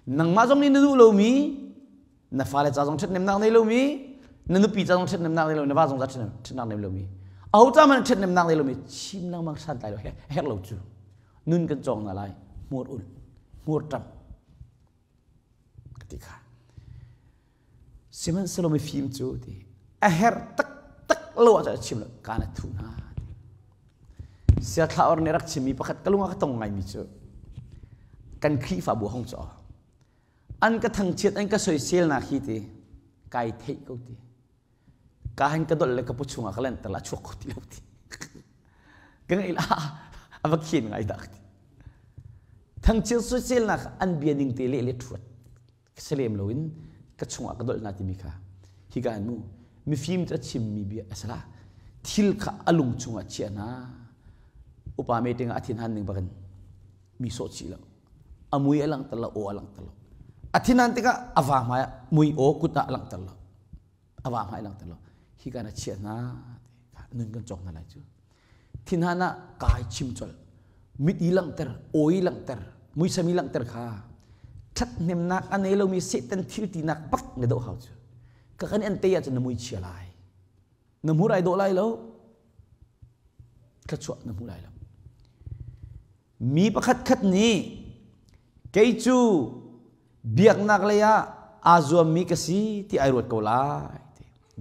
Nangmah zong nih na duh lomi, na fale ca zong ṭhathnemnak nei lomi, na nupi ca zong ṭhathnemnak nei lomi, na va zong ca ṭhathnemnak nei lomi, aho ca hmanh ṭhathnemnak nei lomi, chim lengmang santlai lo herh lo cu. Nun kan cawng na lai, hmur ul, hmur ṭam. Ka ti kha. Sihmanhsehlaw mifim cu ti a herh taktak lo ahcun a chim lo kaan a thuh hna. Siathla or nih rak chimmi pakhat ka lung a ka tong ngaimi cu kan Khrihfabu hong caw an ka thangchiat an ka soiselnak hi ti kai theih ko ti ka han ka dolh le ka pu chungah ka lenter la chuak ko ti lo ti ka ngai la a va khen ngai dak ti thangchiat soiselnak an bia ning te le le thuat si lem loin ka chungah ka dolh hna timi kha hika in mu mifim cu a chimmi bia a si la thil kha a lung chungah chiah hna upa meeting ah a thin han ning bakin mi sawh chih lo a mui a langhter lo aw a langhter lo a thin han tikah a va hmai ah mui aw kut ah a langhter lo a va hmai a langhter lo hika na chiah hna nun kan cawk hna lai cu thinhan ah kai chim colh mit i langhter aw i langhter muisam i langhter kha ṭhathnemnak a nei lomi Satan thil tinak bak na doh hau cu ka kan an te ahcun na mui chia lai na hmur ai dawh lai lo thluachuah na hmu lai lo mi pakhat khat nih kei cu biaknak lei ah aa zuammi ka si ti ai ruat ko lai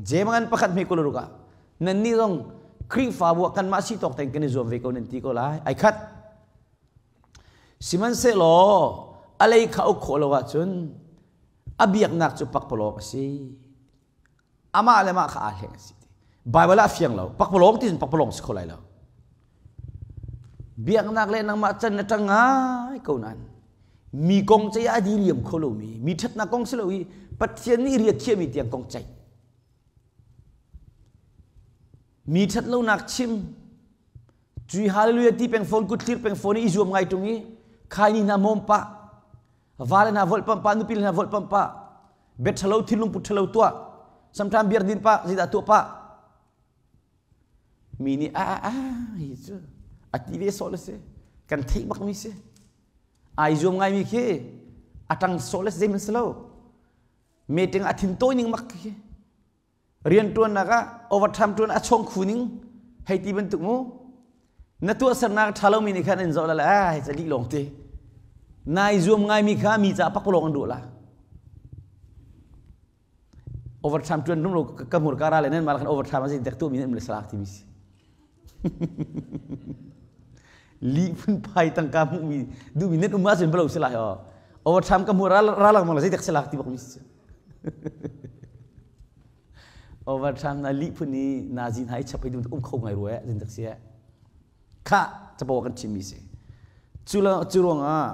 Jemangan pakhat hme ko ruk ah nan nih zong Khrihfabu ah kanmah si tawk tein kan i zuam ve ko nan ti ko lai ai khat sihmanhsehlaw a lei kha uk khawh lo ahcun a biaknak cu pakpalawng a si amah le mah kha aa hleng a si Bible ah a fiang lo pakpalawng ti cun pakpalawng si kho lai lo Biaknak le nangmah can na ṭang ngai ko nain mi kong ceih ah a diriam kho lomi mi ṭhatnak kong si lo i Pathian nih riat thiahmi tiang kong ceih. Mi ṭhat lonak chim cui hallelujah ti peng phone kut thlir peng phone i zuam ngai ṭung i khai ni hna mawm pah vale hna volh pam pah nupi hna volh pam pah bet ṭhalo thinlung put ṭhalo tuah sometimes biar din pah zeidah tuah pah Mi nih a a hi cu a ti ve sawh le si kan theih bak mi si ai zuam ngai mi khi a tang sawh le zeihmanh si lo meeting a thin tawi ning mak khi rian tuannak ah overtime tuan a chawng khu ning hei ti bantuk mu na tuahsernak ṭha lomi nih khan in zoh la le a hei ca lih lawng te nai zuam ngai mi kha mi ca pakpalawng an duh la Overtime tuan rum lo ka hmur ka ra le nan mal khan overtime azin tek tu mi nan le salak ti mi si. Li phun phai tangka mu mi du mi nan umma sin balo sila ho. Overtime ka hmur ra lang mang la zei tek salak ti bak mi si. Overtime na li phun ni na zin hai chap du um kho ngai ruwe zin tek si Kha capo kan chim mi si. Cu la cu ruang ah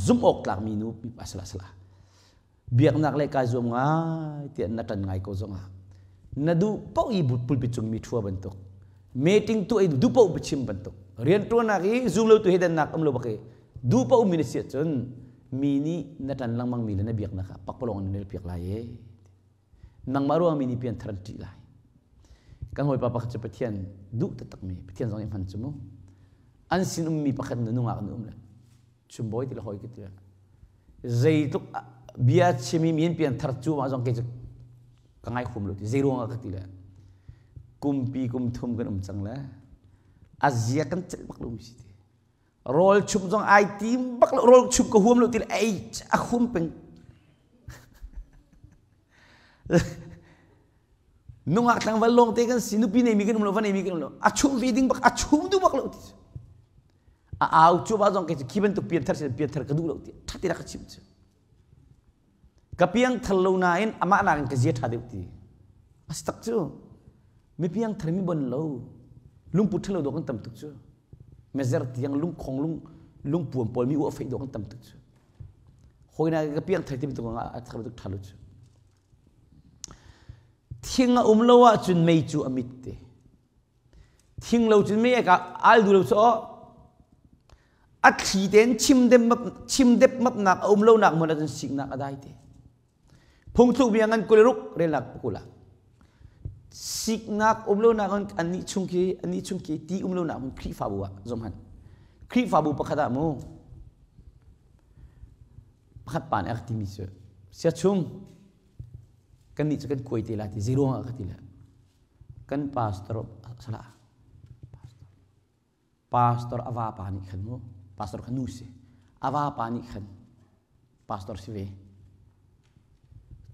zum awk tlak mi nu mi pa sala sala. Biaknak le kai zuam ngai tiah na ṭan ngai ko zongah na duh paoh i pulpit cung mi ṭhua bantuk meeting tuah i duh paoh biachim bantuk rianṭuannak i zum lo tu he dannak um lo bak i duh paoh mi na si ahcun mi nih na ṭan lengmang mi le na biaknak ah pakpalawng in na piak lai e nangmah ruang mi nih pian thar an ṭih lai kan hawipa pakhat cu Pathian duh taktak mi Pathian zong nih hman cu mu an sin ummi pakhat nu nungak an um le chumbawi ti le hawi ka ti zeitluk bia chimi min pian thar cu ma zong kei cu ka ngai khum lo ti zei ruangah ka ti le. Kumpi kum thum kan um cang le a zia kan celh bak lo mi si ti. Rawl chumh zong ai tim bak lo, rawl chumh ka huam lo ti le ei a huam peng. Nungak tlangval lawng te kan si, nupi nei mi kan um lo, va nei mi kan um lo. A chumh ve ding bak, a chum duh bak lo ti. A au cu ba zong ke khi bantuk pianthar si pianthar ka duh lo ti. Ṭha ti rak ka chim cu. Ka piangthar lo nain amah nakin ka zia ṭha deuh ti. A si tak cu. Mi piangthar mi bon lo. Lungput ṭhalo dawh kan tam tuk cu. Mezer tiang lungkhong lung lungpuam pawl mi uah feih dawh kan tam tuk cu. Hawina ka piangthar ti bantuk a thar bantuk ṭha lo cu. Thing a um lo ahcun mei cu a mit te. Thing lo cun mei ka al duh lo cu a thli tein chim dem chim dep mapnak a um lonak hmun ahcun siknak a dai te. Phungthluk bia ngan 26 relnak pakul ah siknak um lonak hmun annih chung khi annih chung khi ti um lonak hmun Khrihfabu ah zom han. Khrihfabu pakhat ah mu pakhat pa nih a ka timi cu siachung kannih cu kan kuai te la ti zeiruang ah ka ti le kan pastor salah pastor a va pa nih khan mu pastor kha nu si a va pa nih khan pastor si ve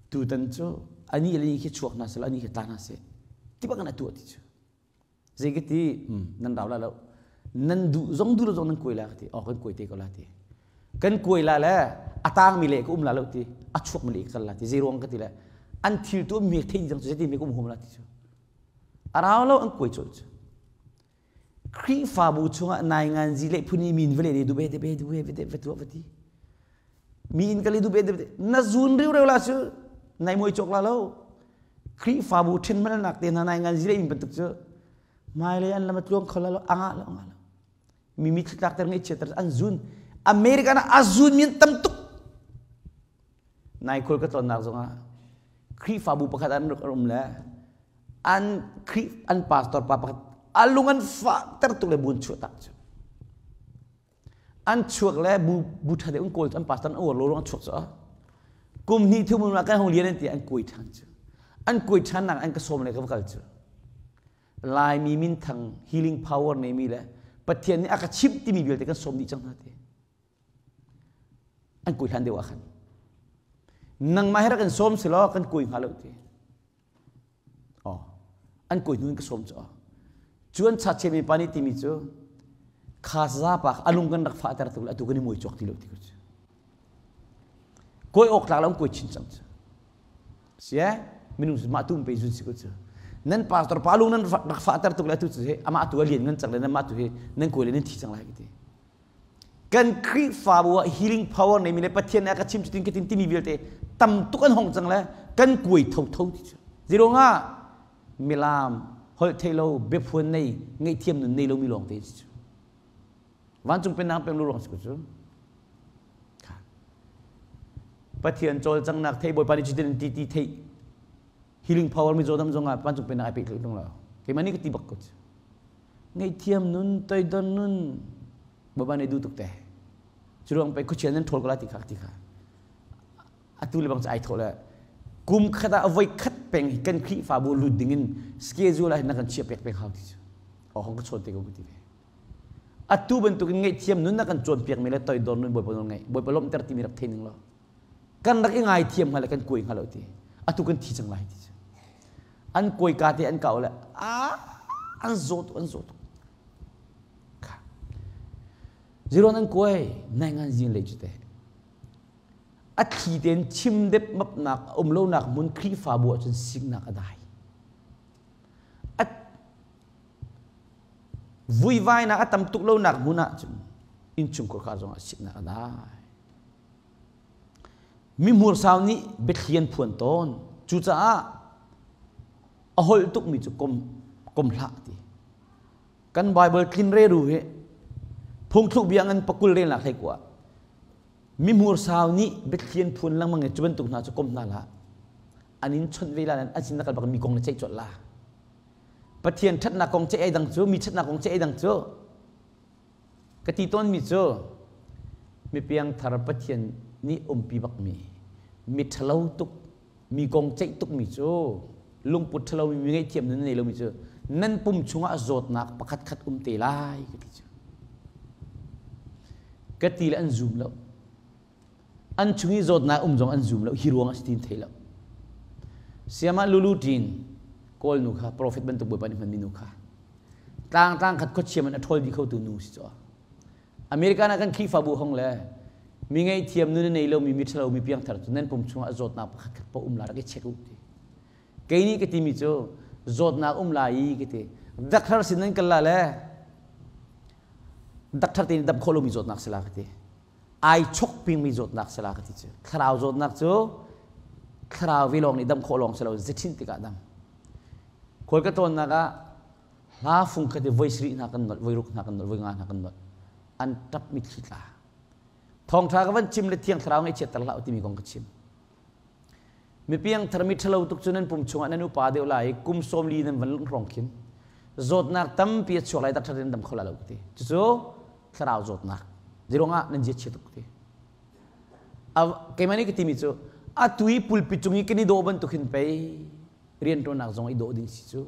tutan cu ani le khi chuak hna seh ani khi tla hna seh ti bak in a tuah ti cu Zei ka ti nan rau la lo nan duh zong duh lo zong nan kuai la ka ti oh kan kuai te ko la ti kan kuai la le a tang mi le ka um la lo ti a chuak mi le ka kal la ti zei ruang ka ti le an thil tu mi thei jang cu zeiti mi ka um hum la ti cu a rau lo an kuai col cu Khrihfabu chungah nai ngan zi le phuni min vele ne dube debe dube vete vetu vati mi in kali dube debe na zun riu reu la cu nai moi chok la lo Khrihfabu ṭhenmalnak te hna nai ngan zile in bantuk cu hmailei an lam a tluang kho lo anga lo anga lo mi mi thlak ter ngai chiater an zun America na a zun min tam tuk nai khul ka tlonnak zongah Khrihfabu pakhat an rak um le an Khrih an pastor pa pakhat alung an fa ter tuk le bun chuah tak cu An chuak le bu bu ṭha deuh an kawl cu an pastor an uar lo ruang chuak cu kum hnih thum ah kan hung lian an ti an kuai ṭhan cu an kuai ṭhan nak an ka sawm le ka va kal cu Laimi minthang healing power neimi le Pathian nih a ka chimh timi vialte kan sawm dih cang hna ti an kuai hlan deuh ah khan nangmah he rak in sawm si law kan kuai hnga lo ti Oh, an kawi hnu in ka sawm cu. Cu an cha mi pa nih timi cu kha za pa alung kan rak fahter tuk le atu kan i muai cawk ti lo ti ku cu. Kawi awk tlak lo kawi chin cang cu. Sie minung mah tu pe zun si ku cu. Nan pastor pa lung nan rak fahter tuk le atu cu he amah tu a lian ngan cang le nan mah tu he nan kawi le nan thi cang lai ti. Kan Khrihfabu ah healing power neimi le Pathian nih a ka chim cutin ka tin timi vialte tam tuk an hong cang le kan kuai thotho ti cu. Zeiruangah milam holh thei lo biaphuan nei ngaihthiam nun nei lomi lawng te cu. Vancung pennak peng lu ruang si ku cu. Pathian cawlcanghnak thei Bawipa nih cutin ti ti thei healing power mi zawdam zongah vancung pennak ai peh tung lo. Keimah nih ka ti bak ko cu. Ngaihthiam nun, toidor nun, Bawipa nih duh tuk te. Cu ruang pei khuachia nan ṭhawl ko lai ti kha ti kha. Atu le bang cu ai thawh le kum khat ah voi khat peng hi kan Khrihfabu lut ding in schedule ah hin na kan chiah pek peng hau ti cu. Oh hong ka chawn te ko ka ti ve. Atu bantukin ngaihthiam nun na kan cawnpiak mi le toidor nun Bawipa nawl ngaih Bawipa lawmhter timi rak thei ning law kan rak i ngaithiam hnga le kan kuai hnga lo ti atu kan thi cang lai ti cu an kuai ka te an kau le a an zaw tuk an zaw tuk kha ziron an kuai nai ngan zin le cu te a thli tein chim dep mapnak um lonak hmun Khrihfabu ahcun siknak a dai a vuivainak a tam tuk lonak hmun ahcun innchungkhar ka zongah siknak a dai Mi hmursau nih biathli an phuan tawn. Cucaah a holh tukmi cu kom, kom hlah ti. Kan Bible tlin reru hi phungthluk bia ngan pakul relnak hlei kua. Mi hmursau nih biathli an phuan lengmang i cu bantuk hna cu kom hna hlah. An in chawnh ve la an sin na kal bak mi kong na ceih colh la. Pathian ṭhatnak kong ceih ai dang cu, mi ṭhatnak kong ceih ai dang cu Ka ti tawnmi cu mi piangthar Pathian nih umpi bakmi, mi ṭhalo tuk, mi kong ceih tukmi cu lungput ṭhalo mi, mi ngaihthiam nun a nei lomi cu Nan pum chungah zawtnak pakhat khat um te lai ka ti cu. Ka ti le an zum lo. An chung i zawtnak um zong an zum lo. Hi ruang a si ti an thei lo. Siamah lulu ṭin Kawl nu kha profet bantuk Bawipa nih hmanmi nu kha tlang tlang khat khuachia man a ṭhawl dih khotu nu si cu. American ah kan Khrihfabu hong le mi ngaihthiam nu na nei lomi mi ṭhalo mi piangthar cu nan pum chungah zawtnak pakhat khat paoh um la rak i check u ti. Kei nih ka timi cu zawtnak um lai i ka ti. Dakthar sin nan kal la le dakthar te nih dam khawh lomi zawtnak si la ka ti. Ai chok pingmi zawtnak si la ka ti cu. Thlarau zawtnak cu thlarau ve lawng nih dam khawh lawng si lo zethin tikah dam. Khual ka tlawnnak ah hla fung khat i voi sarih hna kan nolh, voi ruk hna kan nolh, voi nga hna kan nolh. An ṭap mitthli tla. Thawngṭha ka van chim le thiang thlarau ngaihchiatter hlah u timi kong ka chim. Mi piangthar mi ṭhalo tuk cu nan pum chungah nan upa deuh lai i kum 40 nan van hrawng khin zawtnak tampi a chuak lai tak ṭhat in dam kho lai lo ka ti. Cucu thlarau zawtnak. Zeiruangah nan zia chia tuk ka ti. Keimah nih ka timi cu atu i pulpit cung i kan i dawh bantuk hin pei rianṭuannak zong i dawh ding si cu.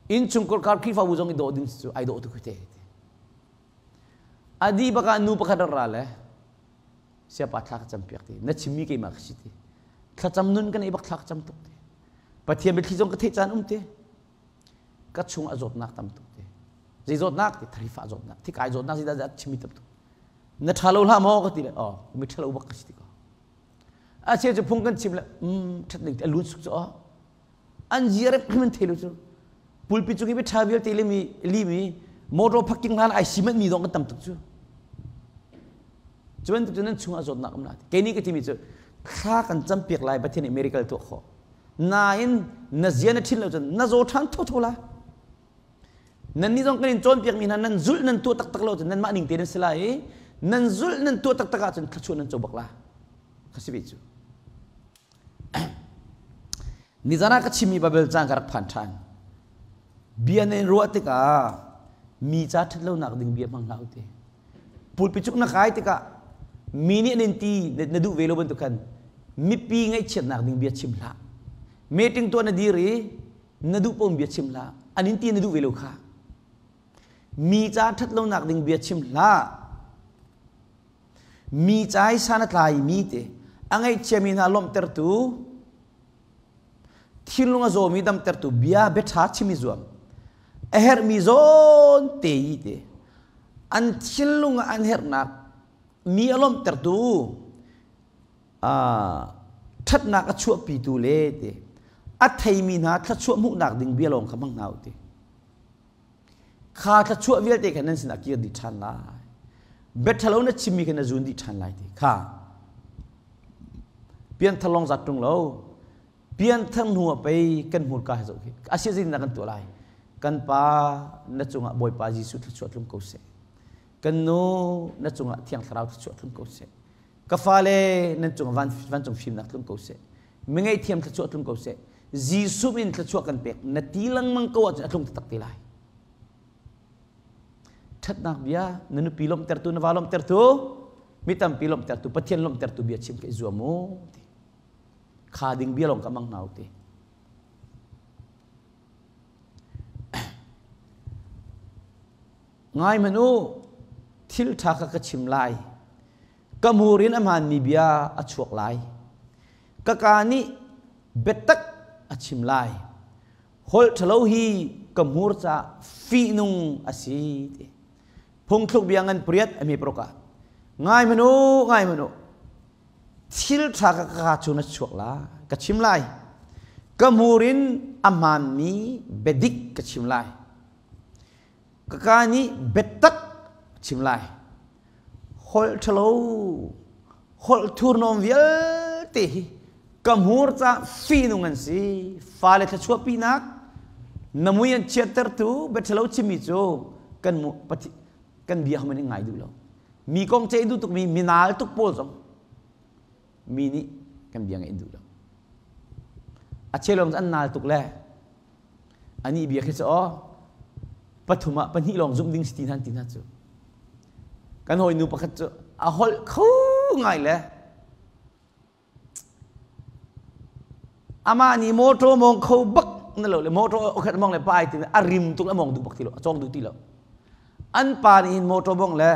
Innchungkhar kar Khrihfabu zong i dawh ding si cu ai dawh tuk te. A di bak ah nu pakhat rak ra le siapa thla ka campiak ti na chimmi keimah ka si ti thlacam nun kan ei bak thla ka cam tuk ti Pathian biathli zong ka theih caan um ti ka chung a zawtnak tam tuk ti zei zawtnak ti tharifa zawtnak thikai zawtnak zei dah chimmi tam tuk na ṭha lo hlah maw ka ti le oh mi ṭha lo bak ka si ti ko a cheu cu phung kan chim le ṭhat ning ti a lun suk cu oh an zia rep an thei lo cu pulpi cung i ṭha vialte le mi li mi motor parking hlan ai simat mi dong kan tam tuk cu cu bantuk cu nan chungah zawtnak um la kei nih ka timi cu thla kan campiak lai Pathian nih miracle tuah khawh nain na zia na ṭhin lo cun na zaw ṭhan thotho la nan nih zong kan in cawnpiak mi hna nan zulh nan tuah taktak lo cun nanmah ning te nan si lai i nan zulh nan tuah taktak ahcun thluachuah nan co bak la kha si ve cu Nizan ah ka chimmi Baibal caang ka rak phan ṭhan. Bia na in ruah tikah mi ca ṭhat lonak ding bia hmang hlah u ti. Pulpit cuk na kai tikah mi nih an in ti na duh ve lo bantuk khan mipi ngaihchiatnak ding bia chim hlah. Meeting tuah na dir i na duh paoh bia chim hlah. An in ti na duh ve lo kha. Mi ca ṭhat lonak ding bia chim hlah. Mi cai san a tlaimi te a ngaihchiami hna lawmhtertu thinlung a zawmi damtertu bia biaṭha chim i zuam a herhmi zawn te i te an thinlung ah an herhnak mi a lawmhtertu ṭhatnak a chuahpitu le te a theimi hna thluachuah hmuhnak ding bia lawng kha hmang hna u ti Kha thluachuah vialte kha nan sinah kir dih ṭhan lai. Biaṭhalo na chimmi kha na zun dih ṭhan lai ti kha. Pianthar lawng zat ṭung lo. Pianthar hnu ah pei kan hmurka he zoh khi. Asia zeitindah kan tuah lai? Kan pa na cungah Bawipa Jesuh thluachuah tlung ko seh. Kan nu na cungah Thiang Thlarau thluachuah tlung ko seh. Ka fale nan cungah van, vancung fimnak tlung ko seh. Mi ngaihthiam thluachuah tlung ko seh. Jesuh in thluachuah kan pek na ti lengmang ko ahcun a tlung taktak te lai. Ṭhatnak bia na nupi lawmhtertu na va lawmhtertu mi tampi lawmhtertu Pathian lawmhtertu bia chim ka i zuam u ti. Kha ding bia lawng ka mang hna u ti. Ngai hmanh u, thil ṭha kha ka chim lai. Ka hmur in a hmaanmi bia a chuak lai. Ka kaa nih biatak a chim lai. Holh ṭhalo hi ka hmur caah fihnung a si. Ti. Phungthluk bia ngan pariat a mi paruk ah. Ngai hmanh u, ngai hmanh u. Thil ṭha ka kaa cu na chuak lai, ka chim lai. Ka hmur in a hmaanmi biadik ka chim lai. Ka kaa nih biatak a chim lai. Holh ṭhalo, holh thurhnawm vialte hi ka hmur caah fihnung an si. Fale thluachuahpinak na mui an chiattertu biaṭhalo chimmi cu kan kan bia hmanh in ngai duh lo. Mi kong ceih duh tukmi minal tuk pawl zong mi nih kan bia ngaih duh lo. A chelawm an nal tuk le Anih bia khi cu aw pathum ah pahnih lawng zumh ding si ti hna ti hna cu. Kan hawinu pakhat cu a holh kho ngai le amah nih mawṭaw mawng kho bak. na lo le motor okhat mong le pa ai ti a rim tuk le mong duh bak ti lo a cawng duh ti lo. An pa nih hin motor bong le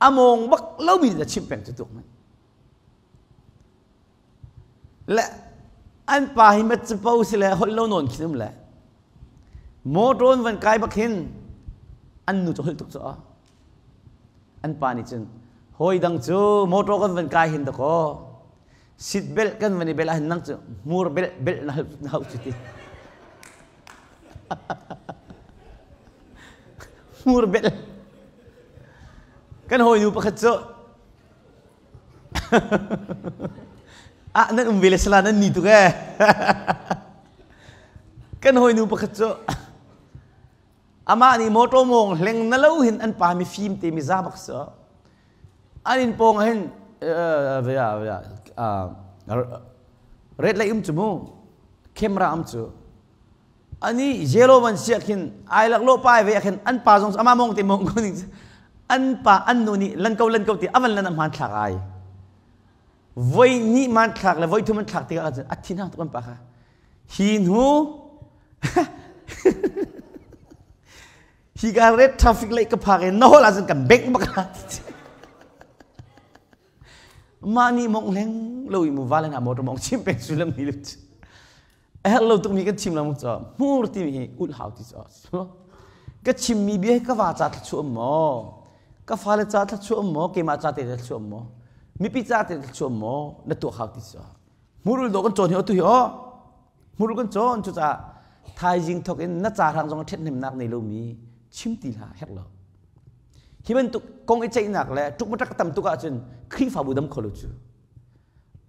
a mong bak lo mi na chimh peng cu tuk man. Le an pa hi met capo si le holh lo nawn khin um le motor van kai bak hin an nu cu holh tuk cu an pa nih cun hawi dang cu motor kan van kai hin dakaw seat belt kan van i bel ah hin nang cu hmur belt belt na na hauh cu ti hmur belt kan hawi nu pakhat cu ah nan um ve le sala nan ni tuk ee kan hawinu pakhat cu amah nih motor mawng hleng na lo hin an pa mi fim te mi za bak so an in pawng hin red light um cu mu camera um cu ani yellow man siak khin ai lak lo pa ve khin an pa zong ama mong te mong ko ning an pa an nu nih lan ko lan ko ti avan lan man thlak ai voi ni man thlak le voi thum an thlak tikah cun a thin hang tuk an pa kha hi hnu hi ka red traffic light ka phak in na hol ahcun kan bengh bak mah nih mong hleng lo i mu valen ha motor mong chim peng sulam ni lu A herh lo tukmi kan chim lengmang caah hmur timi hi ulh hau ti caah ka chimmi bia hi ka va ca thluachuah um maw ka fale ca thluachuah um maw keimah ca te thluachuah um maw mipi ca te thluachuah um maw na tuak hau ti caah hmurul dawh kan cawn hi atu hi aw hmurul kan cawn cucaah thaizing thok in na ca hrang zong ṭhathnemnak nei lomi chim ti hlah herh lo hi bantuk kong i ceihnak le ṭukmaṭak tam tuk ahcun Khrihfabu dam kho lo cu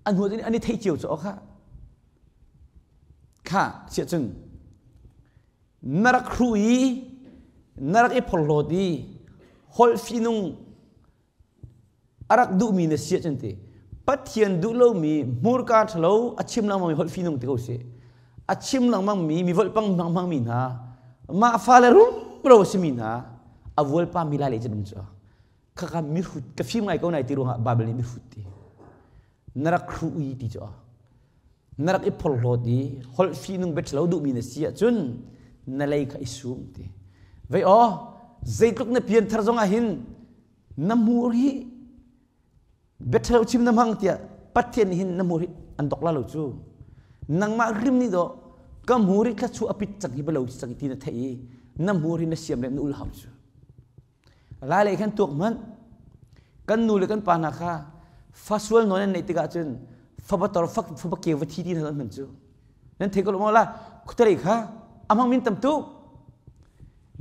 an hnu an i theih cio cu kha Khah siah cun na rak hruh i na rak i phorhlawt i holh fihnung a rak duhmi na si ahcun ti Pathian duh lomi hmurka ṭhalo a chim lengmangmi holh fihnung ti ko sih. A chim lengmangmi mi volhpang hmangmi hna mah fale rumro a simi hna a vualpa mi lai lei cu dum cu khakha mihrut ka fim ngai ko nai ti ruangah Bible nih mihrut ti na rak hruh i ti cu na rak i phorhlawt i holh fihnung biaṭhalo duhmi na si ahcun na lei kha i sum ti vei aw zeitluk na pianthar zong ah hin na hmur hi biaṭhalo chim na hmang tiah Pathian nih hin na hmur hi an dok la lo cu nangmah rim nih dawh ka hmur hi thluachuah a pit cang hi balo cang ti na theih i na hmur hi na siam le na ul hau cu Lai lei khan tuak hmanh. Kan nu le kan pa hna kha fa sual nawn an neih tikah cun fa bator fa fa keu va thi ti hna hman cu. Nan thei ko lo maw la khutarei kha amang min tam tuk.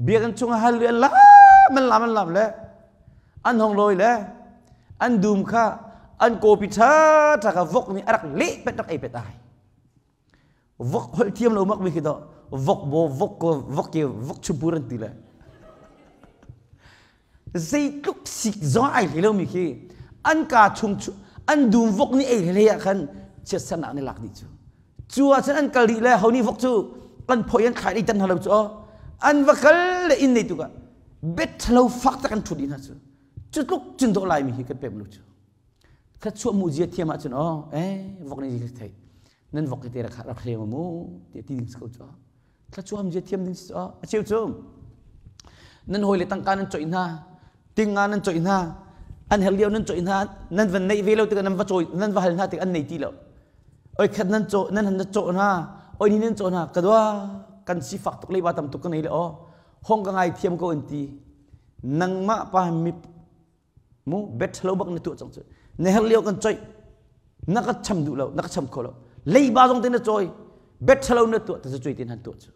Biakinn chung hal le lam an lam an lam le an hong loi le an dum kha an kopi tha tha kha vok nih a rak leh pet rak ei pet ai. Vok holh thiam lo mak mi khi to vok bo vok ko vok ke vok chupur an ti le zeitluk sik zong ai hlei lo mi khi an ka chung an dum vok nih ei hlei ah khan chiatsernak nih lak dih cu cu ah cun an kal dih le ho nih vok cu kan phoi an thlai dih tan hna lo cu an va kal le inn nei tukah bet thalo fak tak an thut dih hna cu cu tluk cun dawh lai mi hi kan pem lo cu thluachuah mu zia thiam ahcun aw eh vok nih zik thei nan vok te rak rak hleng mu ti ti ding ko cu thluachuah zia thiam ding cu a cheu cu nan hawi le tangka nan coih hna tinga nan coih hna an her lio nan coih hna nan van neih ve lo tikah nan va cawi nan va hal hna tik an nei ti lo oi khat nan caw nan han na caw hna oi ni nan caw hna ka dua kan sifak tuk leiba tam tuk ka nei le aw hong ka ngai thiam ko an ti nangmah pa mi Mu bet lo bak na tuah cang cu. Na herh lio kan coih. Na ka cham duh lo, na ka cham kho lo. Leiba zong te na cawi. Bet thalo na tuah ta cu tin han tuah cu.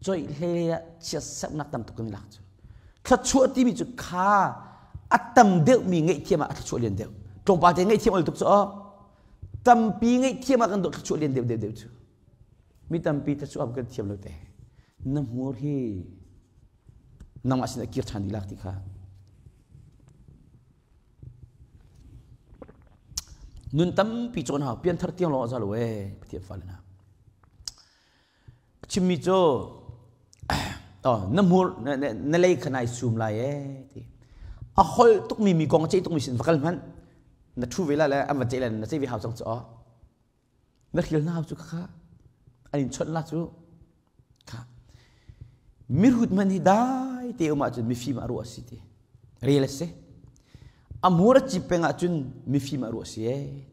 Coih hle ah chiatserhnak tam tuk kan lak cu. Thluachuah timi cu kha a tam deuhmi ngaihthiam ah a thluachuah lian deuh. Tlawmpal te ngaihthiam ol tuk cu aw. Tampi ngaihthiam ah kan dawh thluachuah lian deuh deuh deuh cu. Mi tampi thluachuah kan thiam lo te. Na hmur hi nangmah sin a kir ṭhan dih lak ti kha nun tampi cawn hau pianthar tiang lawng za lo e Pathian fale hna chimmi cu oh na hmur na lei kha nai sum lai e ti a hol tukmi mi kong a ceih tukmi sin va kal hmanh na thu ve la le an va ceih le na ceih ve hau cang cu na hrial na hau cu kha an in chawnh la cu. Mirhut man hi dai te um ahcun mifim ah ruah a si ti. Rel a si. A hmur a cip peng ahcun mifim ah ruah a si ee.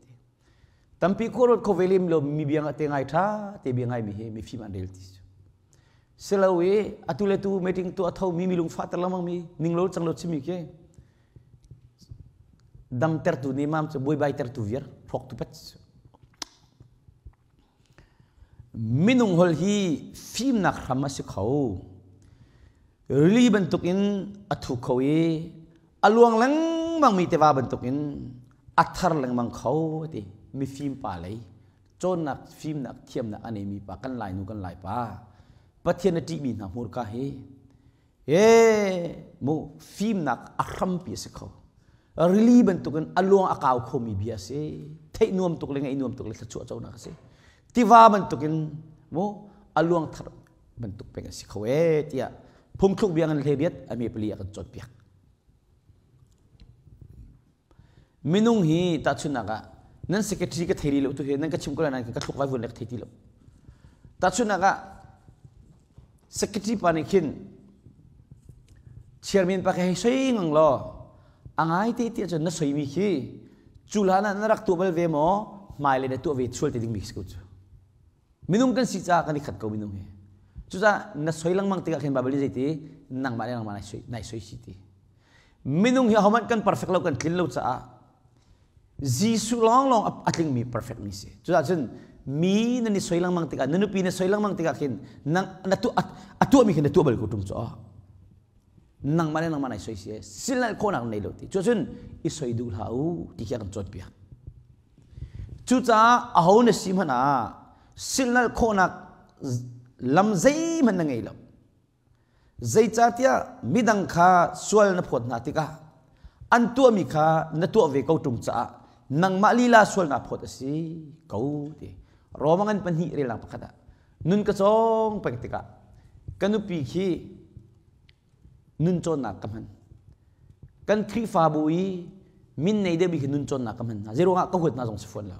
Tampi khuaruat kho ve lem lo mi biang ah te ngai tha te bia ngai mi hi mifim an rel ti cu. Silo i atu le tu meeting tu a tho mi mi lungfah ter lengmang mi ning lo cang lo chimi khi damtertu nih mam cu buaibai tertu viar hrawk tu pat cu. Minung holh hi fimnak hram a si kho. Rili bantukin a thu kho i a luang lengmangmi tiva bantukin a thar lengmang kho ti mifim pa lei cawnnak fimnak thiamnak a neimi pa kan lai nu kan lai pa Pathian a ṭihmi hna hmurka hi e mu fimnak a hrampi a si kho. Rili bantukin a luang a kau khomi bia a si. Theih nuam tuk le ngaih nuam tuk le thluachuah conak a si. Tiva bantukin mu a luang thar bantuk peng a si kho e tiah phungthluk bia ngan hlei a me pali a kan cawnpiak. Minung hi tahchunhnak ah nan secretary ka thei rih lo tu hi nan ka chim ko lai nain ka thluk vai vun le ka thei ti lo. Tahchunhnak ah secretary pa nih khin chairman pa hei soi ngang law a ngai te ti ahcun na soimi khi cu hlan ah na rak tuah bal ve maw hmailei na tuah ve chual te ding mi si ko cu. Minung kan si caah kan i khat ko minung hi. Cucaah na soi lengmang tikah khin Bible nih zeiti nangmah le nangmah nai soi si ti. Minung hi ahohmanh kan perfect lo kan tlin lo caah Jesuh lawnglawng a tlingmi perfect mi si. Cucaah cun mi nan i soi lengmang tikah na nupi na soi lengmang tikah khin nang na tu a tuahmi khin na tuah bal ko ṭung cu nangmah le nangmah nai soi si silnalh khawhnak nei lo ti. Cucun i soi duh hlah u ti khi a kan cawnpiak. Cucaah aho na si hmanh ah silnalh khawhnak lam zeihmanh na ngei lo. Zeicahtiah midang kha sual na phawt hna tikah an tuahmi kha na tuah ve ko ṭung caah nangmah lila sual naa phawt a si ko ti. Roma ngan pahnih relnak pakhat ah nun ka cawng peng tikah ka nupi khi nun cawnnak ka hman. Kan Khrihfabu i min nei deuhmi khi nun cawnnak ka hman hna. Zeiruangah ka huat hna zong si fawn lo.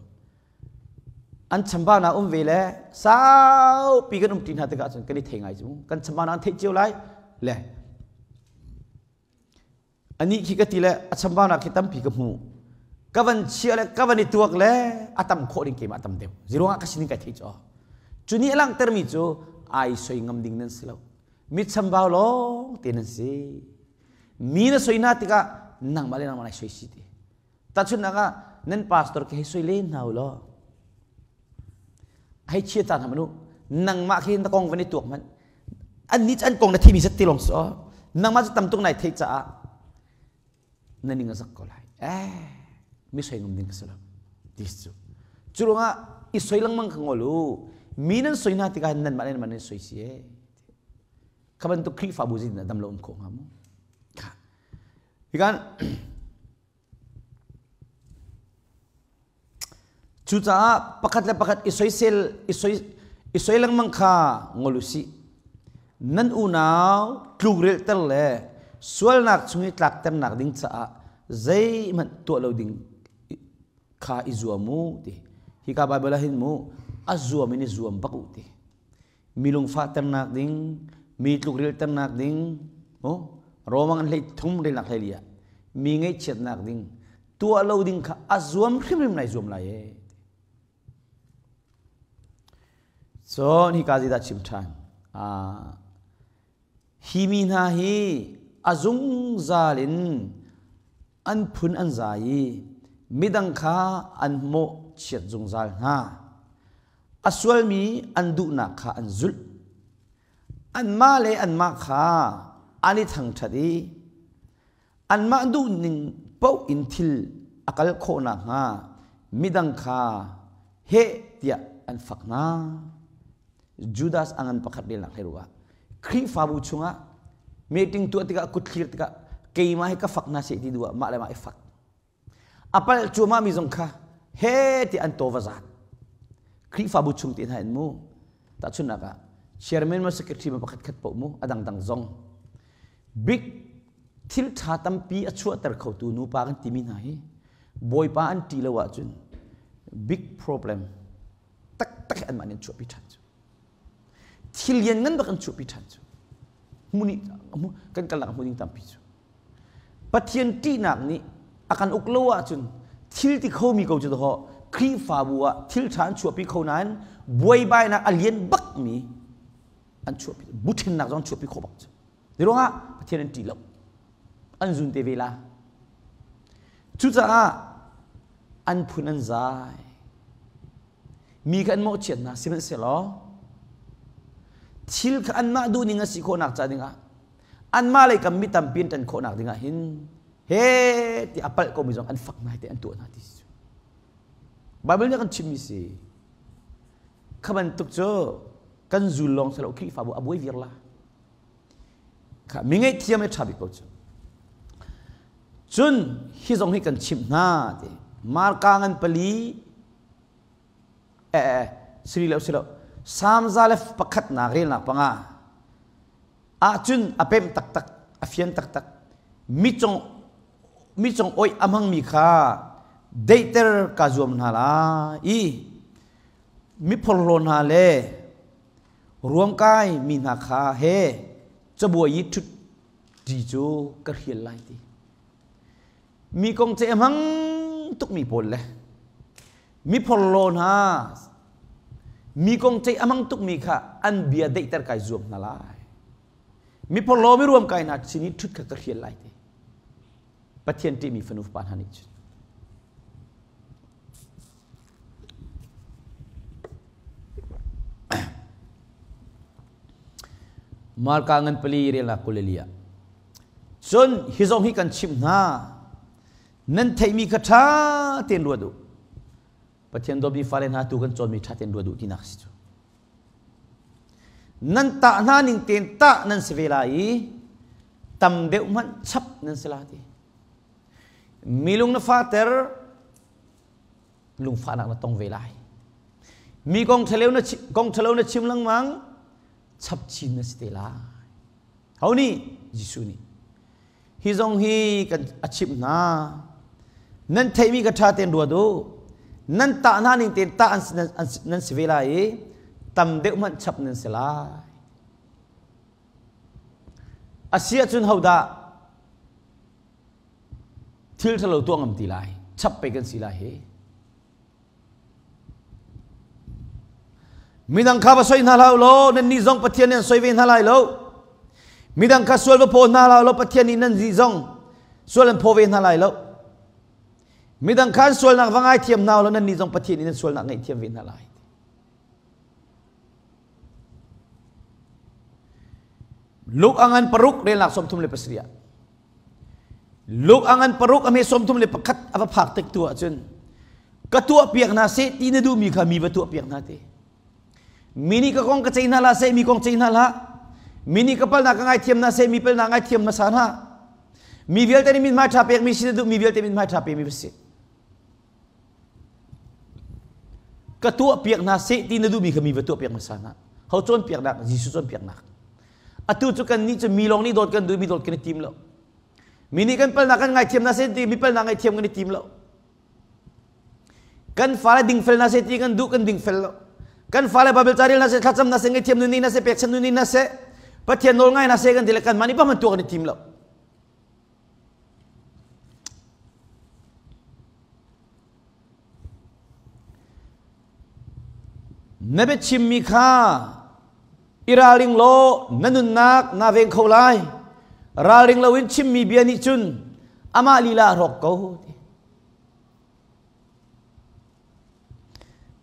An chambaunak um ve le saupi kan umṭi hna tikah cun kan i thei ngai cu. Kan chambaunak an theih cio lai le anih khi ka ti le a chambaunak khi tampi ka hmu. Ka van chia le ka van i tuak le a tam khawh ding keimah a tam deuh. Zeiruangah ka sining kai thei cu. Cu nih a langhtermi cu ai soi ngam ding nan si lo. Mi chambau lawng te nan si. Mi na soi hna tikah nangmah le nangmah nai soi si ti. Tahchunhnak ah nan pastor khi hei soi len hna u law hei chia ta hna manu nangmah khi na kong van i tuak hmanh annih cu an kong na thimi zat ti lawng si aw nangmah cu tam tuk nai theih caah na ning a zak ko lai eh mi soi ngam ding ka si lo ti cu cu ruangah i soi lengmang kha ngol u mi nan soi hna tikah nanmah le nanmah nan soi si e kha bantuk Khrihfabu zin dam lo um khawh hnga mu kha hikan Cucaah pakhat le pakhat i soisel i soi i soi lengmang kha ngol u sih. Nan unau tlukrilhter le sualnak chung i tlakternak ding caah zeihmanh tuah lo ding kha i zuam u ti. Hika Baibal ah hin mu a zuam in i zuam bak u ti. Mi lungfahternak ding, mi tlukrilhternak ding, mu Romang an hlei thum relnak hlei li ah mi ngaihchiatnak ding tuah lo ding kha a zuam hrimhrim lai zuam lai e. Cun hika zeidah chim ṭhan? Hi mi hna hi a zungzal in an phun an zai i midang kha an mawhchiat zungzal hna. A sualmi an duhnak kha an zulh. Anmah le anmah kha an i thangṭhat i anmah duhning paoh in thil a kal khawh nakhnga midang kha heh tiah an fak hna. Judas a ngan pakhat relnak hlei ruah Khrihfabu chungah meeting tuah tikah kutthlir tikah keimah hi ka fak hna seh ti duh ah mah le mah i fak. A palh cuahmah mi zong kha he ti an taw va zat. Khrihfabu chung te hna in mu tahchunhnak ah chairman ma secretary ma pakhat khat paoh mu a dangdang zong big thil ṭha tampi a chuahter khotu nupa kan timi hna hi Bawipa an ṭih lo ahcun big problem taktak hi anmah nih an chuahpi ṭhan cu. Thil lianngan bak an chuahpi ṭhan cu. Hmuni kan kalnak hmu ding tampi cu. Pathian ṭihnak nih a kan uk lo ahcun thil ti khomi ko cu dawh Khrihfabu ah thil ṭha an chuahpi kho nain buaibainak a lian bakmi an chuahpi bu ṭhennak zong an chuahpi khawh bak cu. Ti ruangah Pathian an ṭih lo. An zun te ve la. Cucaah an phun an zai. Mi kha an mawhchiat hna sihmanhsehlaw thil kha anmah duhning a si khawhnak ca dingah anmah lei kam mi tampi an ṭan khawhnak dingah hin he ti a palh komi zong an fak ngai te an tuah hna ti si Bible nih kan chimmi si kha bantuk cu kan zul lawng silo Khrihfabu a buai vir la kha mi ngaihthiam le ṭha bik ko cu cun hi zong hi kan chimh hna ti Marka ngan pali eh siri lo silo Samza le pakhatnak relnak panga ahcun a pemh taktak a fian taktak mi cung mi cung oi a hmangmi kha deihter ka zuam hna lai i mi phorhlaw hna le ruamkai mi hna kha he cabuai i ṭhut ṭi cu ka hrial lai ti mi kong ce hmang tukmi pawl le mi phorhlaw hna mi kong ceih a hmang tukmi kha an bia deihter kai zuam hna lai mi phorhlaw mi ruamkai hna sin i ṭhut kha ka hrial lai ti Pathian ṭihmi fanu fapa hna nih cun Marka ngan pali relnak kulelia. Cun hi zong hi kan chimh hna. Nan theihmi kha ṭha tein ruat u. Pathian dawtmi fale hna tu kan cawnmi ṭha tein ruat u tinak si cu. Nan tah hna ning tein tah nan si ve lai i tam deuh hmanh chap nan si la ti. Mi lung na fater lungfahnak na tong ve lai. Mi kong ṭhalo na kong ṭhalo na chim lengmang chap chin na si te lai. Ho nih? Jesuh nih. Hi zong hi kan a chimh hna. Nan theihmi ka ṭha tein ruat u. Nan tah hna ning tein tah nan si ve lai i tam deuh hmanh chap nan si lai. A si ahcun hodah thil ṭhalo tuah ngam ti lai chap pei kan si lai hi midang kha va soi hna hlah law nannih zong Pathian nih an soi ve hna lai lo midang kha sual va phaw hna hlah law Pathian nih nan nih zong sual an phaw ve hna lai lo midang kha an sualnak va ngaithiam hna law nannih zong Pathian nih nan sualnak ngaihthiam ve hna lai Luke angan paruk relnak 37 ah Luke angan paruk a me 31 a va phak tik tu ahcun ka tuah piak hna seh ti na duhmi kha mi va tuah piak hna te mi nih ka kong ka ceih hna hlah seh mi kong ceih hna hlah mi nih ka palnak ka ngaithiam hna seh mi palnak ngaithiam hmasa hna mi vialte nih mithmai ṭha pek mi si na duh mi vialte mithmai ṭha pe mi va si Ka tuahpiak hna seh ti na duhmi kha mi va tuahpiak hmasa hna. Ho cawnpiaknak? Jesuh cawnpiaknak. Atu cu kan nih cu mi lawng nih dawt kan duh, mi dawt kan i tim lo. Mi nih kan palnak kan ngaithiam hna seh ti mi palnak ngaihthiam kan i tim lo. Kan fale dingfel hna seh ti kan duh, kan dingfel lo. Kan fale Bible ca rel hna seh, thlacam hna seh, ngaihthiam nun hna seh, pekchanh nun hna seh, Pathian nawl ngai hna seh kan ti le kanmah nih pahman tuah kan i tim lo. Na biachimmi kha i ralring law na nunnak naa veng kho lai. Ralring loin chimmi bia nih cun amah lila a hrawk ko.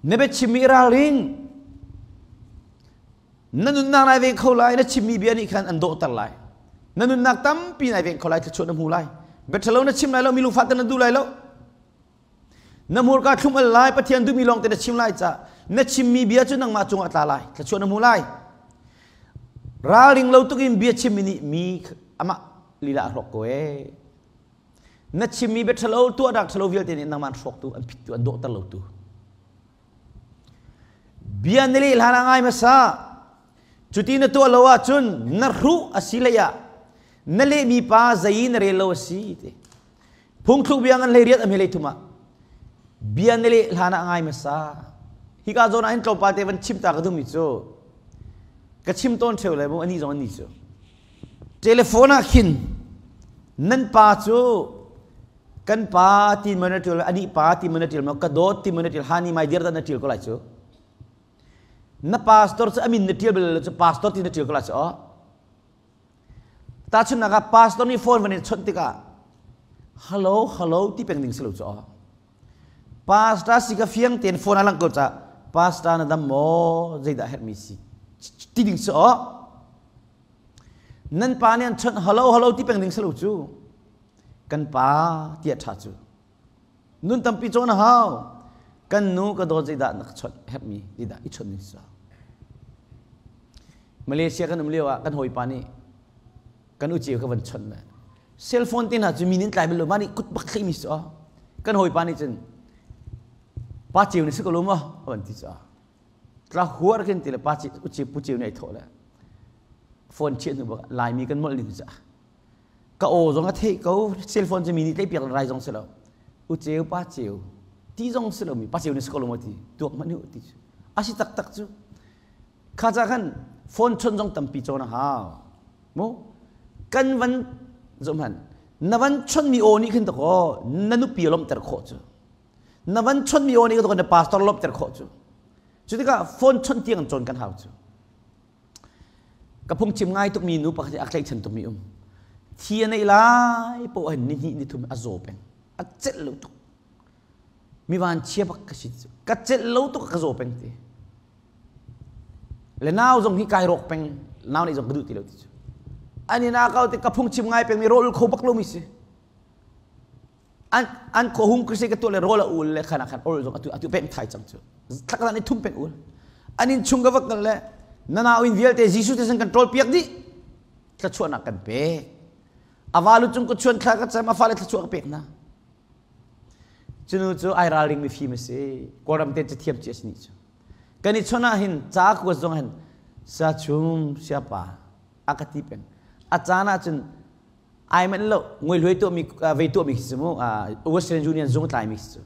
Na biachimmi i ralring. Na nunnak nai veng kho lai, na chimmi bia nih khan an dawhter lai. Na nunnak tampi nai veng kho lai, thluachuah na hmu lai. Biaṭhalo na chim lai lo, mi lungfahter na duh lai lo. Na hmurka thlum al lai, Pathian duhmi lawng te na chim lai ca. Na chimmi bia cu nangmah cungah tla lai, thluachuah na hmu lai. Ralring lo tukin bia chimmi nih mi amah lila a hrawk ko ee. Na chimmi bia ṭhalo, tuahnak ṭhalo vialte nih nangmah an hrawktu, an phittu, an dawhter lotu. Bia na leh hlan ah ngai hmasa. Cuti na tuah lo ahcun na hruh a si hlei ah na lehmi pa zei na rel lo a si ti. Phungthluk bia ngan hlei riat a hlei thum ah bia na leh hlan ah ngai hmasa. Hika zawn ah hin tlawmpal te van chim ta ka duhmi cu ka chim tawn ṭheo lai mu ani zong ani cu. Telephone ah khin nan pa cu kan pa ti man na ṭial, anih pa ti man na ṭial maw, ka dawt ti man na ṭial, hani mai dir dah na ṭial ko lai cu. Na pastor cu amin na ṭial bal lo cu pastor ti na ṭial ko lai cu aw. Tahchunhnak ah pastor nih phone van in chawnh tikah hello hello ti peng ding si lo cu aw. Pastor si ka fiang tein phone a lang ko ca pastor na dam maw zeidah herhmi si ti ding si aw. Nan pa nih an chawnh hello hello ti peng ding si lo cu. Kan pa ti a ṭha cu. Nun tampi cawn a hau. Kan nu ka dawt zeidah na ka chawnh herhmi zeidah i chawnh ding si. Malaysia kan um lio ah kan hawipa nih kan uceu kha van chawnh le cell phone te hna cu min in tlai bal lo mah nih kut bak thlei mi si aw kan hawipa nih cun pa ceu ni si ko lo maw a van ti cu tla huar khin ti le pa uceu pu ceu nih ai thawh le phone chiah hnu bak laimi kan molh ning cu ka aw zong a theih ko cell phone cu mi nih tleih piak rai zong si lo uceu pa ceu ti zong si lo mi pa ceu ni si ko lo maw ti tuak hmanh u ti cu a si taktak cu Kha ca khan phone chawnh zong tampi cawn a hau. Mu kan van zoh hmanh na van chonmi aw nih khin takaw na nupi lawmhter khawh cu. Na van chonmi aw nih khin na pastor lawmhter khawh cu. Cu tikah phone chawnh tiang cawn kan hau cu. Ka phungchim ngai tukmi nu pakhat a tlaihchan tukmi um. Thi a neih lai poah hin ni hnih ni thum a zaw peng. A celh lo tuk. Mi van chia bak ka si. Ka celh lo tuk ka zaw peng ti. Le nau zong hi kai rawk peng nau nih zong ka duh ti lo ti cu ani na kau te ka phungchim ngai peng mi rawl kho bak lo mi si an an ko hung krisi ka tu le rawl a ul le khana khan ol zong atu atu pem thai cang cu thlak ni thum peng ul anin chung ka vak le na nau in vialte Jesuh te san kan ṭawl piak dih thluachuahnak kan pe awalu cung ka chuan thla ka cam afale thluachuah ka pek na Cunu cu ai ralring mi fim a si. Kawlram te cathiam ci a si ni cu. Kan i chawnh ah hin ca kuat zong hin sia chum siapa a ka ti peng. A caan ah cun ai manh lo ngoi hluai tuah mi vei tuah mi khi mu Western Union zung tlai mi khi cu.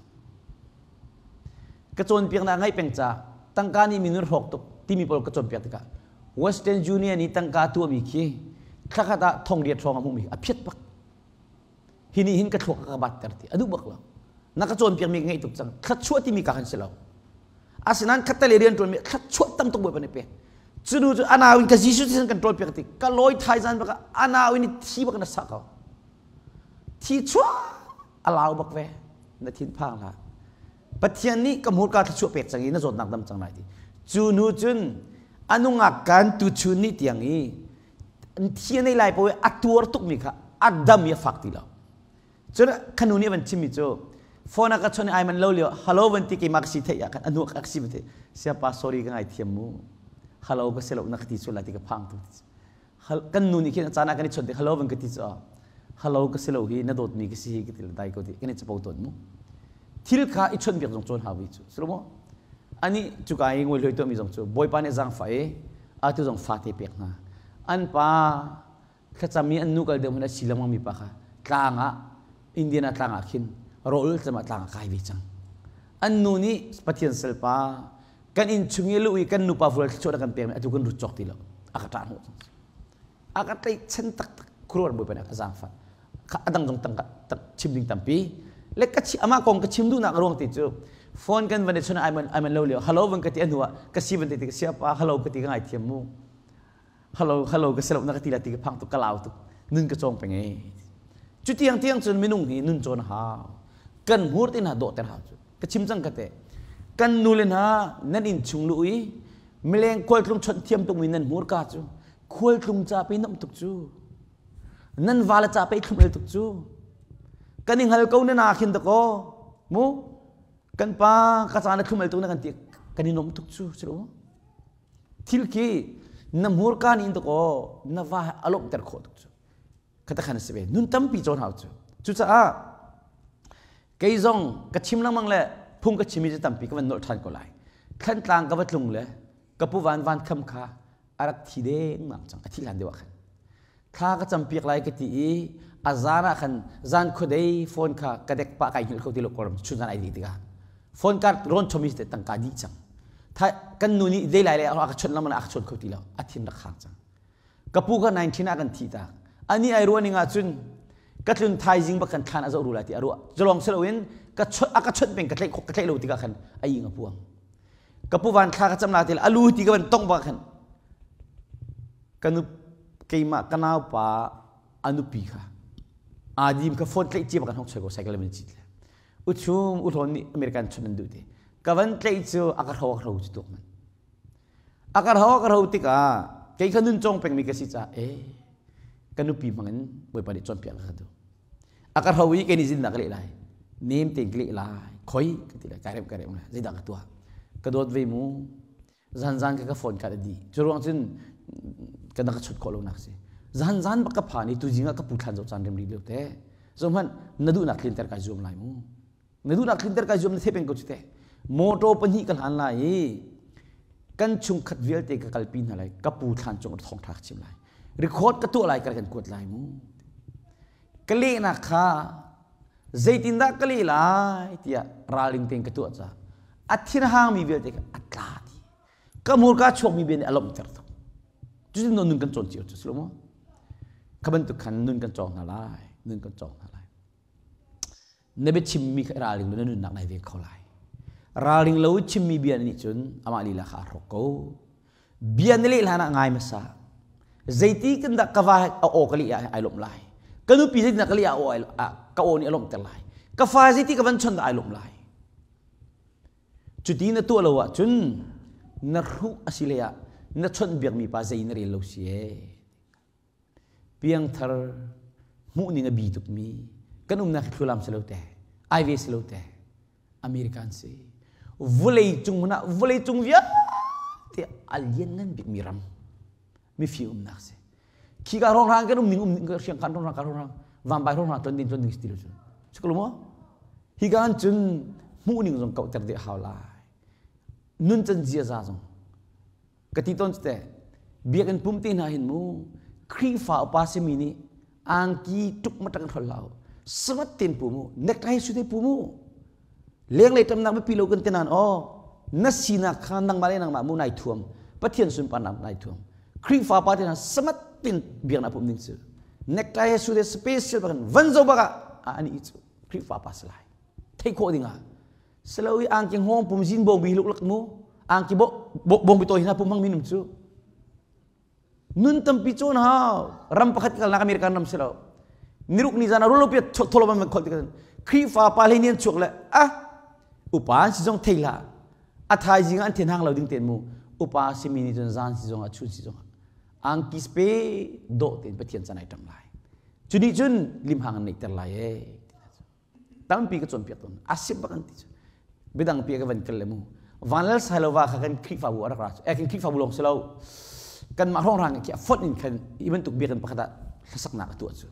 Ka cawnpiak na ngaih peng ca tangka nih minun hrawk tuk timi pawl ka cawnpiak tikah Western Union i tangka tuah mi khi thlakhat ah thong riat hrawng a hmuh mi a phiat bak. Hi nih hin ka thluak ka batter ti a duh bak lo. Na ka cawnpiak mi ka ngeih tuk cang. Thluachuah timi ka kan si lo. Asinain khattale rian ṭuan mi thluachuah tam tuk Bawipa nih pek. Cu nu cu anau in ka Jesuh thisen kan ṭawl piak ti ka lawi thai zan bak anau in thi bak na sah ko. Thi chuah a lau bak ve. Na thin phang hlah. Pathian nih ka hmurka thluachuah pek cang i na zawtnak dam cang lai ti. Cu nu cun anungak kan tuchun ni tiang i thi a nei lai paoh a tuar tukmi kha a dam i a fak ti lo cun khanu nih van chimmi cu phone a ka chon ai man lo lio hello van ti keimah ka si theih ah khan anu ka si te siapa sorry ka ngai thiam mu hello ka si lo na ka ti cu lai ti ka phang tu kan nu nih khin a caan ah kan i chon ti hello van ka ti cu hello ka si lo hi na dawtmi ka si hi ka ti dai ko ti kan i chapo tawn mu thil kha i chon biak zong cawn hau i cu silo ani cuka i ngoi hloi tuahmi zong cu bawipa nih zaangfah i atu zong fate pek hna an pa thlacam i an nu kal deuh hmanh a si lengmang mi pa kha tlang ah Indiana tlang ah khin rawl cam ah tlang ah kai ve cang an nu nih Pathian salpa kan inn chung i luh i kan nupa vual thluachuah kan pek atu kan rut cawk ti lo a ka ṭah hnawh cang a ka tlaihchan taktak khuaruahhar Bawipa nih a ka zaangfah a dang zong tang chim ding tampi le ka chi amah kong ka chim duhnak ruang ti cu phone kan van i chun ai man ai man lo lio hello van ka ti anu ah ka si van ti ti ka siapa hello ka ti ka ngai thiam mu hello hello ka si lo na ka ti la ti ka phang tuk ka lau tuk nun ka cawng peng e cu tiang tiang cun minung hi nun cawn hau kan hmur te hna dawh ter hau cu ka chim cang ka te kan nu le hna nan inn chung lu i mileng khualtlung chawnh thiam tuk mi nan hmurka cu khualtlung ca pe nam tuk cu nan va le ca pe thlum el tuk cu kan i hngal ko na na khin dakaw mu kan pa ka ca na thlum el tuk na kan ti kan i nom tuk cu si lo thil khi na hmurka nih dakaw na va a lawmhter khawh tuk cu khata khan a si ve nun tampi cawn hau cu cucaah kei zong ka chim lengmang le phung ka chimi cu tampi ka van nolh ṭhan ko lai thlantlang ka va tlung le ka pu van van kham kha a rak thi dengmang cang a thi hlan deuh ah khan thla ka campiak lai ka ti i a zan ah khan zan khuadei phone kha ka dek pah kai hngilh kho ti lo kawlram chun zan ai dih tikah phone card rawn chomi te tangka dih cang kan nu nih dei lai le a ka chawnh lengmang a ka chawn kho ti lo a thin rak khang cang ka pu kha 19 ah kan thi tak. Ani ai ruah ning ahcun ka tlun thaizing bak khan thlan a zoh ru lai ti a ruah. Culawng si loin ka a ka chawnh peng ka tlaih ka tlaih lo tikah khan a ing a puang. Ka pu van thla ka cam la ti alu ti ka van tong bak khan ka nu keimah ka nau pa a nupi kha adim kha phone tlaih cia bak kan hong choi ko cycle man cit le uchum uhlawn nih American chun an duh ti ka van tlaih cu a ka hro a ka hro cu tuk man a ka hro a ka hro tikah kei kha nun cong pengmi ka si caah e ka nupi hmangin Bawipa nih cawnpiak ka duh a ka hro i kei nih zindah ka leh lai nem tein ka leh lai khoi ka ti lai kai rem kai rem zeidah ka tuah ka dawt ve mu zan zan ka ka phone card a dih cu ruang cun ka na ka chut khawh lo nak si zan zan bak ka phan i tuzing ah ka pu thlan zo caan rem rih lio te zo hmanh na duhnak tlinter kai zuam lai mu na duhnak tlinter kai zuam na the peng ko chu te motor pahnih ka hlan lai i kan chungkhat vialte ka kalpi hna lai ka pu thlan cung thong tha chim lai record ka tuah lai ka kan kuat lai mu ka lehnak kha zeitindah ka leh lai tiah ralring tein ka tuah caah a thinhangmi vialte kha a tla dih ka hmurka chuakmi bia nih a lawmhter tuk cutin nun kan cawn cio cu si lo maw kha bantuk khan nun kan cawng hna lai nun kan cawng hna lai na biachimmi kha ralring lo na nunnak nai veng kho lai ralring lo chimmi bia nih cun amah lila kha a hrawk ko Bia na leh hlan ah ngai hmasa. Zeiti kan dah ka va a aw ka leh ah ai lawmh lai. Ka nupi zeitindah ka leh ah ka aw nih a lawmhter lai. Ka fa zeiti ka van chon dah ai lawmh lai. Cuti na tuah lo ahcun na hruh a si lei ah na chawnh biakmi pa zei na rel lo si ee. Piangthar hmuhning a bi tukmi kan umnak hi thlualam si lo te, ai ve si lo te. American si. Vawlei cung hmun ah vawlei cung vialte a lianngan bikmi ram mifim umnak si. Khi ka rongrang kan um ning um hriang kan rongrang ka rongrang vambai rongrang ton ding ton ding si ti lo cu. Sukulu mo? Hi ka cun hmuh ning zong kauhter deh hau lai. Nun can ziaza zong ka ti tawn te biakinn pum te hna hin mu Khrihfa upa simi nih angki tuk ma tang thol lau samat ten pu mu necktie su te pu mu lenglei tamnak biapi lo kan tenan o na sinak kha nangmah le nangmah mu nai thuam Pathian sunparnak nai thuam Khrihfa pa te hna samat tin biaknak pum ding cu necktie su te special bakan van zo baka ani chu Khrihfa pa salai thei khawh dingah Selo i angki hngawng pum zin bawng bi luk lak mu angki bawng bi to hina pum hang minum cu nun tampi cawn hau ram pakhat kalnak American ram silo niruk ni zan rulo piat tholo ban khol tikan Khrifa pa le nian chuak le ah upa si zong thei la a thai jing an then hang lo ding ten mu upa simi ni cun zan si zong a chun si zong angki spe do ten pathian chan ai tam lai cuni cun limhang an nei ter lai e Tampi ka cawnpiak tawn. A sip bak an ti cu. Bidang pi ka van kal le mu. Vanlal Sailova kha kan Khrihfabu a rak ra cu. Eh kan Khrihfabu lawng si lo. Kanmah hrawnghrang khi a fonh in khan i bantuk biakinn pakhat ah hlasaknak a tuah cu.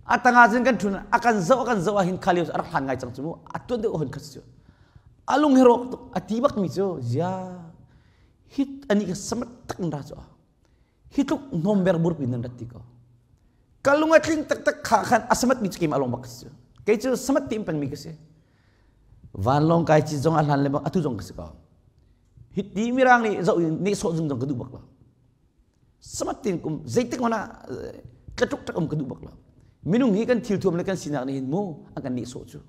A tangah cun kan ṭhun a kan zoh a kan zoh ah hin kha lio cu a rak hlan ngai cang cu mu. A tuan deuh hon khat cu. A lung hi rawk tuk a ti bak mi cu zia hit ani ka samat tak in ra cu. Hi tluk hnawm berbur pin nan rat ti ko. Ka lung a tling taktak kha khan a samat mi cu keimah lawng bak ka si. Kei cu samat tein pengmi ka si. Vanlawng kai ci zong a hlan le bang atu zong ka si ko. Hi ti mirang nih zoh in nehsawh zung zong ka duh bak lo. Samat tein kum zeitik hmanh ah tlatuk tak um ka duh bak lo. Minung hi kan thil thuam le kan sinak nih hin mu an kan nehsawh cu.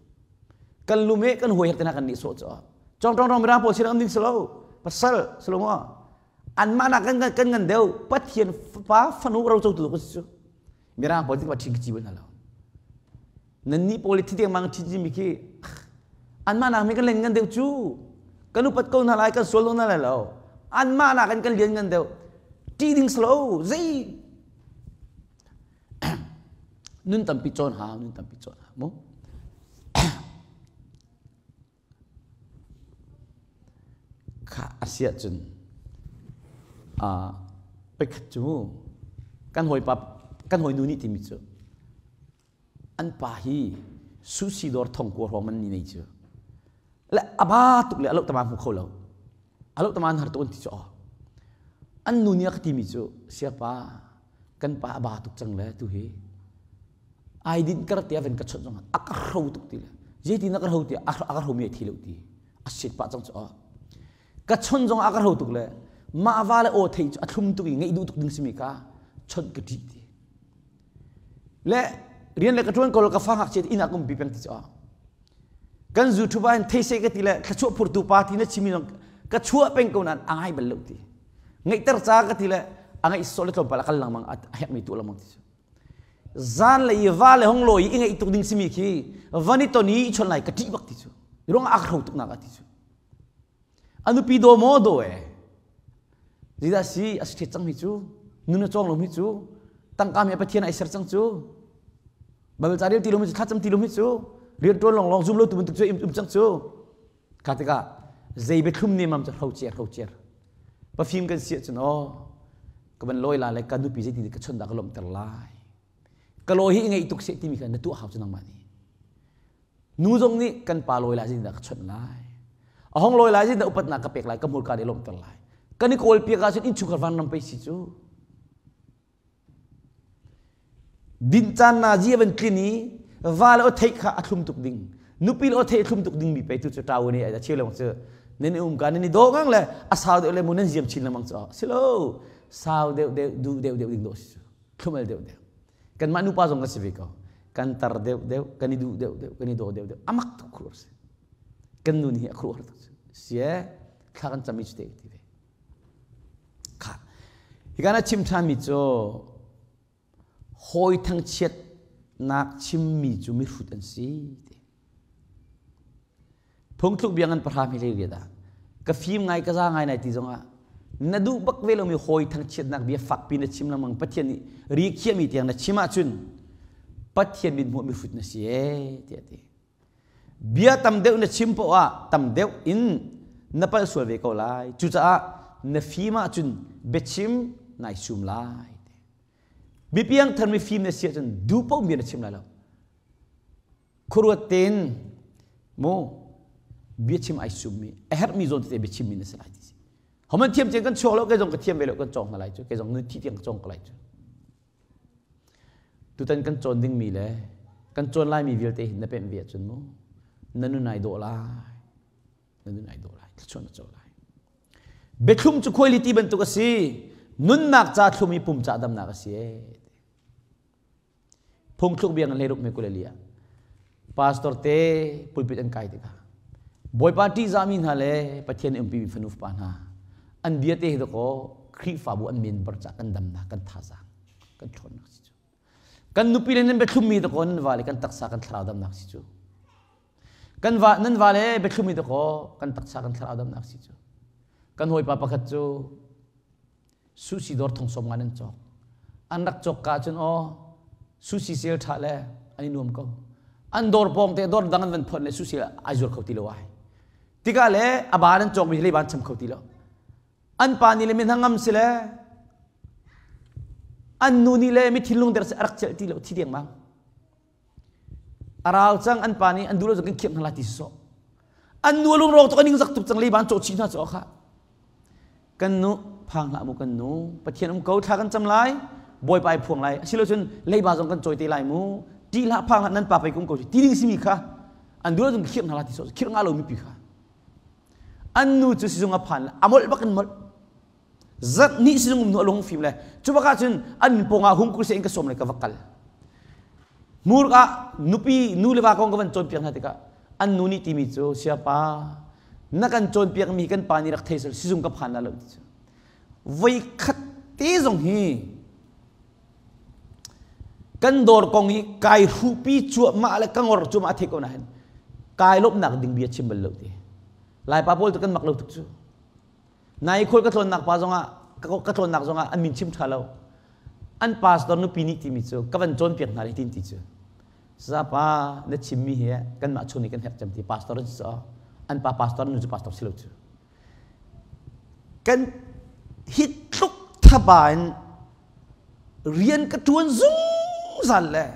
Kan lum he kan huai hek te kan nehsawh cu. Chong tong tong mirang pawl sin am ding si lo. Pasal si lo maw? Anmah nak kan kan ngan deuh Pathian fa fanu ro cotu ka si cu mirang pawl tik ṭhin ki hna lo nan nih pawl thi deng mang thi mi khi anmah nak mi kan len ngan deuh cu kan upat ko hna lai kan sual lo hna lai lo anmah nak kan kan lian ngan deuh ṭih ding slo zei nun tampi cawn hau nun tampi cawn hau mu Khah a si ahcun pakhat cu kan hawipa kan hawinu nih timi cu an pa hi sushi dawr thong kua hrawng man ni nei cu le a ba tuk le a loh tama hmu kho lo a loh tama an har tuk an ti cu an nu nih a ka timi cu siapa kan pa a ba tuk cang le tu hi ai din kar te van ka chawnh zong a ka hro tuk ti le zeitin a ka hro ti a ka hro mi ai thi lo ti a sit pah cang cu ka chon zong a ka hro tuk le mah va le aw thei cu a thlum tuk i ngeih duh tuk ding simi ka chawnh ka ṭih ti. Le rian le ka ṭuan ko ka fa ngakchia inn ah ka umpi peng ti cu. Kan zu ṭhu in thei seh ka ti le thluachuah phurtu pa ti na chimi zong ka chuah peng ko nain a ngai bal lo ti. Ngeihter ca ka ti le a ngaih sawh le tlawmpal a kal lengmang a herhmi tuah lengmang ti cu. Zan le i va le hong lawi i ngeih tuk ding simi khi van i ton i chon lai ka ṭih bak ti cu. Ruang a hro tuk nak a ti cu. A nupi daw maw daw e? Zeidah si a si ṭhet cang mi cu? Nun a cawng lomi cu? Tangka mi a Pathian ai ser cang cu? Baibal ca rel ti lomi cu thlacam ti lomi cu? Rian ṭuan lawnglawng zum lo tu bantuk cu um cang cu? Kha tikah zei biathlum nemam cu hro cer hro cer. Pafim kan si ahcun aw ka van lawi la le ka nupi zeitin ka chawnh dah ka lawmhter lai. Ka lawi hi i ngeih tuk seh timi kha na tuah hau cu nangmah nih. Nu zong nih kan pa lawi lai zeitindah ka chawnh lai? A hong lawi lai zeitindah upatnak ka pek lai, ka hmurka nih lawmhter lai. Kan i kawl piak ahcun innchungkhar vanram pei si cu. Dinh caan na zi a van tlin i va le aw theih kha a thlum tuk ding. Nupi le aw theih a thlum tuk ding mi pei tu cu ṭau nih a cheu lengmang cu. Nan i um ka nan i daw ngang le a sau deuh le mu nan ziam chin lengmang cu. Silo sau deuh deuh duh deuh deuh ding dawh si cu. Thlum al deuh deuh. Kanmah nupa zong kan si ve ko. Kan tar deuh deuh, kan i duh deuh deuh, kan i daw deuh deuh. Amak tuk khur si. Kan nun hi a khuruahar tuk. Sie thla kan cam i cu te ti ve. Kha. Hi kan a chim ṭhanmi cu hawi thangchiatnak chimmi cu mihrut an si ti. Phungthluk bia ngan pahra mi hlei dah. Ka fim ngai ka za ngai nai ti zongah na duh bak ve lomi hawi thangchiatnak bia fakpi na chim lengmang Pathian nih ri khiahmi tiang na chim ahcun Pathian min hmuh mihrut na si ee tiah ti. Bia tam deuh na chim poah ah tam deuh in na palh sual ve ko lai. Cucaah na fim ahcun biachim nai sum lai. Mipiang thar mifim na si ahcun duh paoh bia na chim lai lo. Khuaruat tein mu biachim ai summi a herhmi zawn tete biachimmi na si lai ti si. Homan thiam cen kan chuak lo kei zong ka thiam ve lo kan cawng hna lai cu kei zong nun thi tiang ka cawng ko lai cu. Tutan kan cawn dingmi le kan cawn laimi vialte hi na pemh ve ahcun mu na nun ai dawh lai. Na nun ai dawh lai. Thluachuah na co lai. Biathlum cu khuaili ti bantuk a si. Nunnak ca thlum i pum ca damnak a si ee. Phungthluk bia ngan hleiruk me kuleli ah pastor te pulpit an kai tikah Bawipa ṭihzahmi hna le Pathian i umpi mi fanu fapa hna an bia te hi dakaw Khrihfabu an men bar cah kan damnak kan thazaang kan ṭhawnnak si cu kan nupi le nan biathlummi dakaw nan va le kan taksa kan thlarau damnak si cu kan va nan va le biathlummi dakaw kan taksa kan thlarau damnak si cu kan hawipa pakhat cu Sushi dawr thong som ngan an cawk. An rak cawk ka cun aw sushi sel ṭha le an i nuam ko. An dawr pawng te dawr dang an van phon le sushi ai zuar kho ti lo ai. Tikah le a ban an cawk mi le ban cham kho ti lo. An pa nih le mi hnangam si le an nu nih le mi thinlung der si a rak celh ti lo thi deng mang. A ral cang an pa nih an duh lo kan khiam hna lai ti sawh. An nu lung rawk tuk an ing zak tuk cang le ban cawh chih hna cu kha. Kan nu phang hlah mu kan nu Pathian um ko thla kan cam lai Bawipa ai phuang lai asilo cun leiba zong kan cawi te lai mu ṭih hlah phang hlah nan pa pei kum ko ti ding simi kha an duh lo cun khirh hna la ti sawh khirh nga lo mipi kha an nu cu sizung a phan a molh bak in molh zarh hnih sizung um hnu a lung fim le cu bak ahcun an pawng ah hung kurse in ka sawm le ka va kal mur ah nupi nu le va kong ka van cawnpiak hna tikah an nu nih timi cu siapa na kan cawnpiak mi kan pa nih rak thei sel sizung ka phan la lo ti cu voi khat te zong hi kan dawr kong i kai hrupi cuahmah le ka ngor cuahmah a thei ko na hin kai lawmhnak ding bia chim bal lo ti Laipa pawl tu kan mak lo tuk cu Nai khual ka tlawnnak pa zongah ka tlawnnak zongah an min chim ṭha lo. An pastor nupi nih timi cu ka van cawnpiak hna le tin ti cu. Sazapa na chimmi hi kanmah chung nih kan herh cem ti pastor an si an pa pastor nu cu pastor si lo cu. Kan hi tluk thaba in rian ka ṭuan zungzal le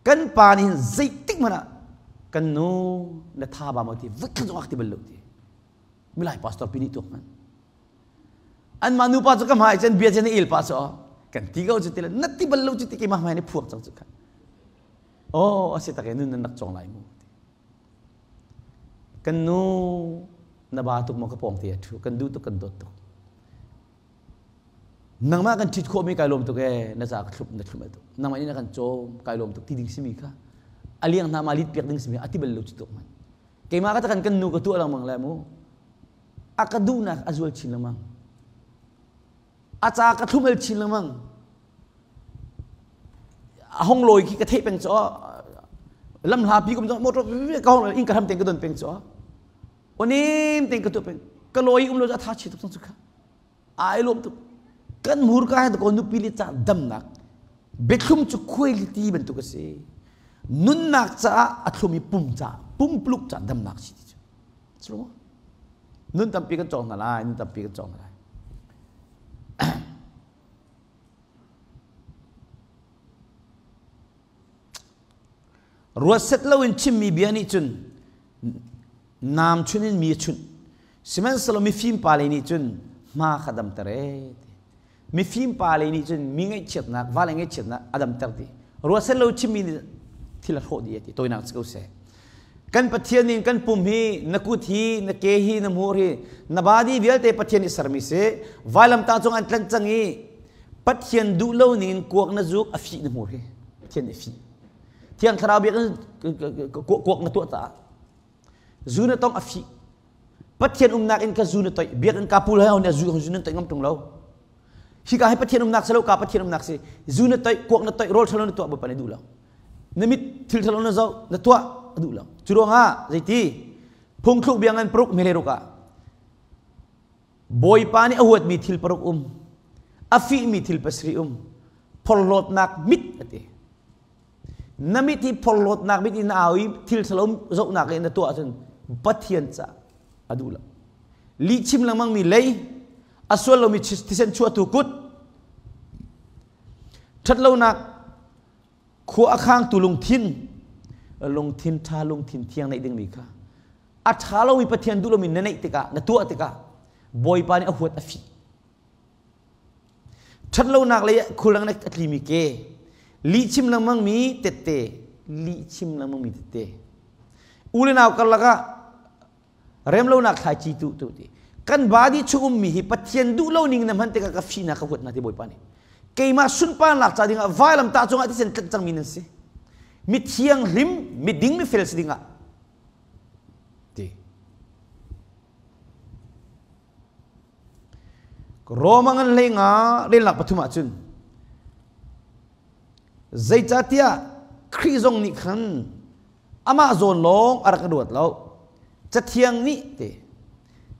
kan pa nih hin zeitik hmanh ah kan nu na tha ba maw ti voikhat zong ak ti bal lo ti. Milai pastor pi nih tuak hman. An mah nupa cu ka hmai cun bia cun il pa cu kan ti ko cu ti le na ti bal lo cu ti keimah hmai nih phuak cang cu kha. Oh a si tak nun nan rak cawng lai mu. Kan nu na ba tuk maw ka pawng te a thu kan duh tuk kan dawt tuk. Nangmah kan ṭhit khawhmi kai lawm tuk ee, na ca ka thlup na thlum tuk. Nangmah nih na kan cawm, kai lawm tuk ti ding simi kha a liang hna ma lit piak ding simi a ti bal lo cu tuk man. Keimah ka kan kan nu ka tuah lengmang le mu. A ka duhnak a zual chin lengmang. A ca ka thlum el chin lengmang. A hong lawi khi ka theih peng cu lam hla pi kum motor ka hong in ka hram ten ka don peng cu onim ten ka tu peng ka lawi um lo a tha chi tuk cu kha ai lawm tuk kan hmurka he ko nupi le ca damnak biathlum cu khuailiti bantuk a si nunnak caah a thlum i pum ca pumpluk ca damnak si ti cu nun tampi kan cawng hna lai nun tampi kan cawng hna lai. Ruat set loin chimmi bia nih cun naam chun in mi a chunh. Sihmanhsehlaw mifim pa lei nih cun hma kha damter ee ti. Mifim pa lei nih cun mi ngaihchiatnak, vale ngaihchiatnak a damter ti. Ruat set lo chimmi nih thil a hrawh dih ti. Tawinak si ko seh. Kan Pathian nih kan pum hi, na kut hi, na ke hi, na hmur hi, na body vialte Pathian nih sermi si. Vailamtah cung an tlanh cang i Pathian duh lo ning in kuak na zuk a fih na hmur hi. Pathian nih fih. Thiang Thlarau biakinn kuak na tuah caah zu na tong a fih. Pathian umnak in ka zu na toih. Biakinn ka pul hai hon zu zu nan toih ngam tung lo. Hi ka hi Pathian umnak si lo ka Pathian umnak si. Zu na toih, kuak na toih, rawl thalo na tuah Bawipa nih duh lo. Na mit thil thalo na zoh, na tuah a duh lo. Cu ruangah zeiti phungthluk bia ngan paruk mele ruk ah Bawipa nih a huatmi thil paruk um, a fihmi thil pasarih um, phorhlawtnak mit a ti. Na mit hi phorhlawtnak mit in na au i thil ṭhalo zohnak in na tuah ahcun Pathian ca a duh lo. Lihchim lengmangmi lei, a sual lomi thisen chuahtu kut, ṭhatlonak khua a khangtu lungthin, lungthin ṭha lungthin thiang neih dingmi kha a ṭha lomi Pathian duh lomi na neih tikah na tuah tikah Bawipa nih a huat a fih. Ṭhatlonak lei ah khulrang a tlimi ke, lihchim lengmangmi tette, lihchim lengmangmi tette. U le nau karlak ah remlonak thlaici tu tu ti. Kan body chung ummi hi Pathian duh lo ning na hman tikah ka fihnak ka huat na ti Bawipa nih. Keimah sunparnak ca dingah vailamtah cungah thisen tlanh cangmi nan si. Mi thianghlim, mi ding, mi fel si dingah ti. Roma ngan hlei nga relnak pathum ah cun zeicahtiah Khrih zong nih khan amah zawn lawng a rak ruat lo. Cathiang nih te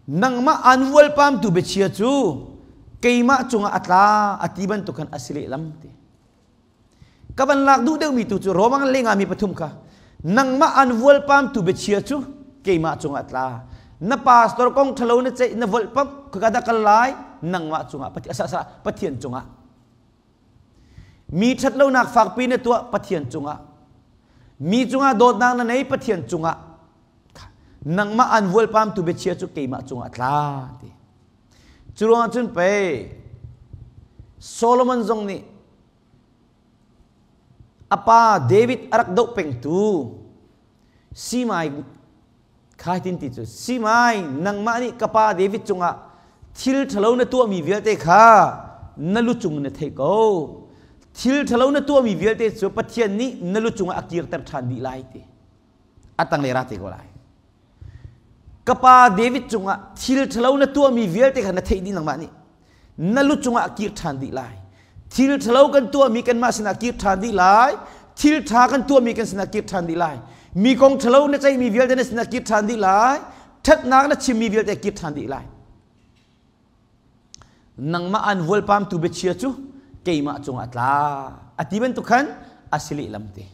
nangmah an vualpamtu biachia cu keimah cungah a tla a ti bantuk khan a si lehlam ti. Ka van lak duh deuhmi tu cu Roma ngan lenga mi pathum kha nangmah an vualpamtu biachia cu keimah cungah a tla. Na pastor kong ṭhalo na ceih na volhpamh khaka dah kal lai nangmah cungah Pathian cungah. Mi ṭhatlonak fakpi na tuah Pathian cungah. Mi cungah dawtnak na nei Pathian cungah. Nangmah an vualpamtu biachia cu keimah cungah a tla ti. Cu ruangah cun pei Solomon zong nih a pa David a rak doh pengtu Simai kha tin ti cu Simai nangmah nih ka pa David cungah thil ṭhalo na tuahmi vialte kha na lu cung na theih ko. Thil ṭhalo na tuahmi vialte cu Pathian nih na lu cungah a kirter ṭhan dih lai ti. A tanglei ra te ko lai. Ka pa David cungah thil ṭhalo na tuahmi vialte kha na theih dih nangmah nih. Na lu cungah a kir ṭhan dih lai. Thil ṭhalo kan tuahmi kanmah sinah kir ṭhan dih lai. Thil ṭha kan tuahmi kan sinah kir ṭhan dih lai. Mi kong ṭhalo na ceihmi vialte na sinah kir ṭhan dih lai. Ṭhatnak na chimmi vialte kir ṭhan dih lai. Nangmah an vualpamtu biachia cu keimah cungah a tla. A ti bantuk khan a si lehlam te.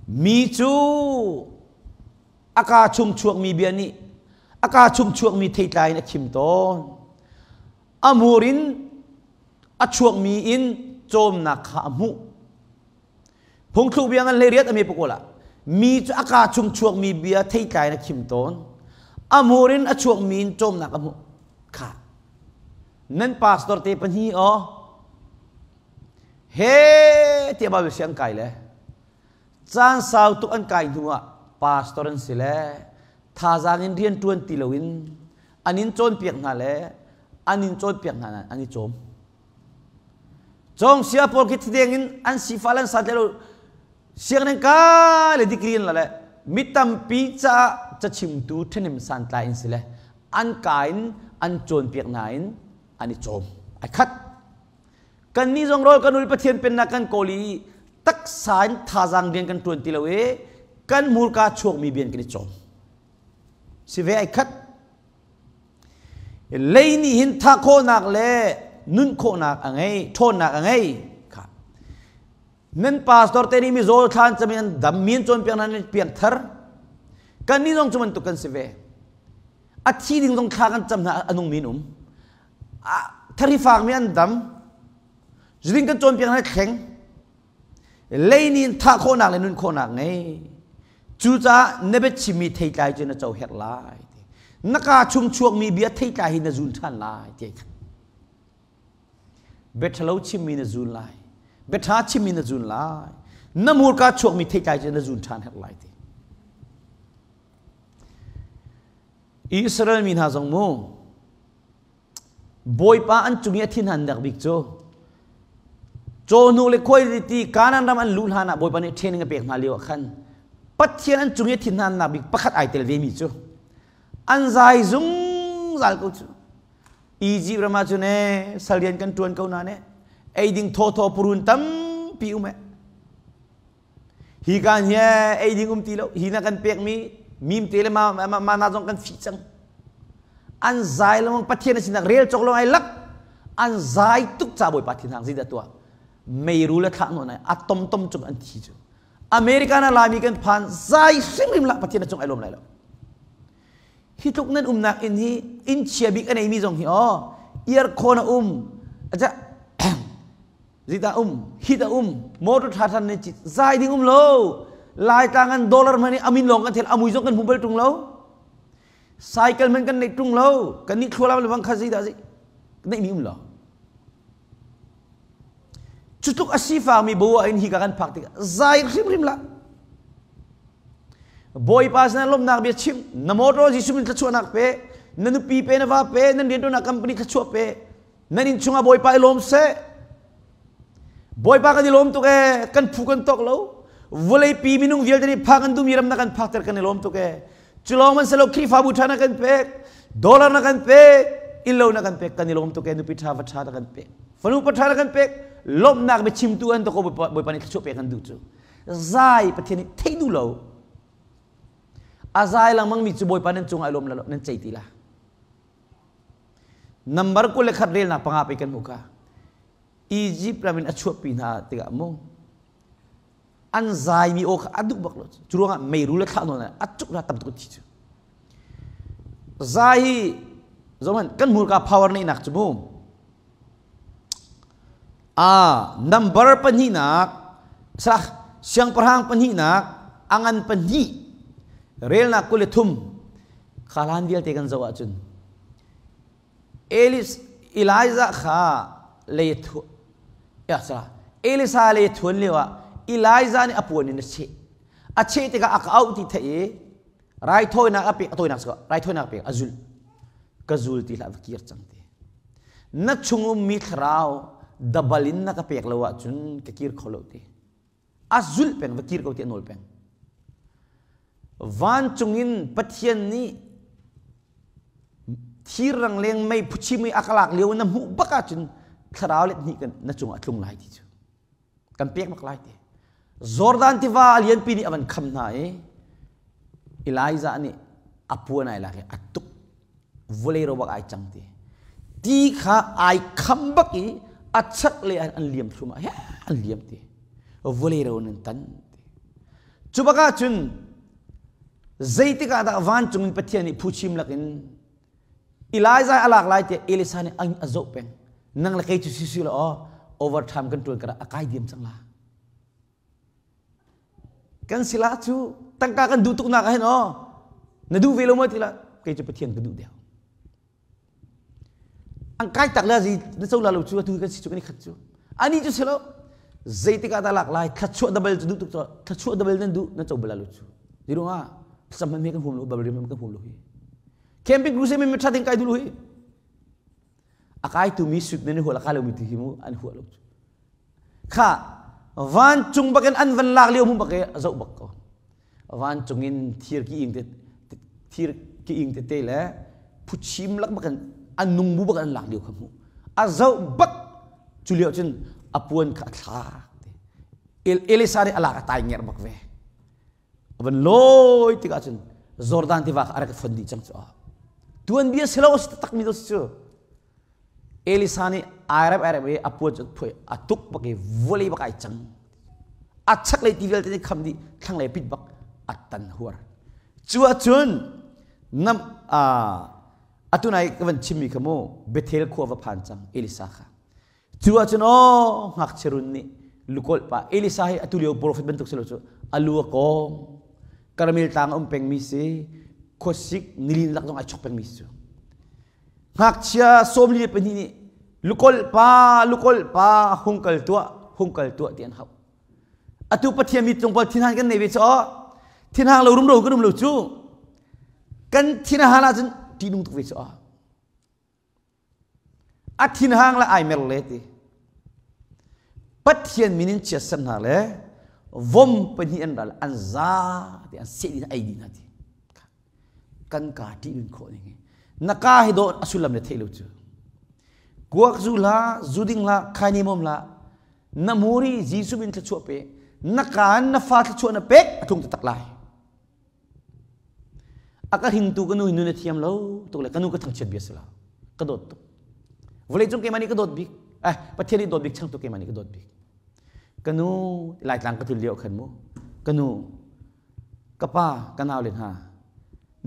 Mi cu a kaa chung chuakmi bia nih a kaa chung chuakmi theitlai in a chim tawn. A hmur in a chuakmi in cawmnak kha a hmuh. Phungthluk bia ngan hlei riat a mi pakul ah mi cu a kaa chung chuakmi bia theitlai in a chim tawn. A hmur in a chuakmi in cawmnak a hmuh. Kha nan pastor te pahnih aw he tiah Bible siang kai le caan sau tuk an kai hnu ah pastor an si le thazaang in rian tuan ti loin. An in cawnpiak hna le an in cawnpiak hna nain an i cawm. Cawng sia pawl khi thideng in an sifah le an santlai lo sianginn kai le degree in la le mi tampi caah cachimtu ṭhahnem santlai in si le an ka in an cawnpiak hna in an i cawm. Ai khat. Kannih zong rawl kan ul Pathian pennak kan kawl i taksa in thazaang rian kan ṭuan ti lo i kan hmurka chuakmi bian kan i cawm. Si ve ai khat. Lei nih hin thah khawhnak le nun khawhnak a ngei, ṭhawnnak a ngei. Kha. Nan pastor te nih mizaw thlan cam in an dam mi an cawnpiak hna nan piang thar. Kannih zong cu bantuk kan si ve. A thi ding zong thla kan cam hna a nung mi an um. Thari fak mi an dam. Zuding kan cawnpiak hna thleng. Lei nih thah khawhnak le nun khawhnak ngei. Cucaah na biachimmi theitlai cu na co herh lai. Na kaa chung chuakmi bia theitlai hi na zun ṭhan lai ti khan. Biaṭhalo chimmi na zun lai. Biaṭha chimmi na zun lai. Na hmurka chuakmi theitlai cu na zun ṭhan herh lai ti. Israel mi hna zong mu Bawipa an cung i a thinhannak bik cu cawhnu le khuailiti Kanaan ram an luh hlan ah Bawipa nih training a pek hna lio ah khan Pathian an cung i a thinhannak bik pakhat ai tel vemi cu an zai zungzal ko cu. Egypt ram ah cun ee sal rian kan ṭuan ko na ne ei ding thawthaw purun tampi um eh hi kan hi ei ding um ti lo hi na kan pekmi mim te le ma ma na zong kan fih cang an zai lengmang Pathian a sinak rel cawk lo ai lak an zai tuk ca Bawipa thin hang zeidah tuah meiru le thlah nawn ai a tom tom cung an thi cu America na Laimi kan phan zai hrimhrim lah Pathian a cung ai lawm lai lo hi tluk nan umnak inn hi inn chia bik a neimi zong hi aw earcon a um aja Zita um, hit a um, motor tha than ne chi zai ding um lo. Lai tlang an dollar man amin long kan thel amui zong kan hmu bal tung lo. Cycle man kan nei tung lo. Kan ni thlualam le bang kha zita zi. Nei mi um lo. Cutluk a sifak mi bo in hi ka kan phak tik zai hrim hrim la. Bawipa sinah lawmhnak bia chim na motor Jesuh min thluachuahnak pe na nupi pe na va pe nan riantuannak company thluachuah pe Nan inn chungah Bawipa i lawm seh. Bawipa kan i lawm tuk ee, kan phu kan tawk lo. Vawleipi minung vialte nih phak an duhmi ram na kan phakter kan i lawm tuk ee. Cu lawng man selo Khrihfabu ṭha na kan pek, dollar na kan pek, innlo na kan pek, kan i lawm tuk ee, nupi ṭha va ṭha na kan pek, fanu pa ṭha na kan pek, lawmhnak biachimtu an toko Bawipa nih thluachuah pek an duh cu. Zai Pathian nih theih duh lo. A zai lengmang mi cu Bawipa nan cungah i lawm la nan cei ti la. Nambar 21 relnak panga pe kan hmuh kha. Egypt ram in a chuahpi hna tikah mu an zaimi aw kha a duh bak lo. Cu ruangah meiru le thlah nawn a cuk na tam tuk thi cu. Zai hi zoman kan hmurka power neihnak cu mu. A number pahnihnak sa siangpahrang pahnihnak angan pahnih relnak 23 khalan vialte kan zoh ahcun Elis Elijah kha lei thu ya sala Elisa lei thuan lio ah Elijah nih a puan in a cheh a cheh tikah a ka auh ti theih i raithawinak a pek a tawinak raithawinak a pek a zul ka zul ti hlah va kir cang ti na chung ummi thlarau dabal in na ka pek lo ahcun ka kir kho lo ti a zulh peng va kir ko ti a nawl peng vancung in Pathian nih thir rangleng mei phuchim i a ka lak lio na hmuh bak ahcun thlarau let hnih kan na cungah tlung lai ti cu kan pek bak lai ti Jordan tiva a lianpi nih a van kham hna i Elijah nih a puan ai lak i a tuk vawlei ro bak ai cang ti ti kha ai kham bak i a chak le an liam thlum ah an liam ti vawlei ro nan tan ti cu bak ah cun zeitik ah dah vancung in Pathian nih phuchim lakin Elijah a lak lai tiah Elisa nih a zoh peng nang le kei cu si si law overtime kan tuan kara a kai diam cang la kan sila cu tangka kan duh tuk nak ah hin aw na duh ve lo maw ti la kei cu Pathian ka duh deuh an kai tak le zi na co la lo cu atu kan si cu kan i khat cu ani cu si lo zeitik ah dah lak lai thlachuah dabal cu duh tuk cu thlachuah dabal nan duh na co bala lo cu ziruangah sam hmanh kan hum lo babal rim kan hum lo hi. Camping crusade mi tha ting kai dulu hi. A kai tu mi suit ne hual a kai lo mi ti hi mu an hual lo. Kha vancung bakin an van lak lio mu bak e zoh bak ko. Vancung in thir ki ing te thir ki ing te te le phuchim lak bakin an nung bu bakin an lak lio kha mu. A zoh bak cu lio cun a puan kha a thla. Elisa nih a lak a tai ngerh bak ve. A van lawi tikah cun Jordan tiva kha a rak i fon dih cang cu. Tuanbia si lo a si taktak mi si cu. Elisa nih ai rep ai rep i a puan cu phui a tuk bak i vawlei bak ai cang. A chaklei ti vialte nih kham dih thlanglei pit bak a tan huar. Cu ahcun nam atu nai ka van chimmi kha mu Bethel khua va phan cang Elisa kha. Cu ahcun aw ngakchia run nih lukawlh pa Elisa hi atu lio profet bantuk si lo cu a lu a kawng Karmel tlang a um pengmi si khuasik nilin lak zong ai chok pengmi si cu ngakchia 42 nih lukawlh pa lukawlh pa hung kal tuah hung kal tuah ti an hauh atu Pathian mi tlungpal thinhan kan nei ve cu thinhang lo rumro kan um lo cu kan thinhan ahcun ṭihnung tuk ve cu A thinhang le ai mer le ti. Pathian min in chiatser hna le vom pahnih an ral an za ti an seh dih ei dih hna ti. Kan ka ṭih nun khawh ning hi. Na ka hi dawh a sullam le theih lo cu. Kuak zu hlah, zu ding hlah, khaini mom hlah. Na muri Jesuh min thluachuah pe. Na kaan na fa thluachuah na pek a tlung taktak lai. A ka hringtu ka nu hi nun a thiam lo tuk le ka nu ka thangchiat bia si lo. Ka dawt tuk. Vawleicung keimah nih ka dawt bik. Eh, Pathian nih dawt bik changtu keimah nih ka dawt bik. Ka nu Laitlang ka tlun lio khan mu. Ka nu, ka pa, ka nau le hna.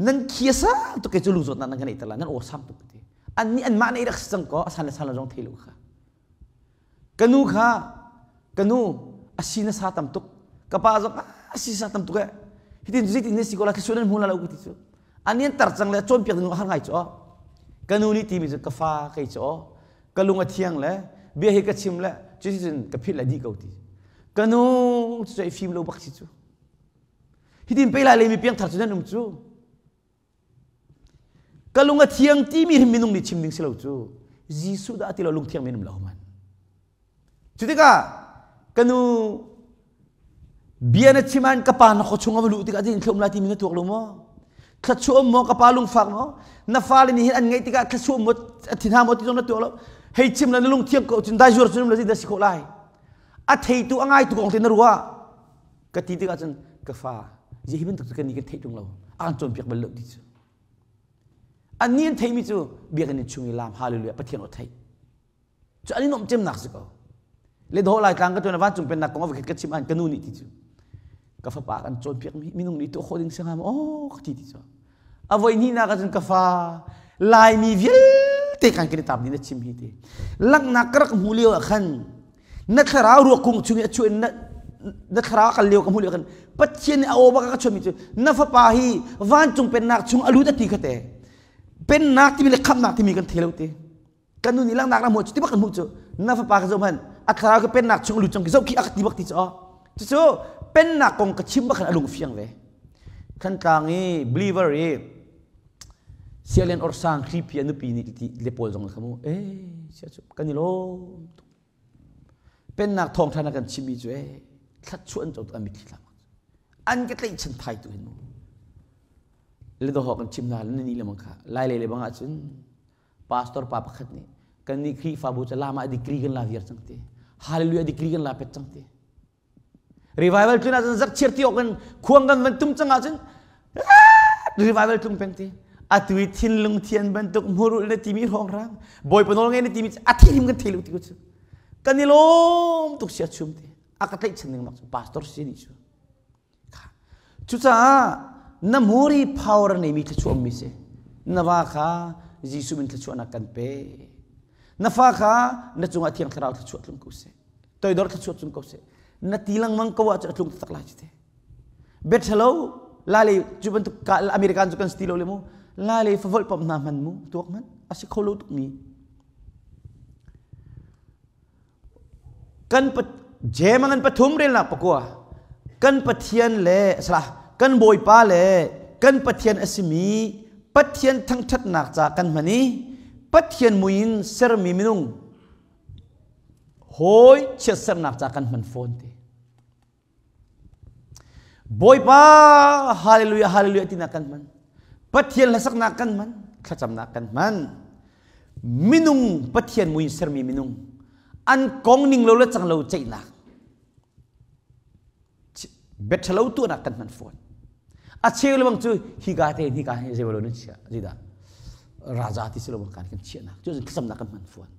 Nan khia sang tuk ke cu lungzawtnak nan ka neih ter la, nan aw sang tuk ti. An nih anmah nih rak si cang ko, a san le san lo zong thei lo kha. Ka nu kha ka nu a si na sa tam tuk ka pa zong a si sa tam tuk eh hitin zeitin ne si ko la thlisuan an hmu la lo ku ti cu an nin tar cang le cawnpiak ding har ngai cu ka nu nih timi cu ka fa kei cu ka lung a thiang le bia hi ka chim le cu cun ka philh le dih ko ti ka nu cu i fim lo bak si cu hitin pe lai le mi piangthar cu nan um cu Ka lung a thiang timi hi minung nih chim ding si lo cu. Jesuh dah ti lo lungthiang men um lo man. Cu tikah ka nu bia na chim an ka pa na khaw chung a va luh tikah tin thlum lai timi na tuak lo maw? Thlachuah maw ka pa lungfak maw? Na fale nih hin an ngeih tikah thlachuah maw thin ha maw ti zong na tuak lo. Hei chim la na lungthiang ko cun dai zuar cun um la da si khawh lai. A theitu a ngaitu kong te na ruah. Ka ti tikah cun ka fa zi hi bantuk cu kan nih kan theih ṭung lo a kan cawnpiak bal lo ti cu annih an theihmi cu biakinn in chung i laam hallelujah Pathian aw theih cu an i nuamh cemnak si ko le dawh lai tlang ka tuan vancung pennak kong a ka chim an ka nu nih ti cu ka fapa kan cawnpiak mi minung nih tuah khawh ding si hnga maw oh ka ti ti cu a voi hnihnak ahcun ka fa laimi vialte kan kan i tap ding na chim hi ti langhnak ka rak hmu lio ah khan na thlarau ruak kung chung i a chuah in na na thlarau kal lio ka hmu lio khan Pathian nih a aw bak a ka chuahmi cu na fapa hi vancung pennak chung a lut a ti kha te pennak timi le khamhnak timi kan thei lo ti kan nu nih langhnak na hmuh cu ti bak kan hmuh cu na fapa ka zoh hmanh a thlarau ka pennak chung a lut cang ki zoh khi a ka ti bak ti cu cucu pennak kong ka chim bak khan a lung fiang ve Thantlang i believer i Sialian Orsang Hripi a nupi nih ti le pawl zong kha mu eh sia cu kan i lawm tuk pennak thawngṭha na kan chimmi cu eh thlatchuah an co an mitthli thla an ka tlaihchan thai tu hin mu le doho kan chim hna le ni le mang kha lai le le bang ahcun pastor pa pakhat nih kan nih Khrihfabu cu lama degree kan la viar cang ti hallelujah degree kan la pet cang ti Revival tlun ahcun zarhchiar ti awk in khuang kan van tum cang ahcun revival tlung peng ti. Atu i thinlung thian bantuk hmurul na timi hrawnghrang Bawipa nawl ngei na timi a thihim kan thei lo ti ko cu. Kan i lawm tuk sia chum ti. A ka tlaihchan ning mak cu pastor si ni cu. Cucaah na muri power neimi thluachuah ummi si. Na va kha Jesuh min thluachuahnak kan pe. Na fa kha na cungah Thiang Thlarau thluachuah tlung ko seh. Toidor thluachuah cung ko seh. Na ti lengmang ko ahcun a tlung taktak lai cu te. Biathalo lai cu bantuk American cu kan si ti lo le mu. Lai le favolh pom hna hman mu tuak hman a si kho lo tuk mi. Kan Jeim ngan pathum relnak pakua kan Pathian le salah kan Bawipa le kan Pathian a simi Pathian thangṭhatnak ca kan hman i Pathian mui in sermi minung hawi chiatsernak ca kan hman fawn ti. Bawipa hallelujah hallelujah tinak kan hman. Pathian hlasaknak kan hman, thlacamnak kan hman. Minung Pathian mui in sermi minung an kong ning lo le cang lo ceihnak biaṭhalo tuahnak kan hman fawn. A cheu lebang cu hika te hika hi zei lo nan chia zeidah raja ti si lo bang kan kan chiahnak cu cun thlacamnak kan hman fawn.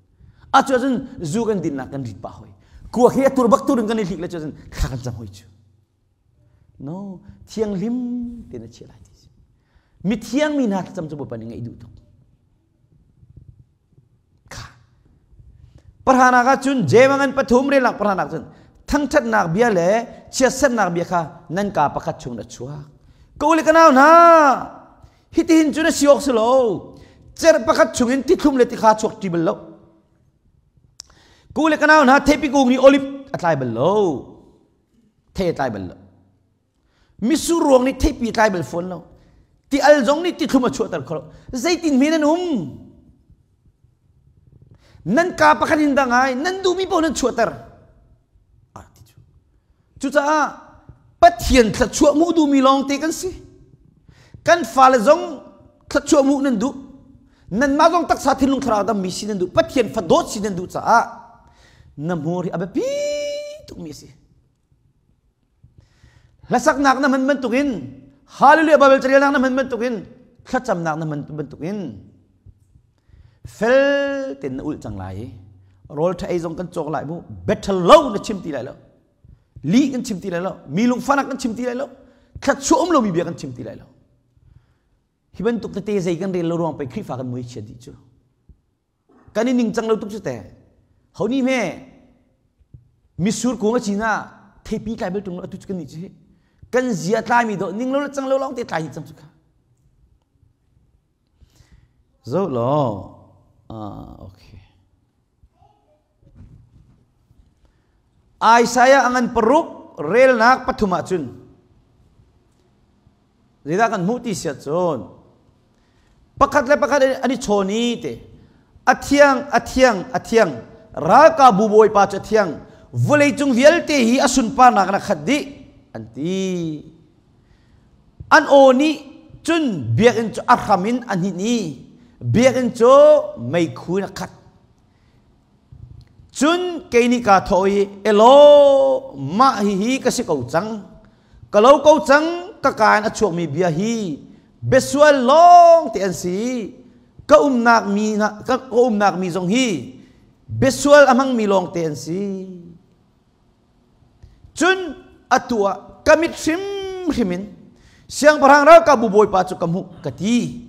A cu cun zu kan dinnak kan rit pah hoi. Kuak hi a tur bak tur in kan i hlik le cu cun thla kan cam hoi cu. No, thianghlim te na chia lai ti si. Mi thiang mi hna thlacam cu Bawipa nih ngaih duh tuk. Kha. Parhanak ah cun Jemangan pathum relak parhanak cun thangṭhatnak bia le chiatsernak bia kha nan ka pakhat chung a chuak. Ka u le ka nau hna, hitihin cun a si awk si lo. Cerh pakhat chungin tithlum le tikha chuak ṭi bal lo. Ka u le ka nau hna, theipi kung nih olive a tlai bal lo. Thei a tlai bal lo. Misur ruang nih theipi tlai bal fawn lo. Ti al zong nih ti thlum a chuahter kho lo. Zeitin hme nan um? Nan ka pakhat in dang ai, nan duhmi paoh nan chuahter. Ah, ti cu. Cucaah Pathian thluachuah hmuh duhmi lawngte kan si. Kan fale zong thluachuah hmuh nan duh. Nanmah zong taksa thinlung thlarau dammi si nan duh. Pathian fadawt si nan duh caah na hmur hi a biapi tukmi a si. Hlasaknak na hman bantukin Hallelujah Bible carelnak na hman bantukin thlacamnak na hman bantukin fel ten na ulh cang lai rawl ṭha ei zong kan cawk lai mu better lo na chim ti lai lo li kan chim ti lai lo mi lungfanak kan chim ti lai lo thlatchuah um lomi bia kan chim ti lai lo hi bantuk tete zei kan rel lo ruang pei Khrihfa kan mui chia dih cu Kan i ningcang lo tuk cu teh. Ho nih hme misur kung a cin ah theipi tlai bal ṭung lo atu cu kan nih cu hi. Kan zia tlaimi dawh ning lo le cang lo lawng te tlai hi cang cu kha. Zo law. Ah, okay. Isaiah a ngan paruk relnak pathum ahcun zeidah kan hmuh ti siah cun pakhat le pakhat an i chawn i te a thiang a thiang a thiang ralkapbu bawipa cu a thiang vawleicung vialte hi a sunparnak in a khat dih an ti an aw nih cun biakinn cu a hram in a hninh i biakinn cu meikhu in a khat Cun kei nih kaa thawh i, Elaw, mah hihi ka si ko cang. Ka lo ko cang, ka kaa in a chuakmi bia hi biasual lawng te an si. Ka umnak mi hna, ka umnak mi zong hi biasual a hmangmi lawng te an si. Cun atu ah ka mit hrimhrim in siangpahrang ralkapbu bawipa cu ka hmuh ka ti.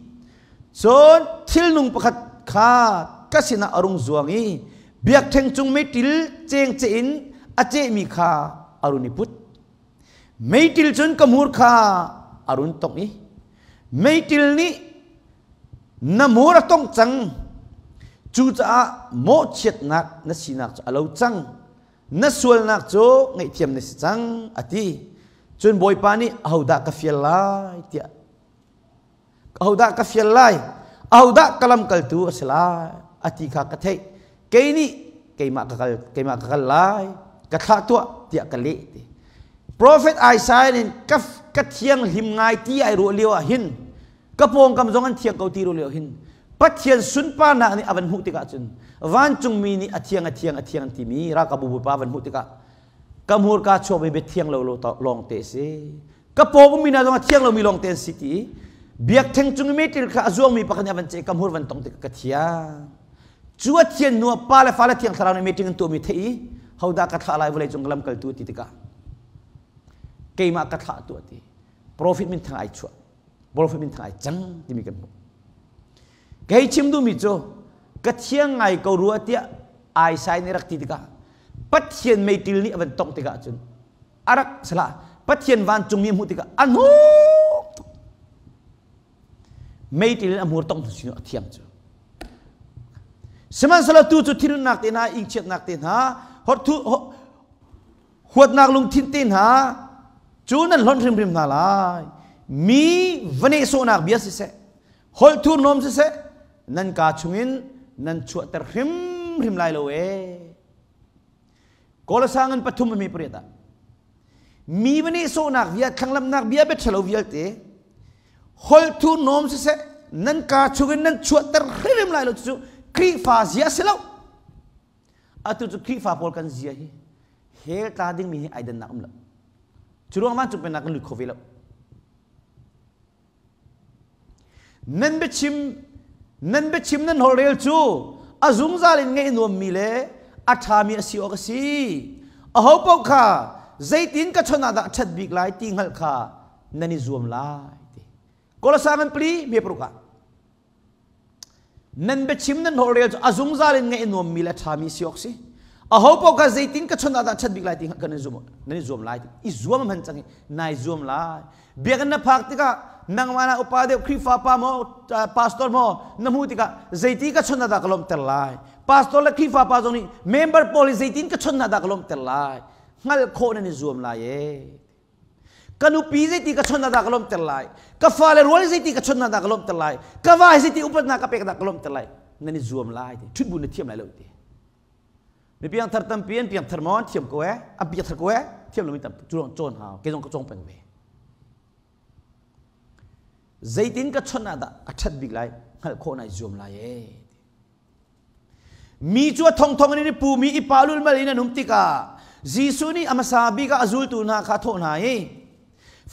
Cun thilnung pakhat kha ka sinah a rung zuang i biakṭheng cung meiṭil cengceh in a cehmi kha a run i put. Meiṭil cun ka hmur kha a run tongh i meiṭil nih na hmur a tongh cang. Cucaah mawhchiatnak na sinak cu a lo cang. Na sualnak cu ngaihthiam na si cang a ti. Cun Bawipa nih ahodah ka fial lai tiah ahodah ka fial lai ahodah ka lamkaltu a si lai a ti kha ka theih. Kei nih keimah ka kal keimah ka kal lai ka thlah tuah tiah ka leh ti. Prophet Isaiah nih ka ka thianghlim ngai ti ai ruah lio ah hin ka pawngkam zong an thiang ko ti ru lio hin Pathian sunparnak nih a van hmuh tikah cun vancungmi nih a thiang a thiang a thiang timi ralkapbu bawipa van hmuh tikah ka hmurka chuak mi bia thiang lo lawng te si ka pawng ummi hna zong a thiang lomi lawng te an si ti biakṭheng cung i meṭil kha a zuangmi pakhat nih a van ceh ka hmur van tong tikah ka thiang cu a thian hnu ah pa le fa le thiang thlarau nih meeting an tuahmi theih i hodah ka thlah lai vawlei cung ka lamkaltu ti tikah keimah ka thlah tuah ti profit min thang ai chuah Profet min thang ai cang timi kan hmuh. Kei chim duhmi cu ka thiang ngai ko rua tiah Isaiah nih rak ti tikah Pathian meitil nih a van tongh tikah cun a rak salah Pathian vancungmi a hmuh tikah a hnuk tuk. Meitil in a hmur tongh hnu a thiang cu. Sihmanhsehlaw tu cu thinhunnak te hna, ingchiatnak te hna, huatnak lungthin te hna cu nan hlonh hrimhrim hna lai. Mi va nehsawhnak bia siseh, Holh thurhnawm siseh nan kaa chungin nan chuahter hrimhrim lai lo ee. Kawlasa ngan pathum a mi pariat ah mi va nih sawhnak bia thlanglamnak bia bia ṭhalo vialte holh thurhnawm siseh nan kaa chungin nan chuahter hrimhrim lai lo cu Khrihfa zia a si lo. Atu cu Khrihfa pawl kan zia hi hell tla dingmi hi ai dannak um lo. Cu ruang vancung pennak kan lut kho ve lo. Nan biachim nan biachim nan holhrel cu a zungzal in ngaih nuammi le a ṭhami a si awk a si. Aho paoh kha zeitin ka chawnh ah dah a ṭhat bik lai ti hngalh kha nan i zuam lai. Ti. Kolasa ngan pali me paruk ah Nan biachim nan holhrel cu a zungzal in ngaih nuammi le ṭhami si awk si. Aho paoh kha zeitin ka chawnh ah dah ṭhat bik lai ti kan i zum nan i zuam lai ti i zuam hman cang i nai zuam lai. Biakinn na phak tikah nangmah na upa deuh Khrihfa pa maw pastor maw na hmuh tikah zeiti ka chawnh ah dah ka lawmhter lai. Pastor le Khrihfa pa zong nih member pawl hi zeitin ka chawnh ah dah ka lawmhter lai. Hngalh khawh nan i zuam lai ee. Ka nupi zeiti ka chawnh dah ka lawmhter lai? Ka fale rual zeiti ka chawnh dah ka lawmhter lai? Ka va zeiti upatnak ka pek dah ka lawmhter lai? Nan i zuam lai ti. Ṭhut bu na thiam lai lo ti. Mi piangthar tampi an piangthar maw an thiam ko eh? An piangthar ko eh? Thiam lomi tam cu cawn hau. Kei zong ka cawng peng ve. Zeitin ka chawnh ah dah a ṭhat bik lai? Hngalh khawh nai zuam lai ee. Mi cu a thongthong in i pumi i pa lulmal in an um tikah Jesuh nih a hmasa bik ah a zultu hna kha a thawh hna i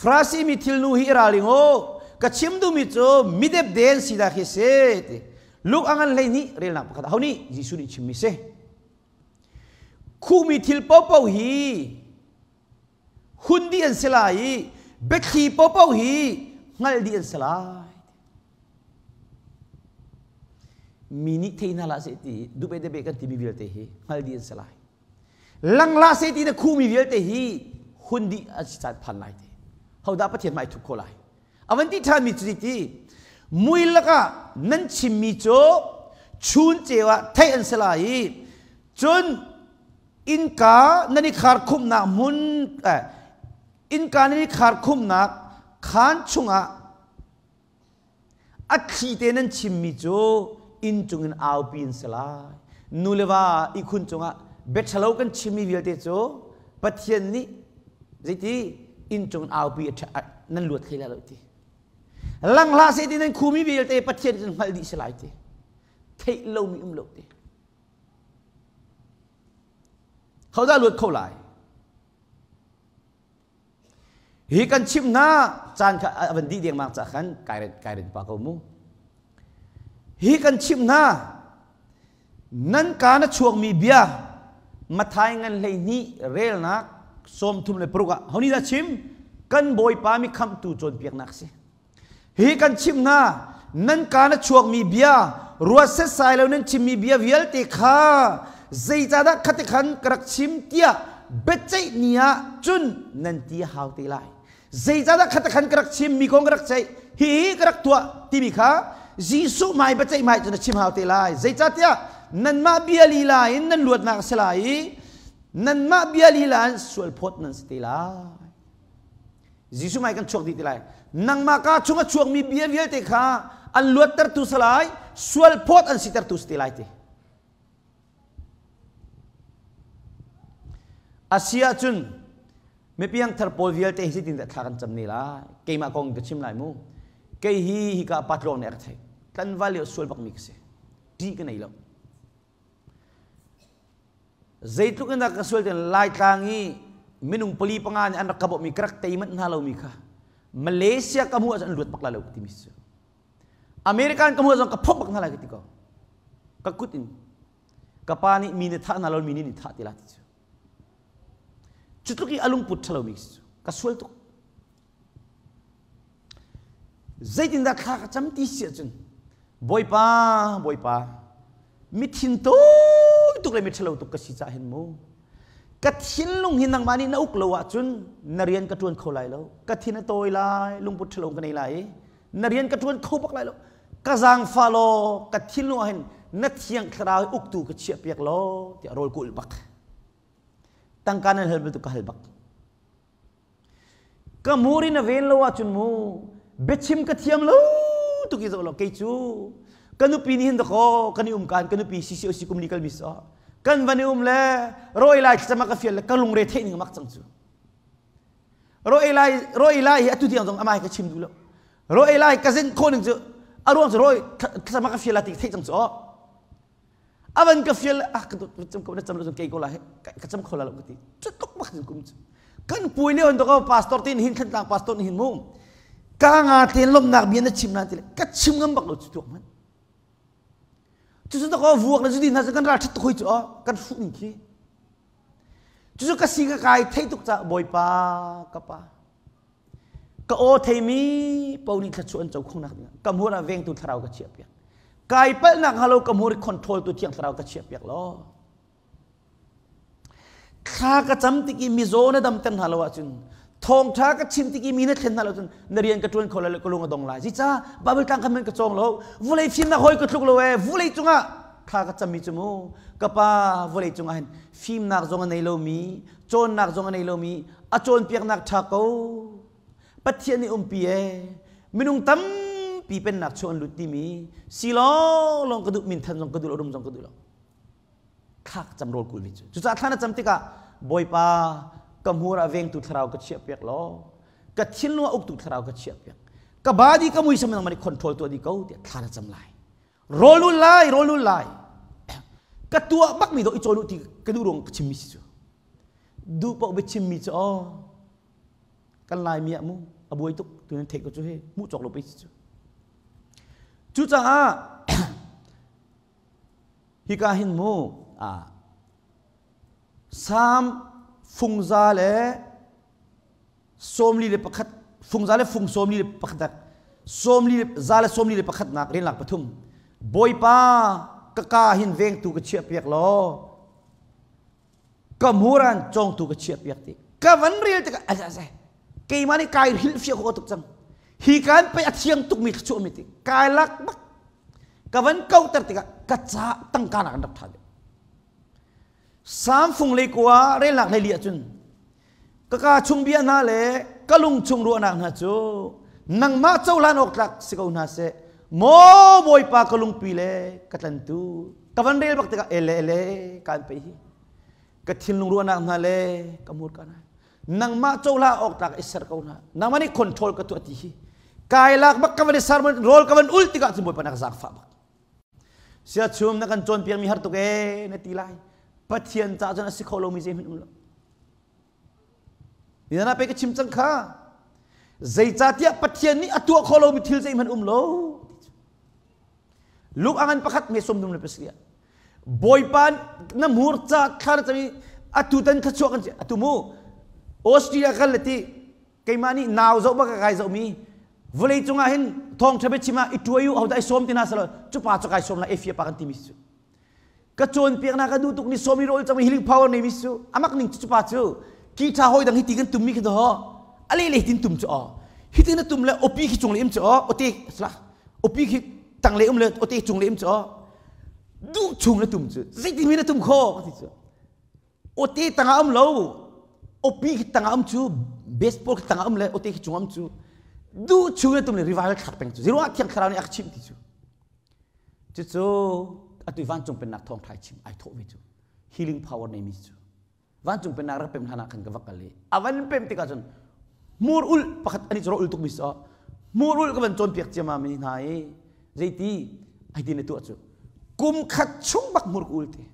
Farasi mi thilnu hi i ralring u ka chim duhmi cu midepde an si dah khi si ti Luke a ngan 12 relnak pakhat ho nih Jesuh nih chimmi si khuhmi thil paohpaoh hi hun dih an si lai i biathli paohpaoh hi hngalh dih an si lai Mi nih thei hna hlah seh ti dube debe kan timi vialte hi hngal dih an si lai. Lang hlah seh ti na khuhmi vialte hi hun dih an si caan phan lai ti. Hodah Pathian hmai thup kho lai? A van ti ṭhanmi cu ti mui lakah nan chimmi cu chun ceu ah theih an si lai i cun innka nan i khar khumhnak hmun innka nan i khar khumhnak khaan chungah A thli te nan chimmi cu inn cungin aupi in si lai. Nu le va ihkhun cungah biaṭhalo kan chimmi vialte cu Pathian nih zeiti inn cungin aupi nan luat hlei lai lo ti. Lang hlah seh ti nan khumi vialte Pathian nih hngalh dih si lai ti. Theih lomi um lo ti. Hodah luat kho lai? Hi kan chimh hna caan kha a van dih dengmang ca khan kai ren kai ren pa ko mu. Hi kan chimh hna nan ka na chuakmi bia Mathai ngan 12 relnak 36 ah honi dah chim kan Bawipa mi khamhtu cawnpiaknak si. Hi kan chimh hna nan ka na chuakmi bia ruat setsai lo nan chimmi bia vialte kha zeicahdah khati khan ka rak chim tiah biaceih ni ah cun nan ti a hau te lai. Zeicahdah khati khan ka rak chim mi kong ka rak ceih hihi ka rak tuah timi kha Jesuh hmai biaceih hmai cun na chim hau te lai. Zeicahtiah nanmah bia lila in nan luatnak a si lai i nanmah bia lila in sualphawt nan si te lai. Jesuh mai kan chuak dih ti lai. Nangmah ka chung a chuakmi bia vialte kha an luattertu si lai, sual phawt an sitertu si ti lai ti. A si ahcun mipiangthar pawl vialte hi zeitin dah thla kan cam ne lai? Keimah kong ka chim lai mu. Kei hi hika patlawng nih a ka theih. Tlanval lio sual bakmi ka si. Ṭih ka nei lo. Zeitluk in dah ka sual tian Laitlang i minung pali panga nih an rak ka bawmhmi ka rak tei manh hna lomi kha Malaysia ka hmuh ahcun an luat bak lai lo timi cu. American ka hmuh ahcun ka phomh bak hna lai ka ti ko. Ka kut in ka pa nih mi nih thah hna lo mi nih thah ti la ti cu. Cu tluk i a lungput ṭhalomi cu ka sual tuk. Zeitindah thla ka cam ti si ahcun Bawipa, Bawipa, mithin tawi tuk le miṭhalo tuk ka si caah hin mu ka thinlung hi nangmah nih na uk lo ahcun na rian ka ṭuan kho lai lo ka thin a tawi lai lungput ṭhalo ka nei lai i na rian ka ṭuan kho bak lai lo ka zaangfah law ka thinlung ah hin na thiang thlarau hi uktu ka chiah piak law tiah rawl ka ulh bak tangka nan hal bantuk ka hal bak Ka mur in a ven lo ahcun mu biachim ka thiam lo tuk i zoh lo kei cu ka nupi nih hin dakaw kan i um kan ka nupi CCOC kum li kal mi so kan van i um le roi lai thlacam ka fial le ka lungre theih ning mak cang cu roi lai roi lai hi atu tiang zong amai ka chim duh lo roi lai ka zin kho ning cu a ruang cu roi thlacam ka fial la ti theih cang cu avan ka fial ah ka cam ko na cam lo kei ko la ka cam kho la lo ka ti cu tuk bak kum cu kan pui lio to ko pastor tin hin thantlang pastor hin mu ka nga ten lomnak bia na chim na ti le ka chim ngam bak lo cu tuak man cu cu to ko vuak le zu din hna kan ral that tuk hoi cu kan hruh ning khi cu cu ka si ka kai thei tuk ca bawipa ka pa Ka aw theimi paoh nih thluachuah an co kho nak dingah ka hmur ah vengtu thlarau ka chiah piak. Kai palhnak hnga lo ka hmur i control tu thiang thlarau ka chiah piak law. Thla ka cam tik i mizaw na damter hna lo ahcun thawngṭha ka chim tik i mi na thlen hna lo cun na rian ka ṭuan kho lai lo ka lung a dong lai. Zica Bible tlang kha men ka cawng lo. Vulei fimnak hawi ka tluk lo ee. Vulei cungah thla ka cammi cu mu ka pa vulei cungah hin fimnak zong a nei lomi cawnnak zong a nei lomi a cawnpiaknak ṭha ko Pathian nih umpi e minung tampi pennak chung an lut timi si lawng lawng ka duh minthan zong ka duh lo rum zong ka duh lo thla ka cam rawl kulmi cu cucaah thla na cam tikah Bawipa ka hmur ah vengtu thlarau ka chiah piak law ka thinlung ah uktu thlarau ka chiah piak ka body ka muisam nangmah nih control tuah dih ko tiah thla na cam lai rawl ul lai rawl ul lai ka tuah bak mi do i cawn u ti ka duh ruang ka chimmi si cu duh paoh biachimmi cu aw kan laimi ah mu a buai tuk tu nan theih ko cu he hmuh cawk lo pei si cu cucaah hika hin mu a Salm fungza le 41 fungza le fung 41 sawmli za le 41 nak renlak pathum Bawipa ka ka hin vengtu ka chiah piak law ka muran cawngtu ka chiah piak ti ka van rel tikah a zai keimah nih kai hrilh fiah ko tuk cang hi kan pei a thiang tuk mi chu mi ti kai lak bak ka van kauter tikah ka ca tangka nak an rak tha deuh Samfung le kua relnak hlei li ahcun ka ka chung bia hna le ka lung chung ruahnak hna cu nangmah cohlan awk tlak si ko hna seh maw bawipa ka lungpi le ka tlantu ka van rel bak tikah ele ele kaan pei hi ka thinlung ruahnak hna le ka murka hna nangmah cohlan awk tlak i ser ko hna nangmah nih control ka tuah ti hi kai lak bak ka van i ser rawl ka van ul tikah cun bawipa nak zaangfah bak Siachum na kan cawnpiakmi har tuk ee na ti lai. Pathian ca cun a si kho lomi zeihmanh um lo. Ni pe ka chim cang kha. Zeicahtiah Pathian nih a tuah kho lomi thil zeihmanh um lo. Luke angan pakhat me som dum le pasarih. Bawipa na hmur ca thla na cami atu tan thluachuah kan si atu mu Austria kal le ti keimah nih nau zoh bak ka kai zohmi vawlei cungah hin thawngṭha biachim ah i ṭuai u hodah i sawm ti hna selaw cu pa cu kai sawm lai efia pa kan timi cu ka cawnpiaknak ka duh tuk ni sawm i rawl cang healing power nei mi cu amak ning cu pa cu ki ṭha hoi dang hi ti kan tum mi khi ho ale le tin tum cu aw hi tin na tum le opi khi cung le im cu aw ote sla opi khi tang le um le ote cung le im cu aw duh chung na tum cu zeitin mi na tum kho ka ti cu Ote tangah um lo. Opi khi tangah um cu baseball khi tangah um le ote khi cung um cu duh chung le tum le revival thlak peng cu ziruah thiang thlarau nih a ka chimh ti cu cucu atu vancung pennak thawng thai chim ai thawh ve cu healing power nei mi cu vancung pennak rak pem hlan ah khan ka va kal i a van pem tikah cun hmur ul pakhat ani cu ro ul tuk mi so hmur ul ka van cawnpiak ciama mi hna i zeiti ai ti na tuah cu kum khat chung bak hmur ka ul ti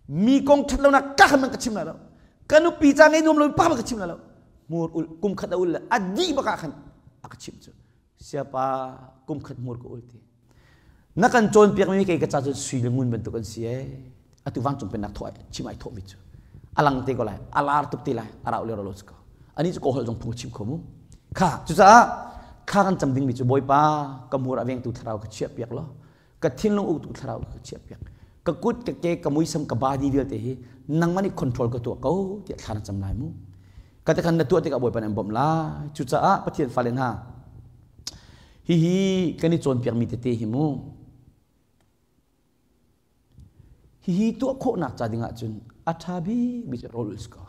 Mi kong ṭhat lonak ka khan ka chim lai lo. Ka nupi ca ngei nuam lo pa ka chim lai lo. Hmur ul kum khat a ul le a dih bak ah khan a ka chimh cu. Siapa kum khat hmur ka ul ti. Na kan cawnpiak mi kei ka ca cun sui le ngun bantuk an si ee. Atu vancung pennak thawh chim ai thawh mi cu. A lang te ko lai, a lar tuk te lai, a rau le ro lo ko. Ani cu kaw holh zong phung chim kho mu. Kha cucaah kha kan cam ding mi cu Bawipa ka hmur a vengtu thlarau ka chiah piak law ka thinlung uktu thlarau ka chiahpiak ka kut ka ke ka muisam ka body vialte hi nangmah nih control ka tuah ko tiah thla na cam lai mu ka te khan na tuah tikah Bawipa nih an bawmh lai cucaah Pathian fale hna hihi kan i cawnpiakmi tete hi mu hihi tuah khawhnak ca dingah cun a ṭha bik bik rawl ul si ko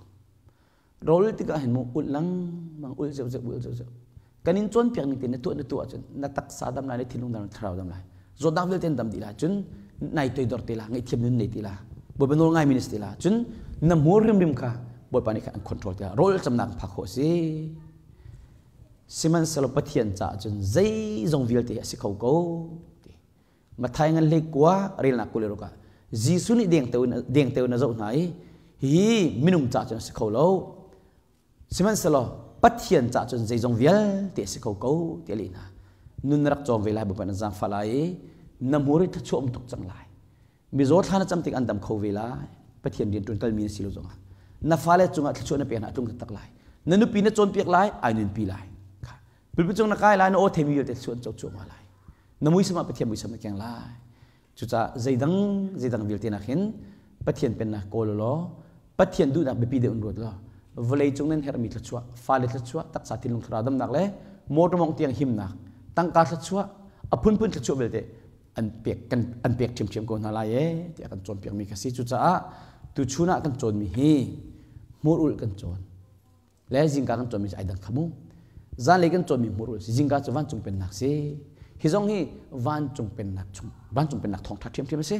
rawl tikah hin mu ulh lengmang ulh zeuh zeuh ulh zeuh zeuh. Kan in cawnpiak ning te na tuah na tuah ahcun na taksa dam lai, na thinlung dam lai, thlarau dam lai. Zawtnak vialte an dam dih lai. Cun nai toidor te la, ngaihthiam nun nei te la. Bawipa nawl ngai mi na si te la. Cun na hmur hrimhrim kha Bawipa nih khan an control te la. Rawl camnak phak khawh si. Sihmanhsehlaw Pathian caah cun zeizong vialte a si kho ko. Mathai ngan hlei kua relnak 26 ah Jesuh nih dengteo in a zoh hna i hihi minung caah cun a si kho lo. Sihmanhsehlaw Pathian caah cun zeizong vialte a si kho ko ti a leh hna. Nun na rak cawm ve lai Bawipa na zaangfah lai i na hmur i thluachuah um tuk cang lai. Mizaw thla na cam tik an dam kho ve lai. Pathian rian ṭuan kalmi na si lo zongah. Na fale cungah thluachuah na pek hna a tlung taktak lai. Na nupi na cawnpiak lai, ai nunpi lai. Pulpit cung na kai lai, na aw theimi vialte thluachuah an co cuahmah lai. Na muisam ah Pathian muisam na keng lai. Cucaah zeidang zeidang vialte nakin Pathian pennak kawl law Pathian duhnak biapi deuh in ruat law vawlei cung nan herhmi thluachuah, fale thluachuah, taksa thinlung thlarau damnak le motor mawngh tiang himnak, tangka thluachuah, a phunphun thluachuah vialte an pek kan an pek ṭhiamṭhiam ko hna lai ee tiah kan cawnpiakmi kha si. Cucaah tuchun ah kan cawnmi hi hmur ulh kan cawn. Le zingka kan cawnmi cu ai dang kha mu. Zanlei kan cawnmi hmur ulh si. Zingka cu vancung pennak si. Hi zong hi vancung pennak chung vancung pennak thawngṭha ṭhiamṭhiam a si.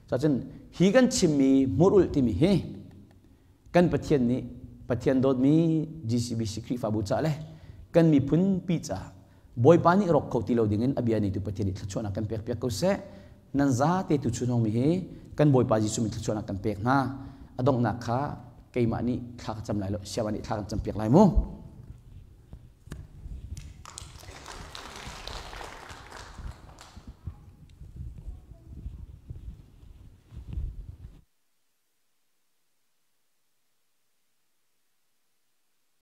Cun hi kan chimmi hmur ulh timi hi kan Pathian nih Pathian dawtmi GCBC Khrihfabu ca le kan miphun pi ca Bawipa nih rawk kho ti lo dingin a bia neitu Pathian nih thluachuahnak kan pek piak ko seh. Nan zate tu chunhong mi hi kan Bawipa Jesuh min thluachuahnak kan pek hna. A donghnak kha keimah nih thla ka cam lai lo, siama nih thla kan cam piak lai mu.